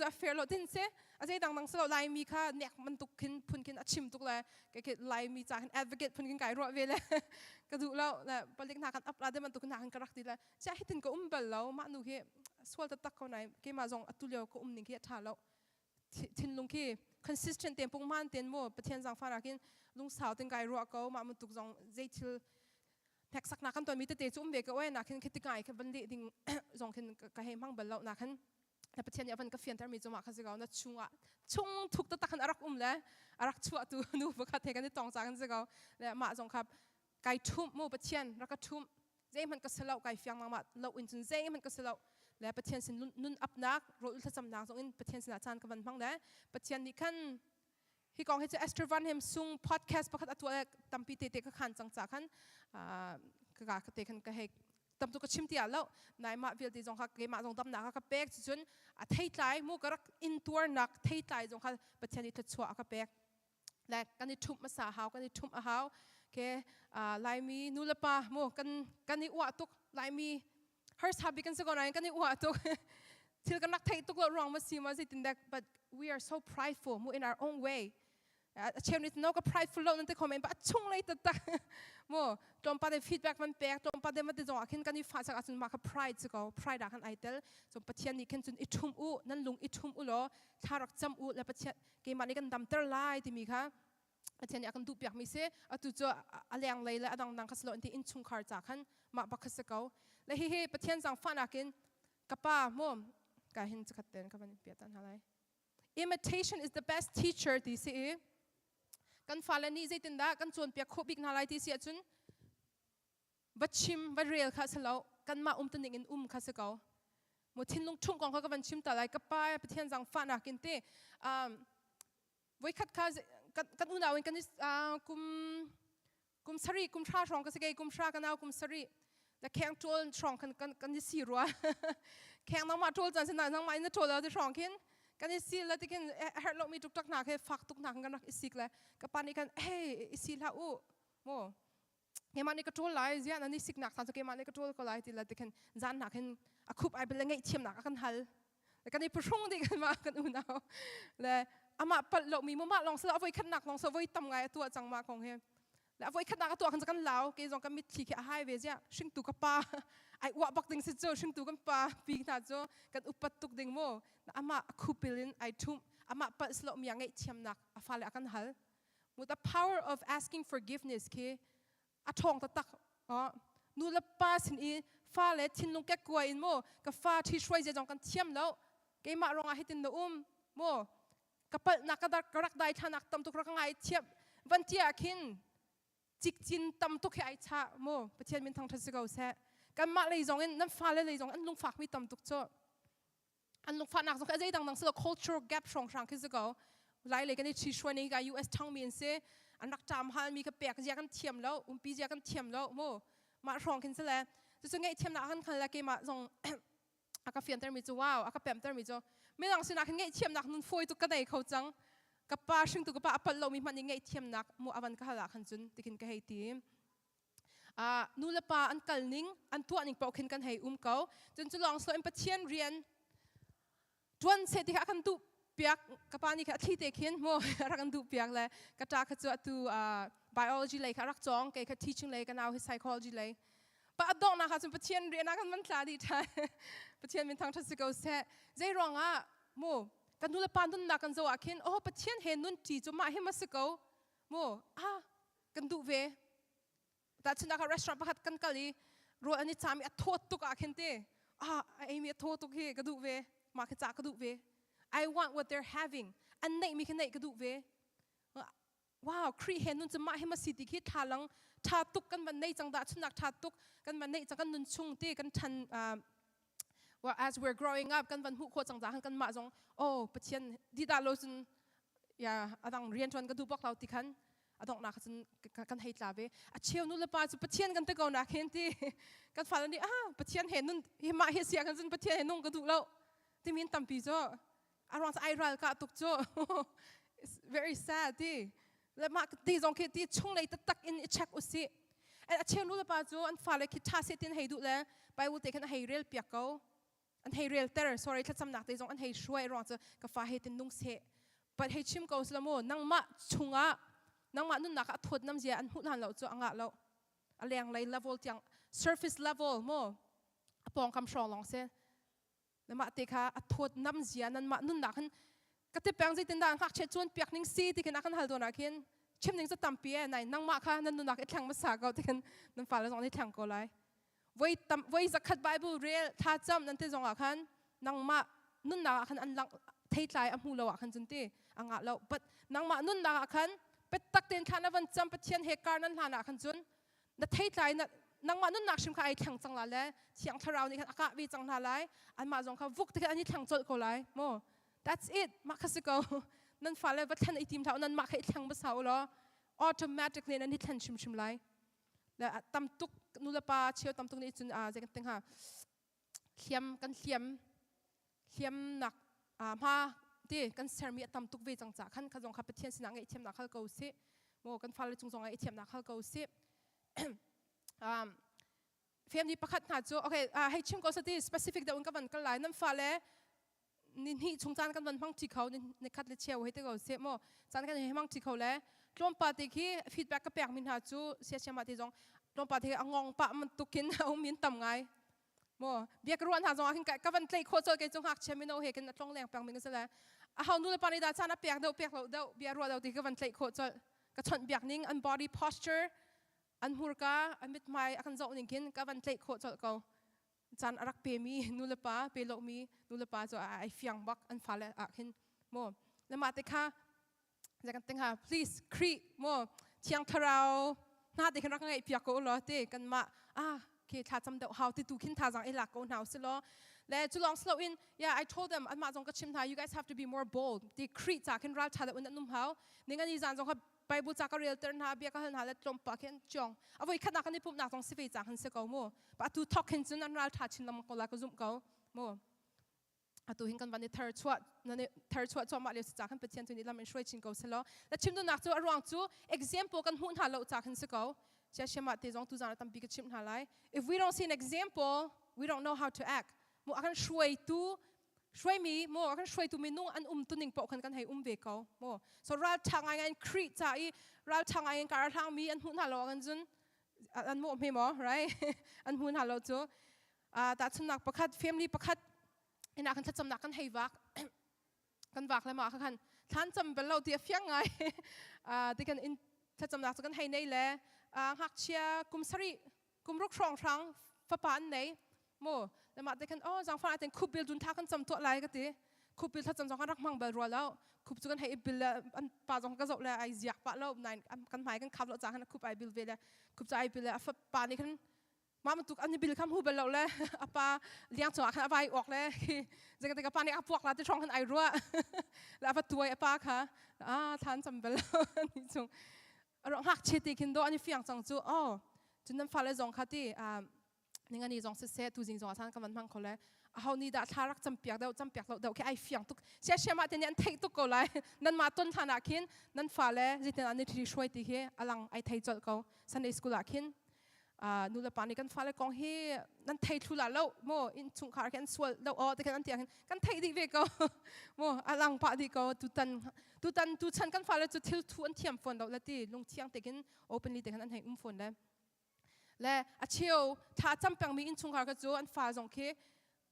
a fair lo tin si a zei dang dang silo laimi kha nek bantuk khin phun khin a chim tuk le ke khi laimi ca khin advocate phun khin kai ruah ve le ka duh lo le palik hna kan up la de bantuk hna khan ka rak ti le chia hitin ka um bal lo mah nu khi sual taktak ko nai keimah zong atu lio ka um ning khi a tha lo thinlung khi consistent ten pungman ten mu pathian zangfar ah khin lungsau ten kai ruah ko mah bantuk zong zei thil hneksaknak kan tuanmi tete cu um ve ko e na khin khi ngai kha van leh ding zong khin ka hei hmang bal lo na khan na pathian nih a van ka fianter mi cu mah kha si ko na chungah chung thuk taktak khan a rak um le a rak chuah tu nu pakhat he kan i tong ca kan si ko le mah zong kha kai ṭhumh mu pathian rak ka ṭhumh zeihmanh ka si lo kai fiang mah lo in cun zeihmanh ka si lo le pathian sin nun apnak rawl thlacamnak zong in pathian sinah caan ka van hmang le pathian nih khan Hi kong hi cu Esther Van Hem Sung podcast pakhat a tuah le tampi te te ka khan cang ca khan ka ka ka te khan ka hei tam tu ka chim ti ah lo nai mah vialte zong kha keimah zong damnak ka pek cun a theitlai mu ka rak intuarnak theitlai zong kha Pathian nih thluachuah a ka pek le kan i ṭhumh hmasa hau kan i ṭhumh a hau ke Laimi nu le pa mu kan kan i uah tuk Laimi harsa bik kan si ko nain kan i uah tuk thil kan rak theih tuk lo ruang ma si ma zeitin dek but we are so prideful mu in our own way a cheu nih no ka prideful lo nan ti kho men ba a chung lei taktak mu tlawmpal de feedback man pek tlawmpal de ma ti zong ah khin kan i fa sak ahcun mah kha pride si ko pride ah khan ai tel so pathian nih khin cun i ṭhum u nan lung i ṭhum u law thla rak cam u le pathian keimah nih kan damter lai timi kha Pathian nih a kan duhpiakmi si atu cu a lenglei le a dangdang kha si lo in ti innchungkhar ca khan mah bak kha si ko le hihi Pathian zaangfahnak in ka pa mu ka hin zakhat ten ka van in piah ta hna lai imitation is the best teacher ti si i kan fale nih zeitindah kan cawnpiak khawh bik hna lai ti si ahcun va chim va rel kha si lo kanmah umtuning in um kha si ko mu thinlung ṭhumh kong kha ka van chim ta lai ka pa Pathian zaangfahnak in ti um, Voikhat kha Kan unau in kan kum kum sari kum hra hrawng ka si kei kum hra ka nau kum sari na kheng ṭawl hrawng kan kan kan i si rua kheng nangmah ṭawl caan sin nangmah in na ṭawl lo ti hrawng khin kan i si la tikin herh lo mi tuk hna khe fak tuk hna kan rak i sik le ka pa nih khan hey i si hlah u mu keimah nih ka ṭawl lai ziah nan i siknak caan cu keimah nih ka ṭawl ko lai ti la tikhin zan hna khin a khup ai bel ngeih thiamnak a kan hal kan i phuhrung dih kan mah kan unau le amah palh lo mi mah lawng sila avoi khatnak lawng so voi tam ngai a tuah cang ma kong hi le avoi khatnak a tuah khan kan lau ke zong kan mitthli khi a hai ve zia hringtu ka pa ai uah bak ding si cu hringtu kan pa pi hna cu kan upat tuk ding mu amah khupil in ai thum amah palh silo mi ngeih thiamnak a fale a kan hal mu the power of asking forgiveness khi a ṭhawng taktak nu le pa sin i fale thinlung kekkuai in mu ka fa ṭhi hruai zia zong kan thiam lo keimah ruangah hitin na um mu ka palhnak ka ka rak dai thlanak tam tuk rak ngai thiam van ti ah khin cikcin tam tuk hi ai chah mu Pathian min thangṭhat si ko seh kanmah lei zong in nan fale lei zong an lungfak mi tam tuk cu an lungfahnak zong khi zei dangdang si lo culture gap hrawnghrang khi si ko lai lei kan i ṭhi hruai ning ka US ṭhangmi an si an rak ṭam hal mi kha pek zia kan thiam lo umpi zia kan thiam lo mu mah hrawng khin si le cucu ngaihthiamnak kan khal le keimah zong a ka fianter mi cu wow a ka pemter mi cu midang sinah khin ngaihthiamnak nun fawi tuk ka nei kho cang ka pa hringtu ka pa a palh lomi hmanh nih ngaihthiamnak mu avan ka hal ah khan cun tikin ka hei ti nu le pa an kal ning an tuah ning paoh khin kan hei um ko cun cu lawng in Pathian rian tuan seh ti kha a kan duh piak ka pa nih kha a thli te khin mu rak kan duh piak le ka ṭa kha cu atu biology lei kha rak cawng kei kha teaching lei ka nau hi psychology lei pa a donghnak ah cun Pathian rian ah kan van tla dih ṭhan Pathian min thangṭhat si ko seh zei ruangah mu kan nu le pa nunnak kan zoh ah khin oh Pathian he nun ṭi cu mah hi ma si ko mu ah kan duh ve tahchunhnak ah restaurant pakhat kan kal i rawl an i cam i a thawt tuk ah khin te ah a eimi a thaw tuk hi ka duh ve mah khi ca ka duh ve I want what they're having an neih mi khi neih ka duh ve wow Khrih he nun cu mah hi ma si ti khi thalang tha tuk kan van nei cang dah chunnak tha tuk kan van neih cang kan nun chung te kan than well, as we're growing up kan van hmuh khawh cang ca kan mah zong oh Pathian di dah lo cun ya adang rian ṭuan ka duh bak lo ti khan a donghnak cun kan hei tla ve a cheu nu le pa cu Pathian kan ti ko nak hin ti kan fale nih ah Pathian he nun hi mah hi sia kan cun Pathian he nung ka duh lo timin tampi cu a ruang ai ral ka tuk cu it's very sad ti le mah ti zong khi ti chung lei taktak in i check usih a cheu nu le pa cu an fale khi ṭha se tin hei duh le Bible te khan a hei rel piak ko an hei relter sorry thlacamnak te zong an hei hruai ruang cu ka fa hei tin nung seh but hei chim ko sila mu nangmah chungah nangmah nunnak ah thawt nam zia an hmuh hlan lo cu anga lo a leng lei level tiang surface level mu a pawngkam hrawng lawng si namah te kha a thawt nam zia nanmah nunnak hin ka ti peng zeitin dah ngakchia cawn piak ning si ti khin a kan hal tawn ah khin chim ning cu tampi e nai nangmah kha nan nunnak i thleng hmasa ko ti khin nan fale zong nih thleng ko lai voi tam voi zakhat Bible rel thla cam nan ti zong ah khan nangmah nunnak ah khan an lang theitlai a hmu lo ah khan cun ti a ngah lo but nangmah nunnak ah khan petak ten thla na van cam Pathian he kar nan hlan ah khan cun na theitlai na nangmah nunnak hrim kha ai thleng cang la le thiang thlarau nih khan a kah ve cang hna lai anmah zong kha vuk te khan an i thleng colh ko lai mo that's it mah kha si ko nan fale va thlen i tim hlah nan mah kha i thleng hmasa u law automatically nan i thlen hrimhrim lai le tam tuk nu le pa cheu tam tuk nih cun zei kan ti hnga hliam kan hliam hliamnak hma ti kan sermi a tam tuk ve cang ca khan kha zong kha Pathian sinah ngaihthiamnak hal ko sih maw kan fale cung zong ah ngaihthiamnak hal ko sih um, family pakhat hna cu okay uh, hei chim ko sati specific deuh in ka van kal lai nan fale ni hnih chung caan kan van hmang ṭi kho ni khat le cheu hei te ko seh maw caan kan hei hmang ṭi kho le tlawmpal te khi feedback ka pek mi hna cu siasiam ah te zong tlawmpal te a ngong pah bantukin a um in tam ngai maw bia ka ruah hna zong ah khin ka van tlaih khawh colh kei cu ngakchia mino he khin a tlong leng peng mi ka si le a ho nu le pa nih dah caan a pek deuh pek lo deuh bia ruah deuh ti ka van tlaih khawh colh ka chawnh biak ning an body posture an hmurka an mithmai a kan zoh ning khin ka van tlaih khawh colh ko caan a rak pemi nulepa pe lomi nulepa cu ai fiang bak an fale ah khin mo le mah te kha zei kan ting ha please Khrih mo thiang thlarau hna te khin rak ngaih piak ko law te kan mah ah ke thla cam deuh hau ti tu khin thazang i lak ko hna si law. Le cu lawng silo in, yeah, I told them anmah zong ka chim hna, you guys have to be more bold. Ti Khrih ca khin ral ṭha deuh in an um hau. Ning ani zan zong kha Bible ca ka rel ter hna, bia ka hal hna le tlawmpa khin ciong. A voi khatnak kan i pumhnak zong si ve ca khan si ko mu. Pa atu thok hin cun an ral ṭha chin lengmang ko la ka zumh ko mu. Atu hin kan van i thar chuah nan i thar chuah cuahmah lio si ca khan Pathian tu nih lam in hruai chin ko selaw. La chim duhnak cu a ruang cu example kan hmuh hna lo ca khan si ko. Sia siama te zong tu zan tampi ka chimh hna lai. If we don't see an example, we don't know how to act. Mu a kan hruaitu hruaimi mu a kan hruaitu minung an um tuning paoh khan kan hei um ve ko mu. So ral ṭha ngai ngai in Khrih ca i ral ṭha ngai in kar hlangmi an hmuh hna lo kan cun an mawh hme maw right an hmu hna lo cu tahchunnak pakhat family pakhat ina kan thlacamnak kan hei vak kan vak le ma kha khan thlan cam bel lo ti a fiang ngai ti kan in thlacamnak cu kan hei nei le ngakchia kum sarih kum ruk hrawng hrang fapa an nei mu le mah te khan oh zangfah ten khup bil dun tha kan cam tuah lai ka ti khup bil thlacam zong kan rak hmang bal rua lo khup cu kan hei bil le an pa zong ka zoh le ai ziak pah lo nain kan hmai kan khap lo ca khan khup ai bil ve le khup cu ai bil le a fapa nih khan mah bantuk an bil kham hu bal lo le a pa liang cungah khan a vai awk le khi zeika ka pa nih a puak la ti hrawng khan ai ruah le a va tuai a pa kha a thlan cam bal ni chung ro ngakchia ti khin do an i fiang cang cu oh cun nan fale zong kha ti ningani zong siseh tuzing zong ah san ka van hmang kho le aho ni dah thla rak campiak deuh campiak lo deuh khi ai fiang tuk sia sia mah te nih an theih tuk ko lai nan mah ton hlan ah khin nan fale zeitin an i thri hruai ti khi alang ai thei colh ko Sunday school ah khin nu le pa nih kan fale kong hi nan thei thlu la lo mo in chungkhar khi an sual lo o te khan an tiang hin kan theih dih ve ko mo alang pah dih ko tutan tutan tu chan kan fale cu thil thu an thiam fawn lo le ti lungthiang te khin openly te khan an hei um fawn le le a cheu tha cam pengmi innchungkhar kha cu an fa zong khi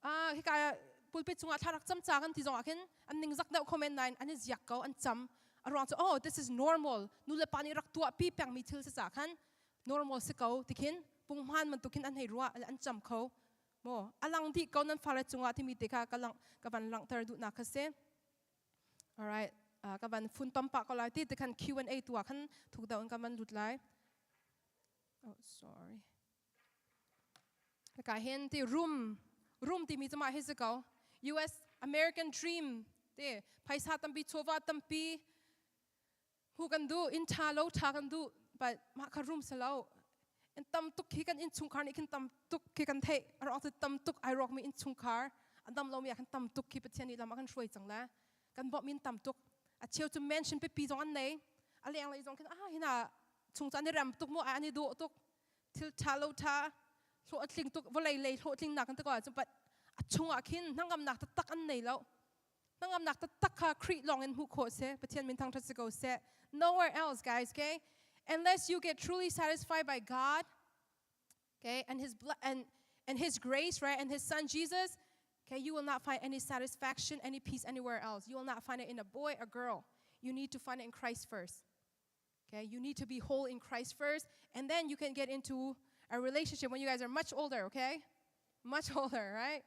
ah hika pulpit chungah thla rak cam ca kan ti zong ah khin an ningzak deuh kho men nain an i ziak ko an cam a ruang cu oh this is normal nu le pa nih rak tuah pi pengmi thil si ca khan normal si ko tikhin punghman bantuk khin an hei ruah an cam kho mo alang dih ko nan fale cungah timi te kha ka lang ka van langhter duhnak kha si Alright, uh, ka van fun tom pah ko lai ti te khan Q&A tu ah khan thuk deuh in ka van lut lai. Oh, sorry. Ka hin ti room room timi cu mah hi si ko. US American Dream te phaisa tampi chawva tampi hu kan duh inn ṭha lo ṭha kan duh but mah kha room si lo in tam tuk khi kan innchungkhar nih khin tam tuk khi kan theih a rawk tam tuk ai rawkmi innchungkhar a dam lomi ah khan tam tuk khi Pathian nih lam a kan hruai cang le kan bawmh in tam tuk a cheu cu mansion pipi zong an nei a lenglei zong khin ah hina chung cu an i rem tuk mu an i dawh tuk thil ṭha lo ṭha hlawh a tling tuk vawlei lei hlawhtling nak kan ti ko ahcun but a chungah khin hnangamnak taktak an nei lo Hnangamnak taktak kha Khrih lawng in hmuh khawh si. Pathian min thangṭhat si ko seh. Nowhere else, guys, okay? Unless you get truly satisfied by God, okay, and His blood and and His grace, right, and His Son Jesus, okay, you will not find any satisfaction, any peace anywhere else. You will not find it in a boy or girl. You need to find it in Christ first. Okay, you need to be whole in Christ first, and then you can get into a relationship when you guys are much older, okay? Much older, right?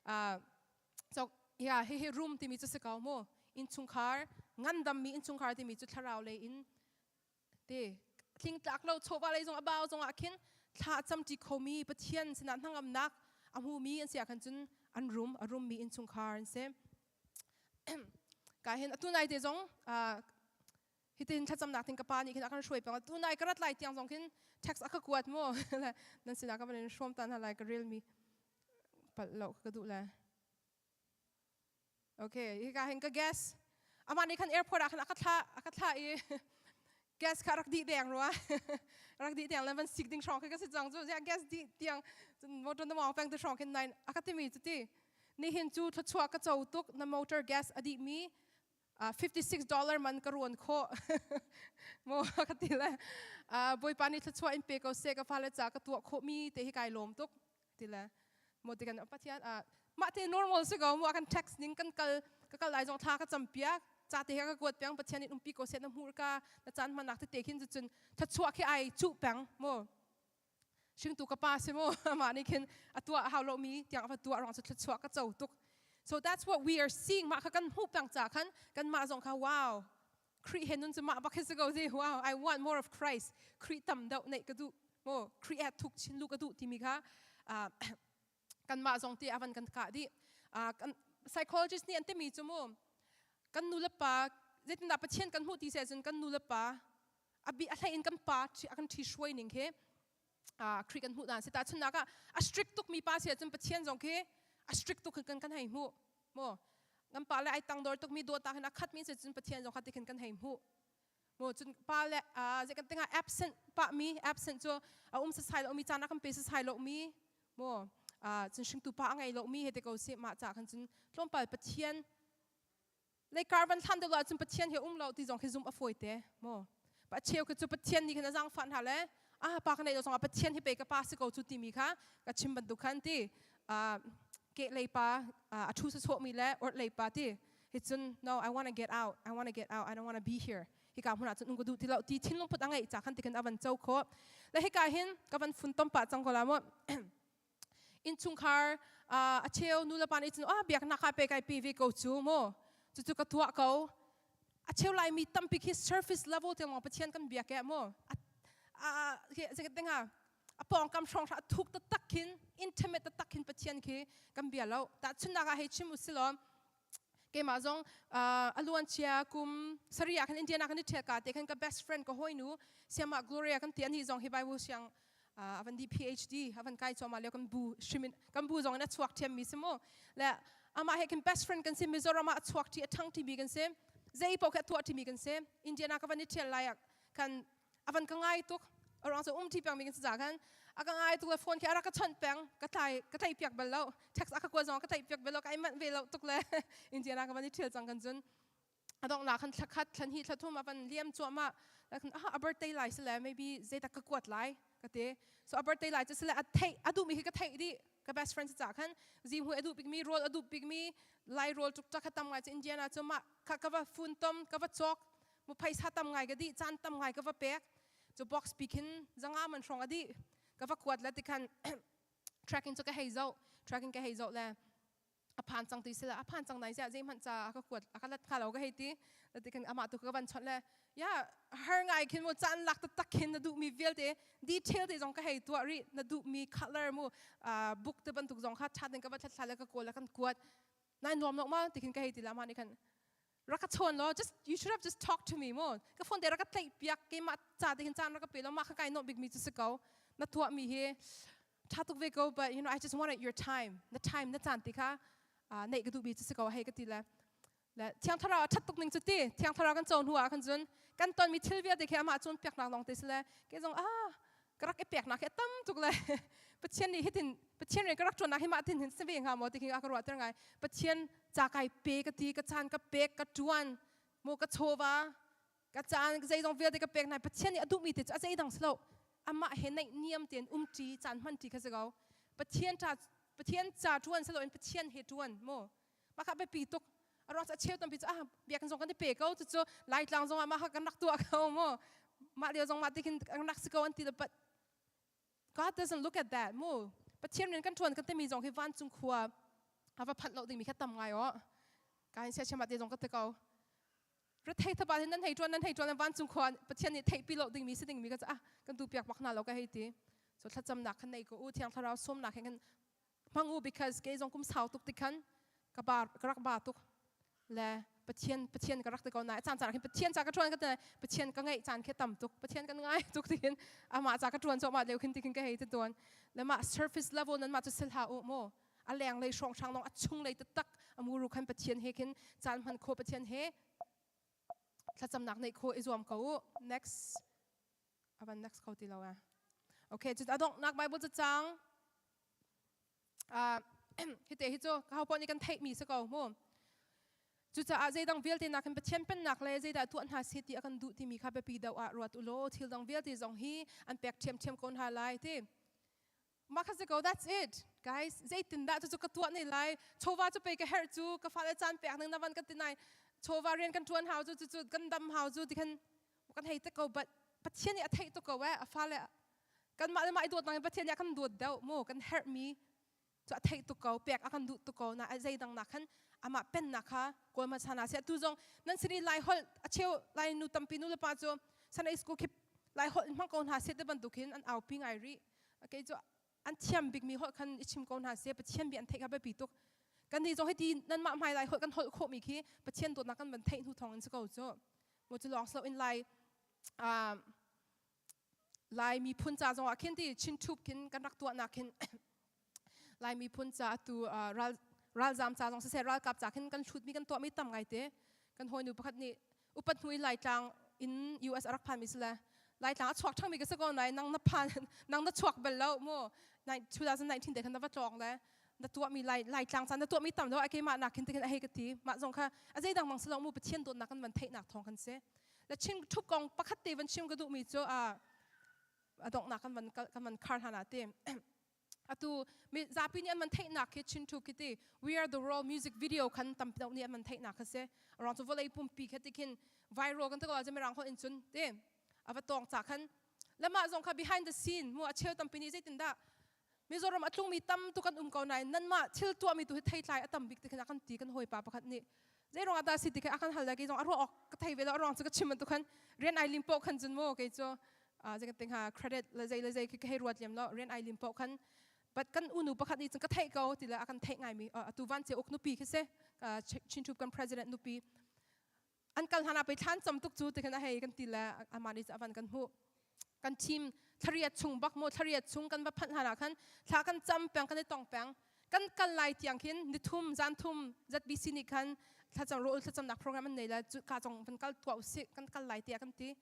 Uh, so, yeah, hihi room timi cu si ko mu. Innchungkhar, ngandammi innchungkhar timi cu thlarau lei in te tlingtlak lo chawva lei zong a bau zong ah khin thla camṭi khomi Pathian sinah hnangamnak a hmumi an si ah khan cun an rum a rummi innchungkhar an si. Ka hin atu nai te zong hitin thlacamnak ting ka pa nih khin a kan hruai peng tu nai ka rat lai tiang zong khin text a ka kuat mu nan sinah ka van in hrawm ta hna lai ka rel mi palh lo ka duh le okay hika hin ka gas amah nih khan airport ah khan a ka thla a ka thla i gas kha rak dih deng rua rak dih tiang le van sik ding hrawng khi ka si cang cu gas dih tiang motor na mawng peng te hrawng khin nai a ka timi cu ti nihin cu thluachuah ka co tuk na motor gas a dih mi $56 man ka ruan khawh mo ka ti le bawipa nih thluachuah in pe ko seh ka fale ca ka tuah khawh mi te hi kai lawm tuk ti le mo ti kan pathian mah te normal si ko mu kan text ning kan kal ka kal lai zong thla ka cam piak ca te ka kuat piang pathian in umpi ko seh na hmur ka na caan hmanak te te khin cun thluachuah khi ai chuh peng mo hringtu ka pa si mu amah nih khin a tuah hau lomi tiang a va tuah ruang cu thluachuah ka co tuk so that's what we are seeing mah kha kan hmuh peng ca khan kanmah zong kha wow Khrih he nun cu mah bak hi si ko si wow I want more of Christ Khrih tam deuh neih ka duh mo Khrih he thuk chin lu ka duh timi kha. Kanmah zong ti avan kan kah dih. Kan psychologist nih an timi cu mu kan nu le pa zeitindah Pathian kan hmuh ti si ahcun kan nu le pa a bi a hlei in kan pa a kan ṭhi hruai ning khi Khrih kan hmuh dan si tahchunhnak ah a strict tuk mi pa si ahcun Pathian zong khi a strict tuk kan kan hei hmuh mu kan pa le ai tangdor tuk mi dawtnak in a khat mi si cun Pathian zong kha tikhin kan hei hmuh mu cun pa le zei kan tinga absent pa mi absent cu a um sasai lo mi caan a kan pe sasai lo mi mu cun hringtu pa a ngei lo mi he te ko si mah ca khan cun tlawmpal Pathian Leikar van hlan deuh ahcun Pathian hi um lo ti zong khi zumh a fawi te mu. Pa cheu khi cu Pathian nih khin a zaangfah hna le ah pa ka neih lo zongah Pathian hi pei ka pa si ko cu timi kha ka chim bantuk khan ti ke lei pa a thu sawsawh mi le orh lei pa ti hi cun no I want to get out I want to get out I don't want to be here hika hmun ah cun um ka duh ti lo ti thinlung put a ngeih ca khan ti khin a van co khawh le hika hin ka van fun tom pah cang ko la mu Innchungkhar a cheu nulepa nih cun ah biaknak ah pe kai pi ve ko cu mu cucu ka tuah ko a cheu laimi tampi khi surface level tiang lawng Pathian kan biak eh mu a a a pawngkam hrawng a thuk taktak khin intimate taktak khin Pathian khi kan bia lo tahchunhnak ah hei chim usilaw keimah zong a luancia kum sarih ah khan Indiana kan i ṭhial ka te khan ka best friend ka hawinu siamah Gloria kan ti ani zong hi Bible siang a van di PhD a van kai cuahmah lio kan bu hrim kan bu zong in a chuak ṭhiam mi si mu le amah he khin best friend kan si Mizoram ah a chuak ṭi a ṭhang ṭi mi kan si zei paoh khi a tuah ṭi mi kan si Indiana ka van i ṭhial lai ah khan a van ka ngai tuk a ruang cu um ṭi peng mi kan si ca khan a ka ngai tuk le phone khi a rak ka chawnh peng ka tlai ka tlaih piak bal lo text a ka kuat zong ka tlaih piak bal lo kai manh ve lo tuk le Indiana ka van i ṭhial cang kan cun a donghnak khan thla khat thla hnih thla thum a van liam cuahmah ah a birthday lai sile maybe zeitak ka kuat lai ka ti so a birthday lai cu sile a theih a duhmi khi ka theih dih ka best friend ca khan zihmui a duh bikmi rawl a duh bikmi lai rawl tuk kha tam ngai cu Indiana cu mah kha ka va fun tom ka va cawk mu phaisa tam ngai ka dih caan tam ngai ka va pek cu box pi khin zanga man hrawng a dih ka va kuat le tikhan tracking cu ka hei zoh tracking ka hei zoh le a phan cang ti sila a phan cang nai ziah zeihmanh ca a ka kuat a ka lat hnga lo ka hei ti ti khin amah tu ka van chawnh le ya har ngai khin mu caan lak taktak khin na duhmi vialte detail te zong ka hei tuah rih na duhmi color mu book te bantuk zong kha chat in ka va thlatthla le ka kawl le kan kuat nai nuam lo ma ti khin ka hei ti la ma nih khan rak ka chawn law just you should have just talked to me mu ka phone te rak ka tlaih piak keimah ca te hin caan rak ka pe law mah kha kai nuamh bikmi cu si ko na tuahmi hi tha tuk ve ko but you know I just wanted your time na time na caan ti kha neih ka duhmi cu si ko hei ka ti le le thiang thlarau a that tuk ning cu ti thiang thlarau kan co hnu ah khan cun kan tonmi thil vialte khi amah cawn piaknak lawng te si le ke zong ah ka rak i peknak hi a tam tuk le Pathian nih hitin Pathian rian ka rak ṭuannak hi mah tin hin si ve hnga maw ti khi a ka ruahter ngai Pathian ca kai pe ka ti ka caan ka pek ka ṭuan mu ka chawva ka caan zeizong vialte ka pek nai Pathian nih a duhmi te cu a zeidang si lo amah he naih niam tein umṭi caan hmanṭi kha si ko Pathian ca Pathian ca ṭuan si loin Pathian he ṭuan mu mah kha biapi tuk a ruang cu a cheu tampi cu ah biakinn zong kan i pe ko cucu laitlang zong ah mah kha kan rak tuah ko mu mah lio zong mah ti khin kan rak si ko an ti but God doesn't look at that mu Pathian rian kan ṭuan kan timi zong hi vancung khua a va phanh lo dingmi kha tam ngai aw ka in siachim ah te zong ka ti ko rethei thaba hin nan hei ṭuan nan hei ṭuan vancung khua Pathian nih theihpi lo dingmi si dingmi ka ah kan tu piak bak hna lo ka hei ti so thlacamnak khan nei ko u thiang thlarau sawmnak he khan hmang u because kei zong kum sau tuk ti khan ka ba ka rak ba tuk le Pathian Pathian ka rak ti ko na caan caan khin Pathian ca ka ṭuan ka ti Pathian ka ngeih caan khi tam tuk Pathian kan ngai tuk ti khin amah ca ka ṭuan cuahmah lio khin ti khin ka hei ti tuan le mah surface level nan mah cu sil hlah u mu a leng lei hrawng hrang long a chung lei taktak a muru khan Pathian he khin caan hman kho Pathian he thlacamnak neih kho i zuam ko u next avan next kho ti lo a okay cu a donghnak Bible cacang hite hi cu ka ho nih kan theihmi si ko mu cucaah zeidang vialte nakin Pathian pennak le zeidah tuah hna seh ti a kan duh timi kha biapi deuh ah ruat u law thil dang vialte zong hi an pek ṭhiamṭhiam ko hna lai ti mah kha si ko that's it guys zeitindah cucu ka tuah ne lai chawva cu pei ka herh cu ka fale caan pek ning na van ka ti nai chawva rian kan ṭuan hau cu cucu kan dam hau cu ti khan kan hei te ko but Pathian nih a theih tuk ko eh a fale kanmah le mah i dawt nang Pathian nih a kan dawt deuh mu kan herhmi cu a theih tuk ko pek a kan duh tuk ko na zeidang nak khan amah pennak kha kawl hmasa hna seh tu zong nan sin i lai holh a cheu lai nu tampi nu le pa cu Sunday school khip lai holh in hmang ko hna seh te bantuk hin an aupi ngai rih kei cu. An thiam bikmi holh khan i chim ko hna seh. Pathian bia an theih kha biapi tuk. Kan nih zong hiti nanmah hmai lai holh kan holh khawhmi khi Pathian dawtnak kan van theih hnu thawng in si ko cu. Maw cu lawng si loin lai uh, Lai miphun ca zong ah khin ti Chin Thup khin kan rak tuahnak khin Lai miphun ca atu uh, ral ralzam ca zong siseh ralkap ca khin kan hlutmi kan tuahmi tam ngai te. Kan hawinu pakhat nih upat hnu i Laitlang in US a rak phanmi si le Laitlang a chuak ṭhangmi ka si ko nai nang na phan nang na chuak bal lo mu 2019 te khan na va tlawng le na tuahmi lai Laitlang ca na tuahmi tam lo a keimah nak khin te khin a hei ka ti mah zong kha a zei dang mang si lo mu Pathian dawtnak kan van theihnak thawng kan si le chin thup kong pakhat te van chim ka duhmi cu a a donghnak kan van kan van khar hlan ah ti atu mi zapi nih an man theihnak khi Chin Thu khi ti We Are the World music video khan tampi deuh nih an man theihnak kha si arang cu vawlei pumpi kha ti khin viral kan ti ko la mirang holh in cun ti ava tawng cha khan lama zong kha behind the scene mu a cheu tampi nih zeitin dah Mizoram a tlungmi tam tu kan um ko nain nanmah thil tuahmi tu hi theitlai a tam bik ti khan a kan ti kan hawipa pakhat nih zei ruangah dah si ti kha a kan hal le kei zong a ruah awk ka thei ve lo a ruang cu ka chim bantuk khan rian ai lim poh khan cun mu kei cu zei kan ting ha credit le zei le zei khi ka hei ruat lem lo rian ai lim poh khan but kan unu pakhat nih cun ka theih ko ti le a kan theih ngaimi atu van ce uk nupi khi si Chin Thup kan president nupi an kal hlan ah pei thlan cam tuk cu ti khan a hei kan ti le amah nih a van kan hmuh kan team thlariat chung bak mu thlariat chung kan va phanh hlan ah khan thla kan cam peng kan i tong peng kan kal lai tiang khin nithum zan thum ZBC nih khan thlacam rawl thlacamnak program an nei le cu ka zong van kal tuah usih kan kal lai tiah kan ti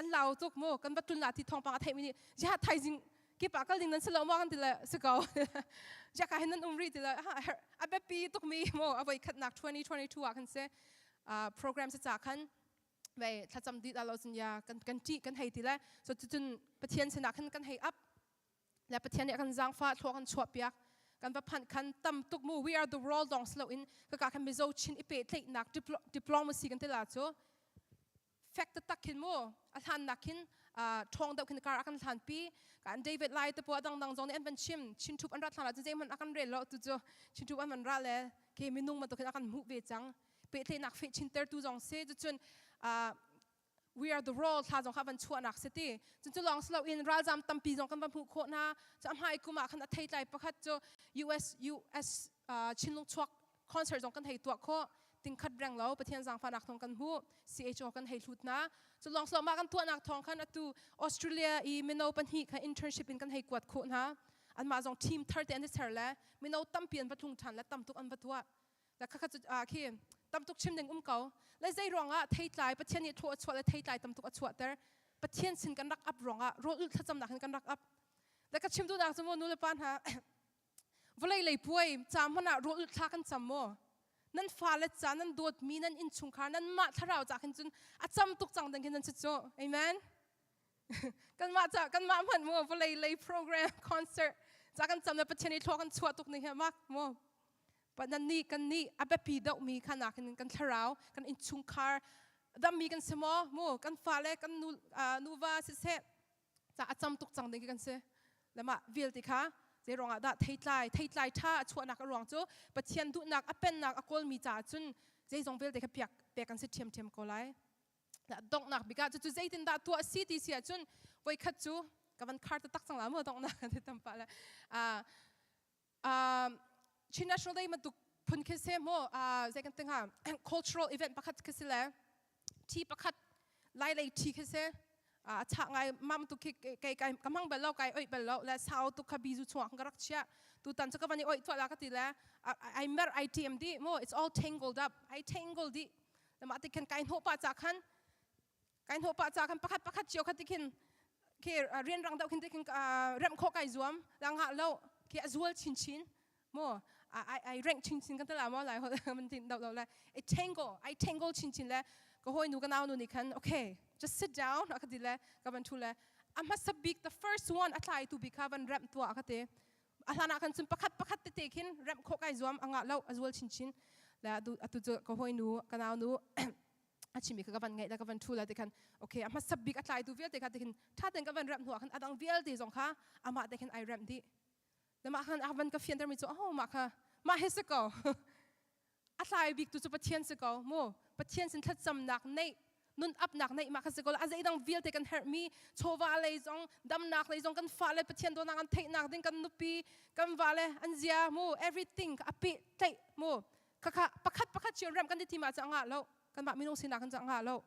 an lau tuk mu kan va tlun la ti thawngpang a theih mi nih jiha thaizing kipa kal ding nan si lo ma kan ti le si ko jaka hin nan um ri ti le a biapi tuk mi mo a voi khatnak 2022 ah khan se program se cha khan vei thlacam di lo cun ya kan kan ṭih kan hei ti le so cucun Pathian sinah khan kan hei up le Pathian nih a kan zaangfah thlua kan chuah piak kan va phanh khan tam tuk mu we are the world dong silo in kaka khan Mizo Chin i pehtlaihnak diplomacy kan ti la cu fek taktak khin mu a hlan nak khin ṭhawng deuh khin kar a kan hlan pi kan David Lai te po adang dang zong nih an van chim Chin thup an rat hlan ah cun zeihmanh a kan rel lo tu cu Chin thup an van ra le ke minung bantuk khin a kan hmuh ve cang pehtlaihnak feh chintertu zong si cucun we are the world thla zong kha van chuahnak si ti cun cu lawng si loin ralzam tampi zong kan va hmuh khawh hna cu a hmai kum ah khan a theitlai pakhat cu US US Chinlung chuak concert zong kan hei tuah khawh tingkhat reng lo Pathian zaangfahnak thawng kan hmuh CHO kan hei hlut hna cu lawng si lo mah kan tuahnak thawng khan atu Australia i mino pahnih kha internship in kan hei kuat khawh hna anmah zong team thar te an i ser le mino tampi an va tlung ṭhan le tam tuk an va tuah le khakha cu khi tam tuk chim ding um ko le zei ruangah theitlai Pathian nih thaw a chuah le theitlai tam tuk a chuahter Pathian sin kan rak ap ruangah rawl ulh thlacamnak hin kan rak ap le ka chim duhnak cu mu nu le pa hna vawlei lei puai ca hmanh ah rawl ulh thla kan cam maw nan fale ca nan dawtmi nan innchungkhar nan mah thlarau ca khin cun a cam tuk cang ding khin nan si cu amen kanmah ca kanmah hmanh mu vawlei lei program concert ca kan cam le Pathian i thlua kan chuah tuk ning he mak mu pa nan nih kan nih a biapi deuhmi kha nakin kan thlarau kan innchungkhar dammi kan si maw mu kan fale kan nu nuva siseh ca a cam tuk cang ding khi kan si le mah vialte kha zei ruangah dah theitlai theitlai ṭha a chuahnak a ruang cu Pathian duhnak a pennak a kawlmi caah cun zeizong vialte kha piak pek kan si ṭhiamṭhiam ko lai donghnak bik ah cucu zeitindah tuah si ti si ahcun voikhat cu ka van khar taktak cang la mu donghnak ti tampa le Chin National Day bantuk phun khi se mu zei kan tinga cultural event pakhat khi si le thi pakhat lai lei thi khi se a chah ngai mam tu khi kai kai ka mang bal lo kai oi bal lo le sau tu kha bizu chuak ka rak chia tu tan chu ka van i oi tuah la ka ti le ai mer ai tm di mo it's all tangled up ai tangle di le mah ti khan kai hnawh pah ca khan kai hnawh pah ca khan pakhat pakhat cio kha ti khin khi rian rang deuh khin ti khin remh khawh kai zuam la ngah lo khi a zual chin chin mo ai ai rank chin chin kan tala mo lai hol man tin do lo le i tangle ai tangle chin chin le ka hoi nu ka nau nu nih khan okay just sit down a ka ti le ka van thu le a hmasa bik the first one a tlai tu bik kha van remh tua ka ti a hlan ah khan cun pakhat pakhat tete khin remh khawh kai zuam a ngah lo a zual chinchin le atu atu cu ka hoi nu ka nau nu a chimi kha ka van ngaih le ka van thu le ti khan okay a hmasa bik a tlaitu vialte kha ti khin tha ten ka van remh hnu ah khan adang vialte zong kha amah te khin ai remh dih le mah khan a van ka fianter mi cu oh mah kha mah hi si ko a tlai bik tu cu Pathian si ko mu Pathian sin thlacamnak neih. Nun apnak neih ma kha si ko la. A zeidang vialte kan herhmi chawva lei zong, damnak lei zong, kan fale Pathian dawtnak an theihnak ding, kan nupi, kan vale an zia mu, everything a peh tlaih mu. Khakha pakhat pakhat cio rem kan ti ma cu anga lo. Kan mah minung sinak kan cu anga lo.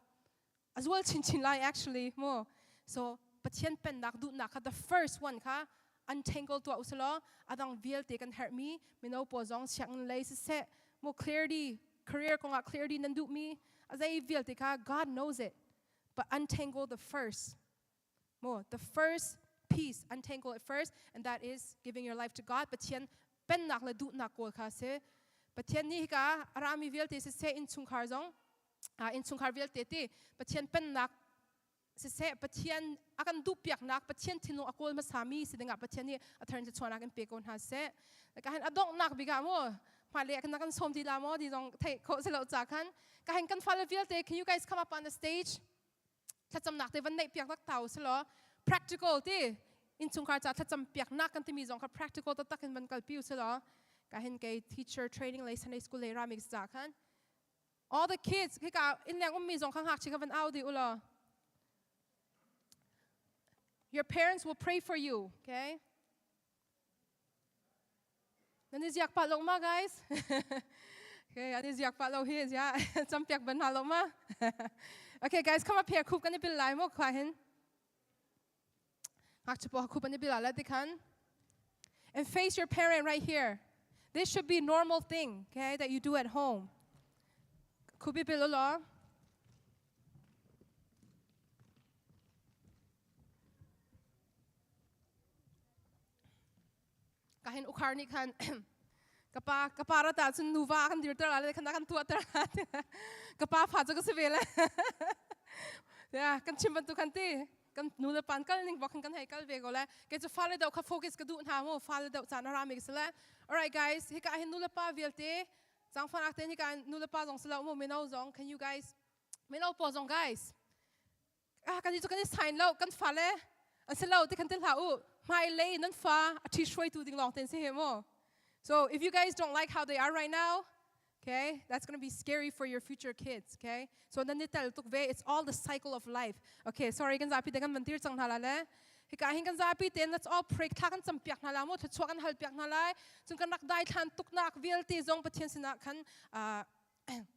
A zual chinchin lai actually mu. So Pathian pennak duhnak kha the first one kha untangle tuah usalaw adang vialte kan herhmi mino pawl zong sianginn lei siseh mu clarity career kongah clarity nan duhmi a zei vialte kha God knows it but untangle the first mo the first piece untangle it first and that is giving your life to God Pathian pennak le duhnak kawl kha si Pathian nih hika arami vialte siseh innchungkhar zong innchungkhar vialte ti Pathian pennak siseh Pathian a kan duhpiaknak Pathian thinlung a kawl hmasami si dingah Pathian nih a thar in thluachuahnak in pe ko hna seh. Ka hin a donghnak bik ah mu hmailei ah kan kan sawm ti la maw ti zong theih khawh si lo ca khan ka hin kan fale vialte can you guys come up on the stage thlacamnak te van neih piak tak ta u law practical ti innchungkhar ca thlacam piaknak kan timi zong kha practical taktak in van kalpi u law ka hin kei teacher training lei Sunday school lei ramik ca khan All the kids, hika innleng ummi zong kha ngakchia kha van au dih u law. Your parents will pray for you, okay? Nan i ziak pah lo ma, guys? okay, an i ziak pah lo hi, zia campiak ban hna lo ma? okay, guys, come up here. Khup kan i bil lai mo khwa hin. Ngakchia pawl khup an i bil la ti khan. And face your parent right here. This should be normal thing, okay, that you do at home. Khup i bil law. Ka hin ukhar nih khan ka pa ka pa rata cun nuva kan dirter la le khan kan tuah ter la ka pa fa cu ka si ve le ya kan chim bantuk kan ti kan nu le pan kal ning bak kan hei kal ve ko le ke cu fale deuh kha focus ka duh hna mu fale deuh caan a rami ka si le alright guys hika hin nu le pa vialte cangfan ak te hika nu le pa zong si lo mu mino zong can you guys mino pawl zong guys ah kan cu kan i sign lo kan fale an si lo ti khan ti hlah u hmailei nan fa a ṭhi hruaitu ding lawng ten si he mu so if you guys don't like how they are right now okay that's going to be scary for your future kids okay so nan ni tel tuk ve it's all the cycle of life okay sorry kan zapi te kan van tir cang hna la le hika hin kan zapi ten let's all pray thla kan cam piak hna la mu thluachuah kan hal piak hna lai cun kan rak dai thlan tuknak vialte zong pathian sinah khan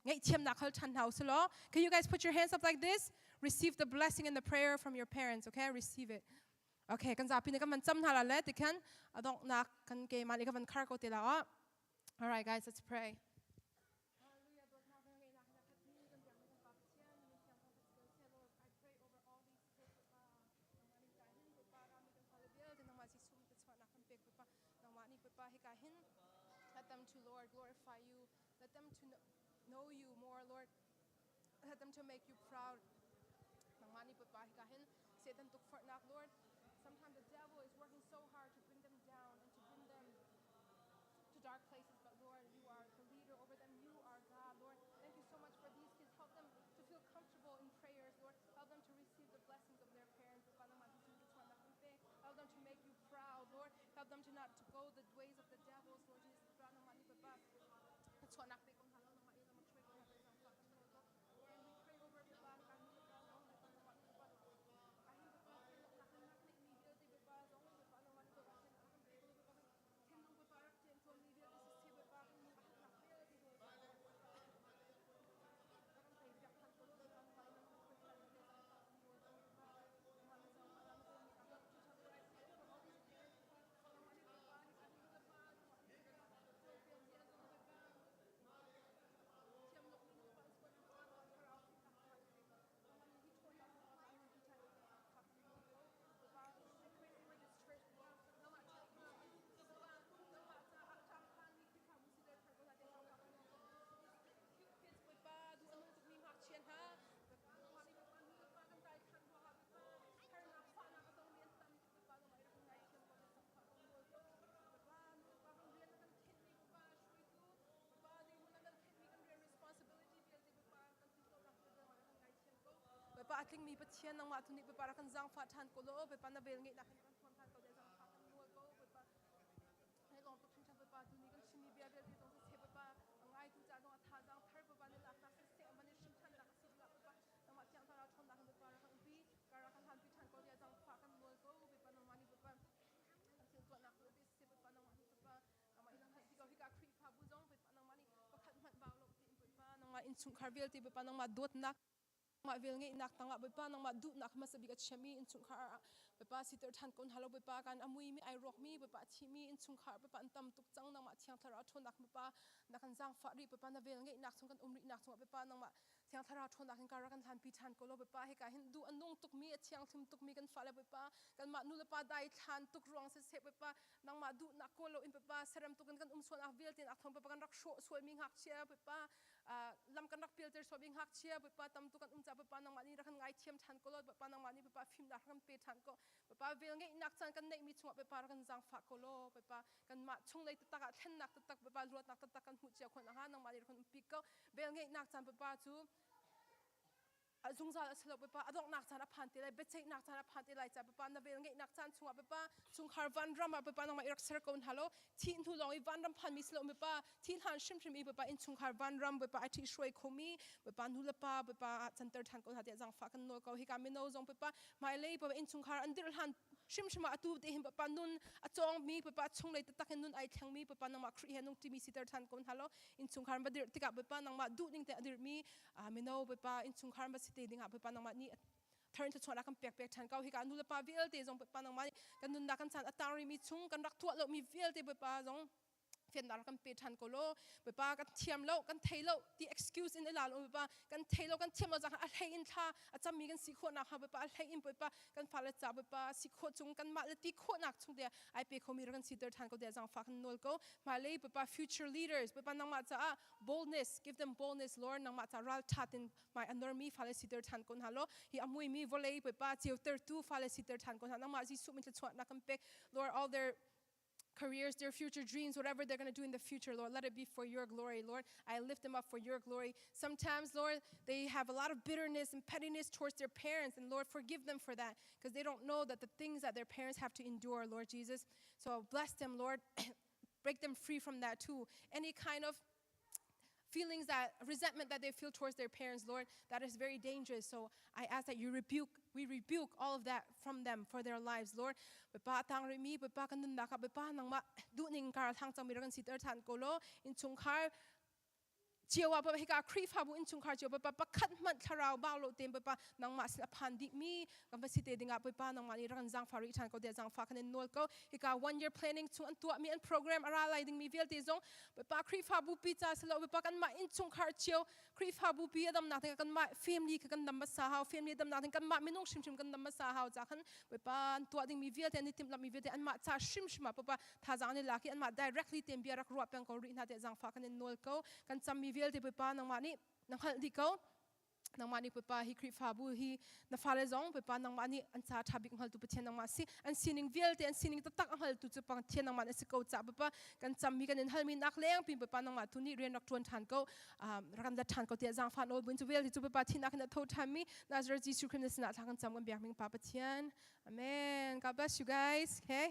ngaihthiamnak hal ṭhan hna usih law can you guys put your hands up like this receive the blessing and the prayer from your parents okay receive it okay kan zapi nih kan van cam hna la le tikhan a donghnak kan keimah nih ka van khar ko te la ah all right guys let's pray Let them to Lord glorify you. Let them to know you more, Lord. Let them to make you proud. Nangmah nih Bawipa hika hin Satan tukforhnak, Lord. Sometimes the devil is working so hard to bring them down and to bring them to dark places, but Lord, you are the leader over them. You are God, Lord. Thank you so much for these kids. Help them to feel comfortable in prayers, Lord. Help them to receive the blessings of their parents. Help them to make you proud, Lord. Help them to not to go the ways of the devils, Lord Jesus. Bawipa a tlingmi Pathian nangmah tu nih Bawipa rak kan zaangfah ṭhan ko law Bawipa na vel ngeihnak in kan thuam ṭhan ko deh zaangfah kan nawl ko Bawipa hei lawng tuk hringhran Bawipa tu ni kan chimmi bia vialte zong siseh Bawipa a ngaitu ca zong a thazaang thar Bawipa na laknak siseh man i hrim ṭhannak a si dingah Bawipa nangmah thiang Nangmah innchungkhar vialte Bawipa nangmah dawtnak Nangmah velngeihnak tangah Bawipa nangmah duhnak hmasa bik a chiami innchungkhar ah Bawipa siter ṭhan ko hna lo Bawipa kan a muimi ai rawkmi Bawipa a thimi innchungkhar Bawipa an tam tuk cang nangmah Thiang Thlarau ṭhawnnak Bawipa na kan zaangfah rih Bawipa na velngeihnak chung kan um rihnak chungah Bawipa nangmah Thiang Thlarau ṭhawnnak in kar kan hlanpi ṭhan ko lo Bawipa hika hin duh a nung tukmi a thianghlim tukmi kan fale Bawipa kanmah nu le pa dai thlan tuk ruang siseh Bawipa nangmah duhnak kawl loin Bawipa serem tukin kan um sualnak vialte nak thawng Bawipa kan rak hrawh sualmi ngakchia Bawipa lam kan rak pialter sualmi ngakchia Bawipa tam tuk kan um ca Bawipa nangmah nih rak kan ngaithiam ṭhan ko law Bawipa nangmah nih Bawipa fimnak rak kan pe ṭhan ko Bawipa velngeihnak caan kan neihmi chungah Bawipa rak kan zaangfah ko law Bawipa kanmah chunglei taktak ah thlennak taktak Bawipa luatnak taktak kan hmuh cio khawh nakhnga nangmah nih rak kan umpi ko velngeihnak caan Bawipa cu a zungzal a si lo Bawipa a donghnak caan a phan te lai biaceihnak caan a phan te lai ca Bawipa na velngeihnak caan chungah Bawipa chungkhar vanram ah Bawipa nangmah i rak ser ko hna law thih hnu lawng i vanram phanmi si lo Bawipa thih hlan hrimhrim i Bawipa innchungkhar vanram Bawipa ai ṭhi hruai khomi Bawipa nu le pa Bawipa ah canter ṭhan ko hna tiah zaangfah kan nawl ko hika mino zong Bawipa hmailei Bawipa innchungkhar an dirh hlan hrimhrim ah atu te hin Bawipa nun a cawngmi Bawipa chunglei taktak in nun ai thlengmi Bawipa nangmah Khrih he nung ṭimi siter ṭhan ko hna law innchungkhar va dirh tikah Bawipa nangmah duh ning te a dirhmi mino Bawipa innchungkhar va si te dingah Bawipa nangmah nih thar in thluachuahnak kan pek pek ṭhan ko hika nu le pa vialte zong Bawipa nangmah nih kan nunnak kan caan a tang rihmi chung kan rak tuah lomi vialte Bawipa zong fiannak kan pe ṭhan ko law Bawipa kan thiam lo kan thei lo ti excuse in i la lo Bawipa kan thei lo kan thiam lo cang a hlei in thla a cammi kan si khawh nak hnga Bawipa a hlei in Bawipa kan fale ca Bawipa si khawh chung kanmah le ti khawhnak chung te ai pe khomi rak kan siter ṭhan ko tiah zaangfah kan nawl ko hmailei Bawipa future leaders Bawipa nangmah caah boldness give them boldness Lord nangmah ca ral ṭhat in hmai a normi fale siter ṭhan ko hna law hi a muimi vawlei Bawipa ceutertu fale siter ṭhan ko hna nangmah Jesuh min thluachuahnak kan pek Lord all their careers, their future dreams, whatever they're going to do in the future, Lord. Let it be for your glory, Lord. I lift them up for your glory. Sometimes, Lord, they have a lot of bitterness and pettiness towards their parents, and Lord, forgive them for that because they don't know that the things that their parents have to endure, Lord Jesus. So bless them, Lord. Break them free from that too. Any kind of feelings that resentment that they feel towards their parents, Lord, that is very dangerous. So I ask that you rebuke, we rebuke all of that from them for their lives, Lord. Bawipa tang rimi, Bawipa kan nunnak ah Bawipa nangmah duhning kar thang cang mi rak kan siter than ko law innchungkhar cio ah hika Khrihfabu innchungkhar cio Bawipa pakhat hmanh thlarau bau lo tein Bawipa nangmah sin a phan dih mi kan va si te dingah Bawipa nangmah nih rak kan zaangfah rih ṭhan ko tiah zaangfah kan in nawl ko hika one year planning chung an tuahmi an program a ra lai dingmi vialte zong Bawipa Khrihfabu pi ca si lo Bawipa kanmah innchungkhar cio Khrihfabu pi a damnak ding kanmah family kha kan dam hmasa hau family damnak ding kanmah minung hrimhrim kan dam hmasa hau ca khan Bawipa an tuah dingmi vialte an i timhlamhmi vialte anmah ca hrimhrim ah Bawipa thazaang an i lak i anmah directly tein bia rak ruah peng ko rih hna tiah zaangfah kan in nawl ko kan cammi vialte Bawipa nangmah nih na hngalh dih ko nangmah nih Bawipa hi Khrihfabu hi na fale zong Bawipa nangmah nih an ca ṭha bik hngaltu Pathian nangmah si an sining vialte an sining taktak a hngaltu cu Pathian nangmah na si ko ca Bawipa kan cammi kan in halmi nak leng pin Bawipa nangmah tu nih rian rak ṭuan ṭhan ko rak kan let ṭhan ko tiah zaangfah nawl buin cu vialte cu Bawipa thihnak in a tho ṭhanmi Nazareth Jesuh Christ na sinah thla kan cam kan biak ming Pa Pathian Amen God bless you guys okay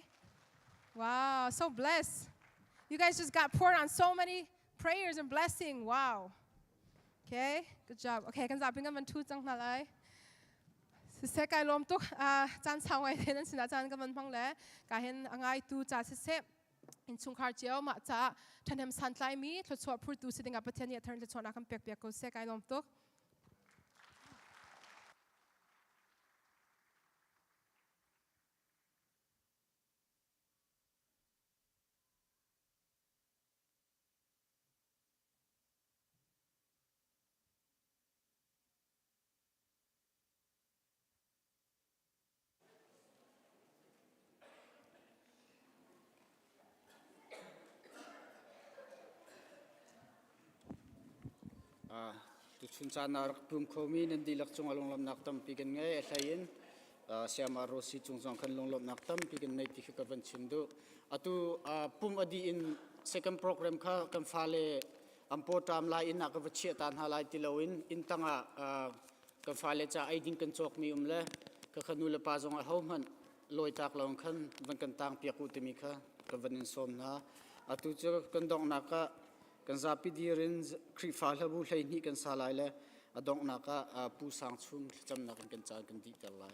wow so blessed you guys just got poured on so many prayers and blessing wow Okay, good job. Okay, kan zapi kan van thu cang hna lai. Siseh kai lawm tuk. Caan sau ngai te nan sinah caan kan van hmang le ka hin a ngaitu ca siseh innchungkhar cio mah caah ṭhahnem santlaimi thluachuah phurtu si dingah Pathian nih a thar thluachuahnak kan pek piak ko seh kai lawm tuk. Tuchun caan ah rak pum khomi nan dihlak cungah lunglawmhnak tampi kan ngei. A hlei in Sayama Rosi cung zong khan lunglawmhnak tampi kan nei ti khi ka van chim duh. Atu pum a dih in second program kha kan fale an pawṭam lai inn ah ka va chiah ta hna lai ti loin inn tangah kan fale ca ei ding kan cawkmi um le ka kha nu le pa zong ahohmanh lawitak lo khan van kan tang piak u timi kha ka van in sawm hna. Atu cu kan donghnak ah kan zapi dir in Khrihfa hlabu 12 kan sa lai le a donghnak ah Pu Sang Chum thlacamnak in kan caan kan dihter lai.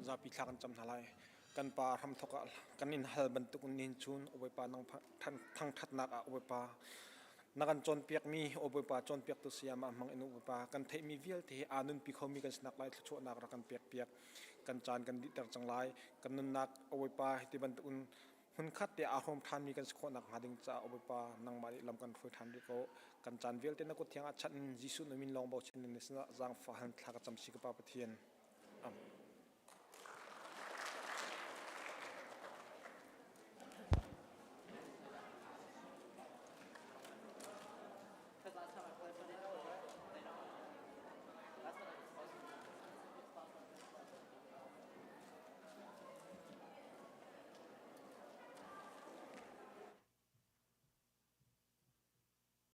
Zapi thla kan cam hna lai. Kan pa hramthok ah kan in hal bantuk in nihin chun o Bawipa nang thangthatnak ah o Bawipa na kan cawnpiakmi o Bawipa cawnpiaktu sayamah hmang in o Bawipa kan theihmi vialte hi aa nunpi khomi kan sinak lai thluachuahnak rak kan pekpiak. Kan caan kan dihter cang lai. Kan nunnak o Bawipa hiti bantuk in hmunkhat te aa hrawm ṭhanmi kan si khawh nakhnga ding caah o Bawipa nangmah nih lam kan hruai ṭhan rih ko. Kan caan vialte na kut thiang ah chanh in Jesuh na min lawng bochan in na sinah zaangfah han thla ka cam si ka Pa Pathian. Amen.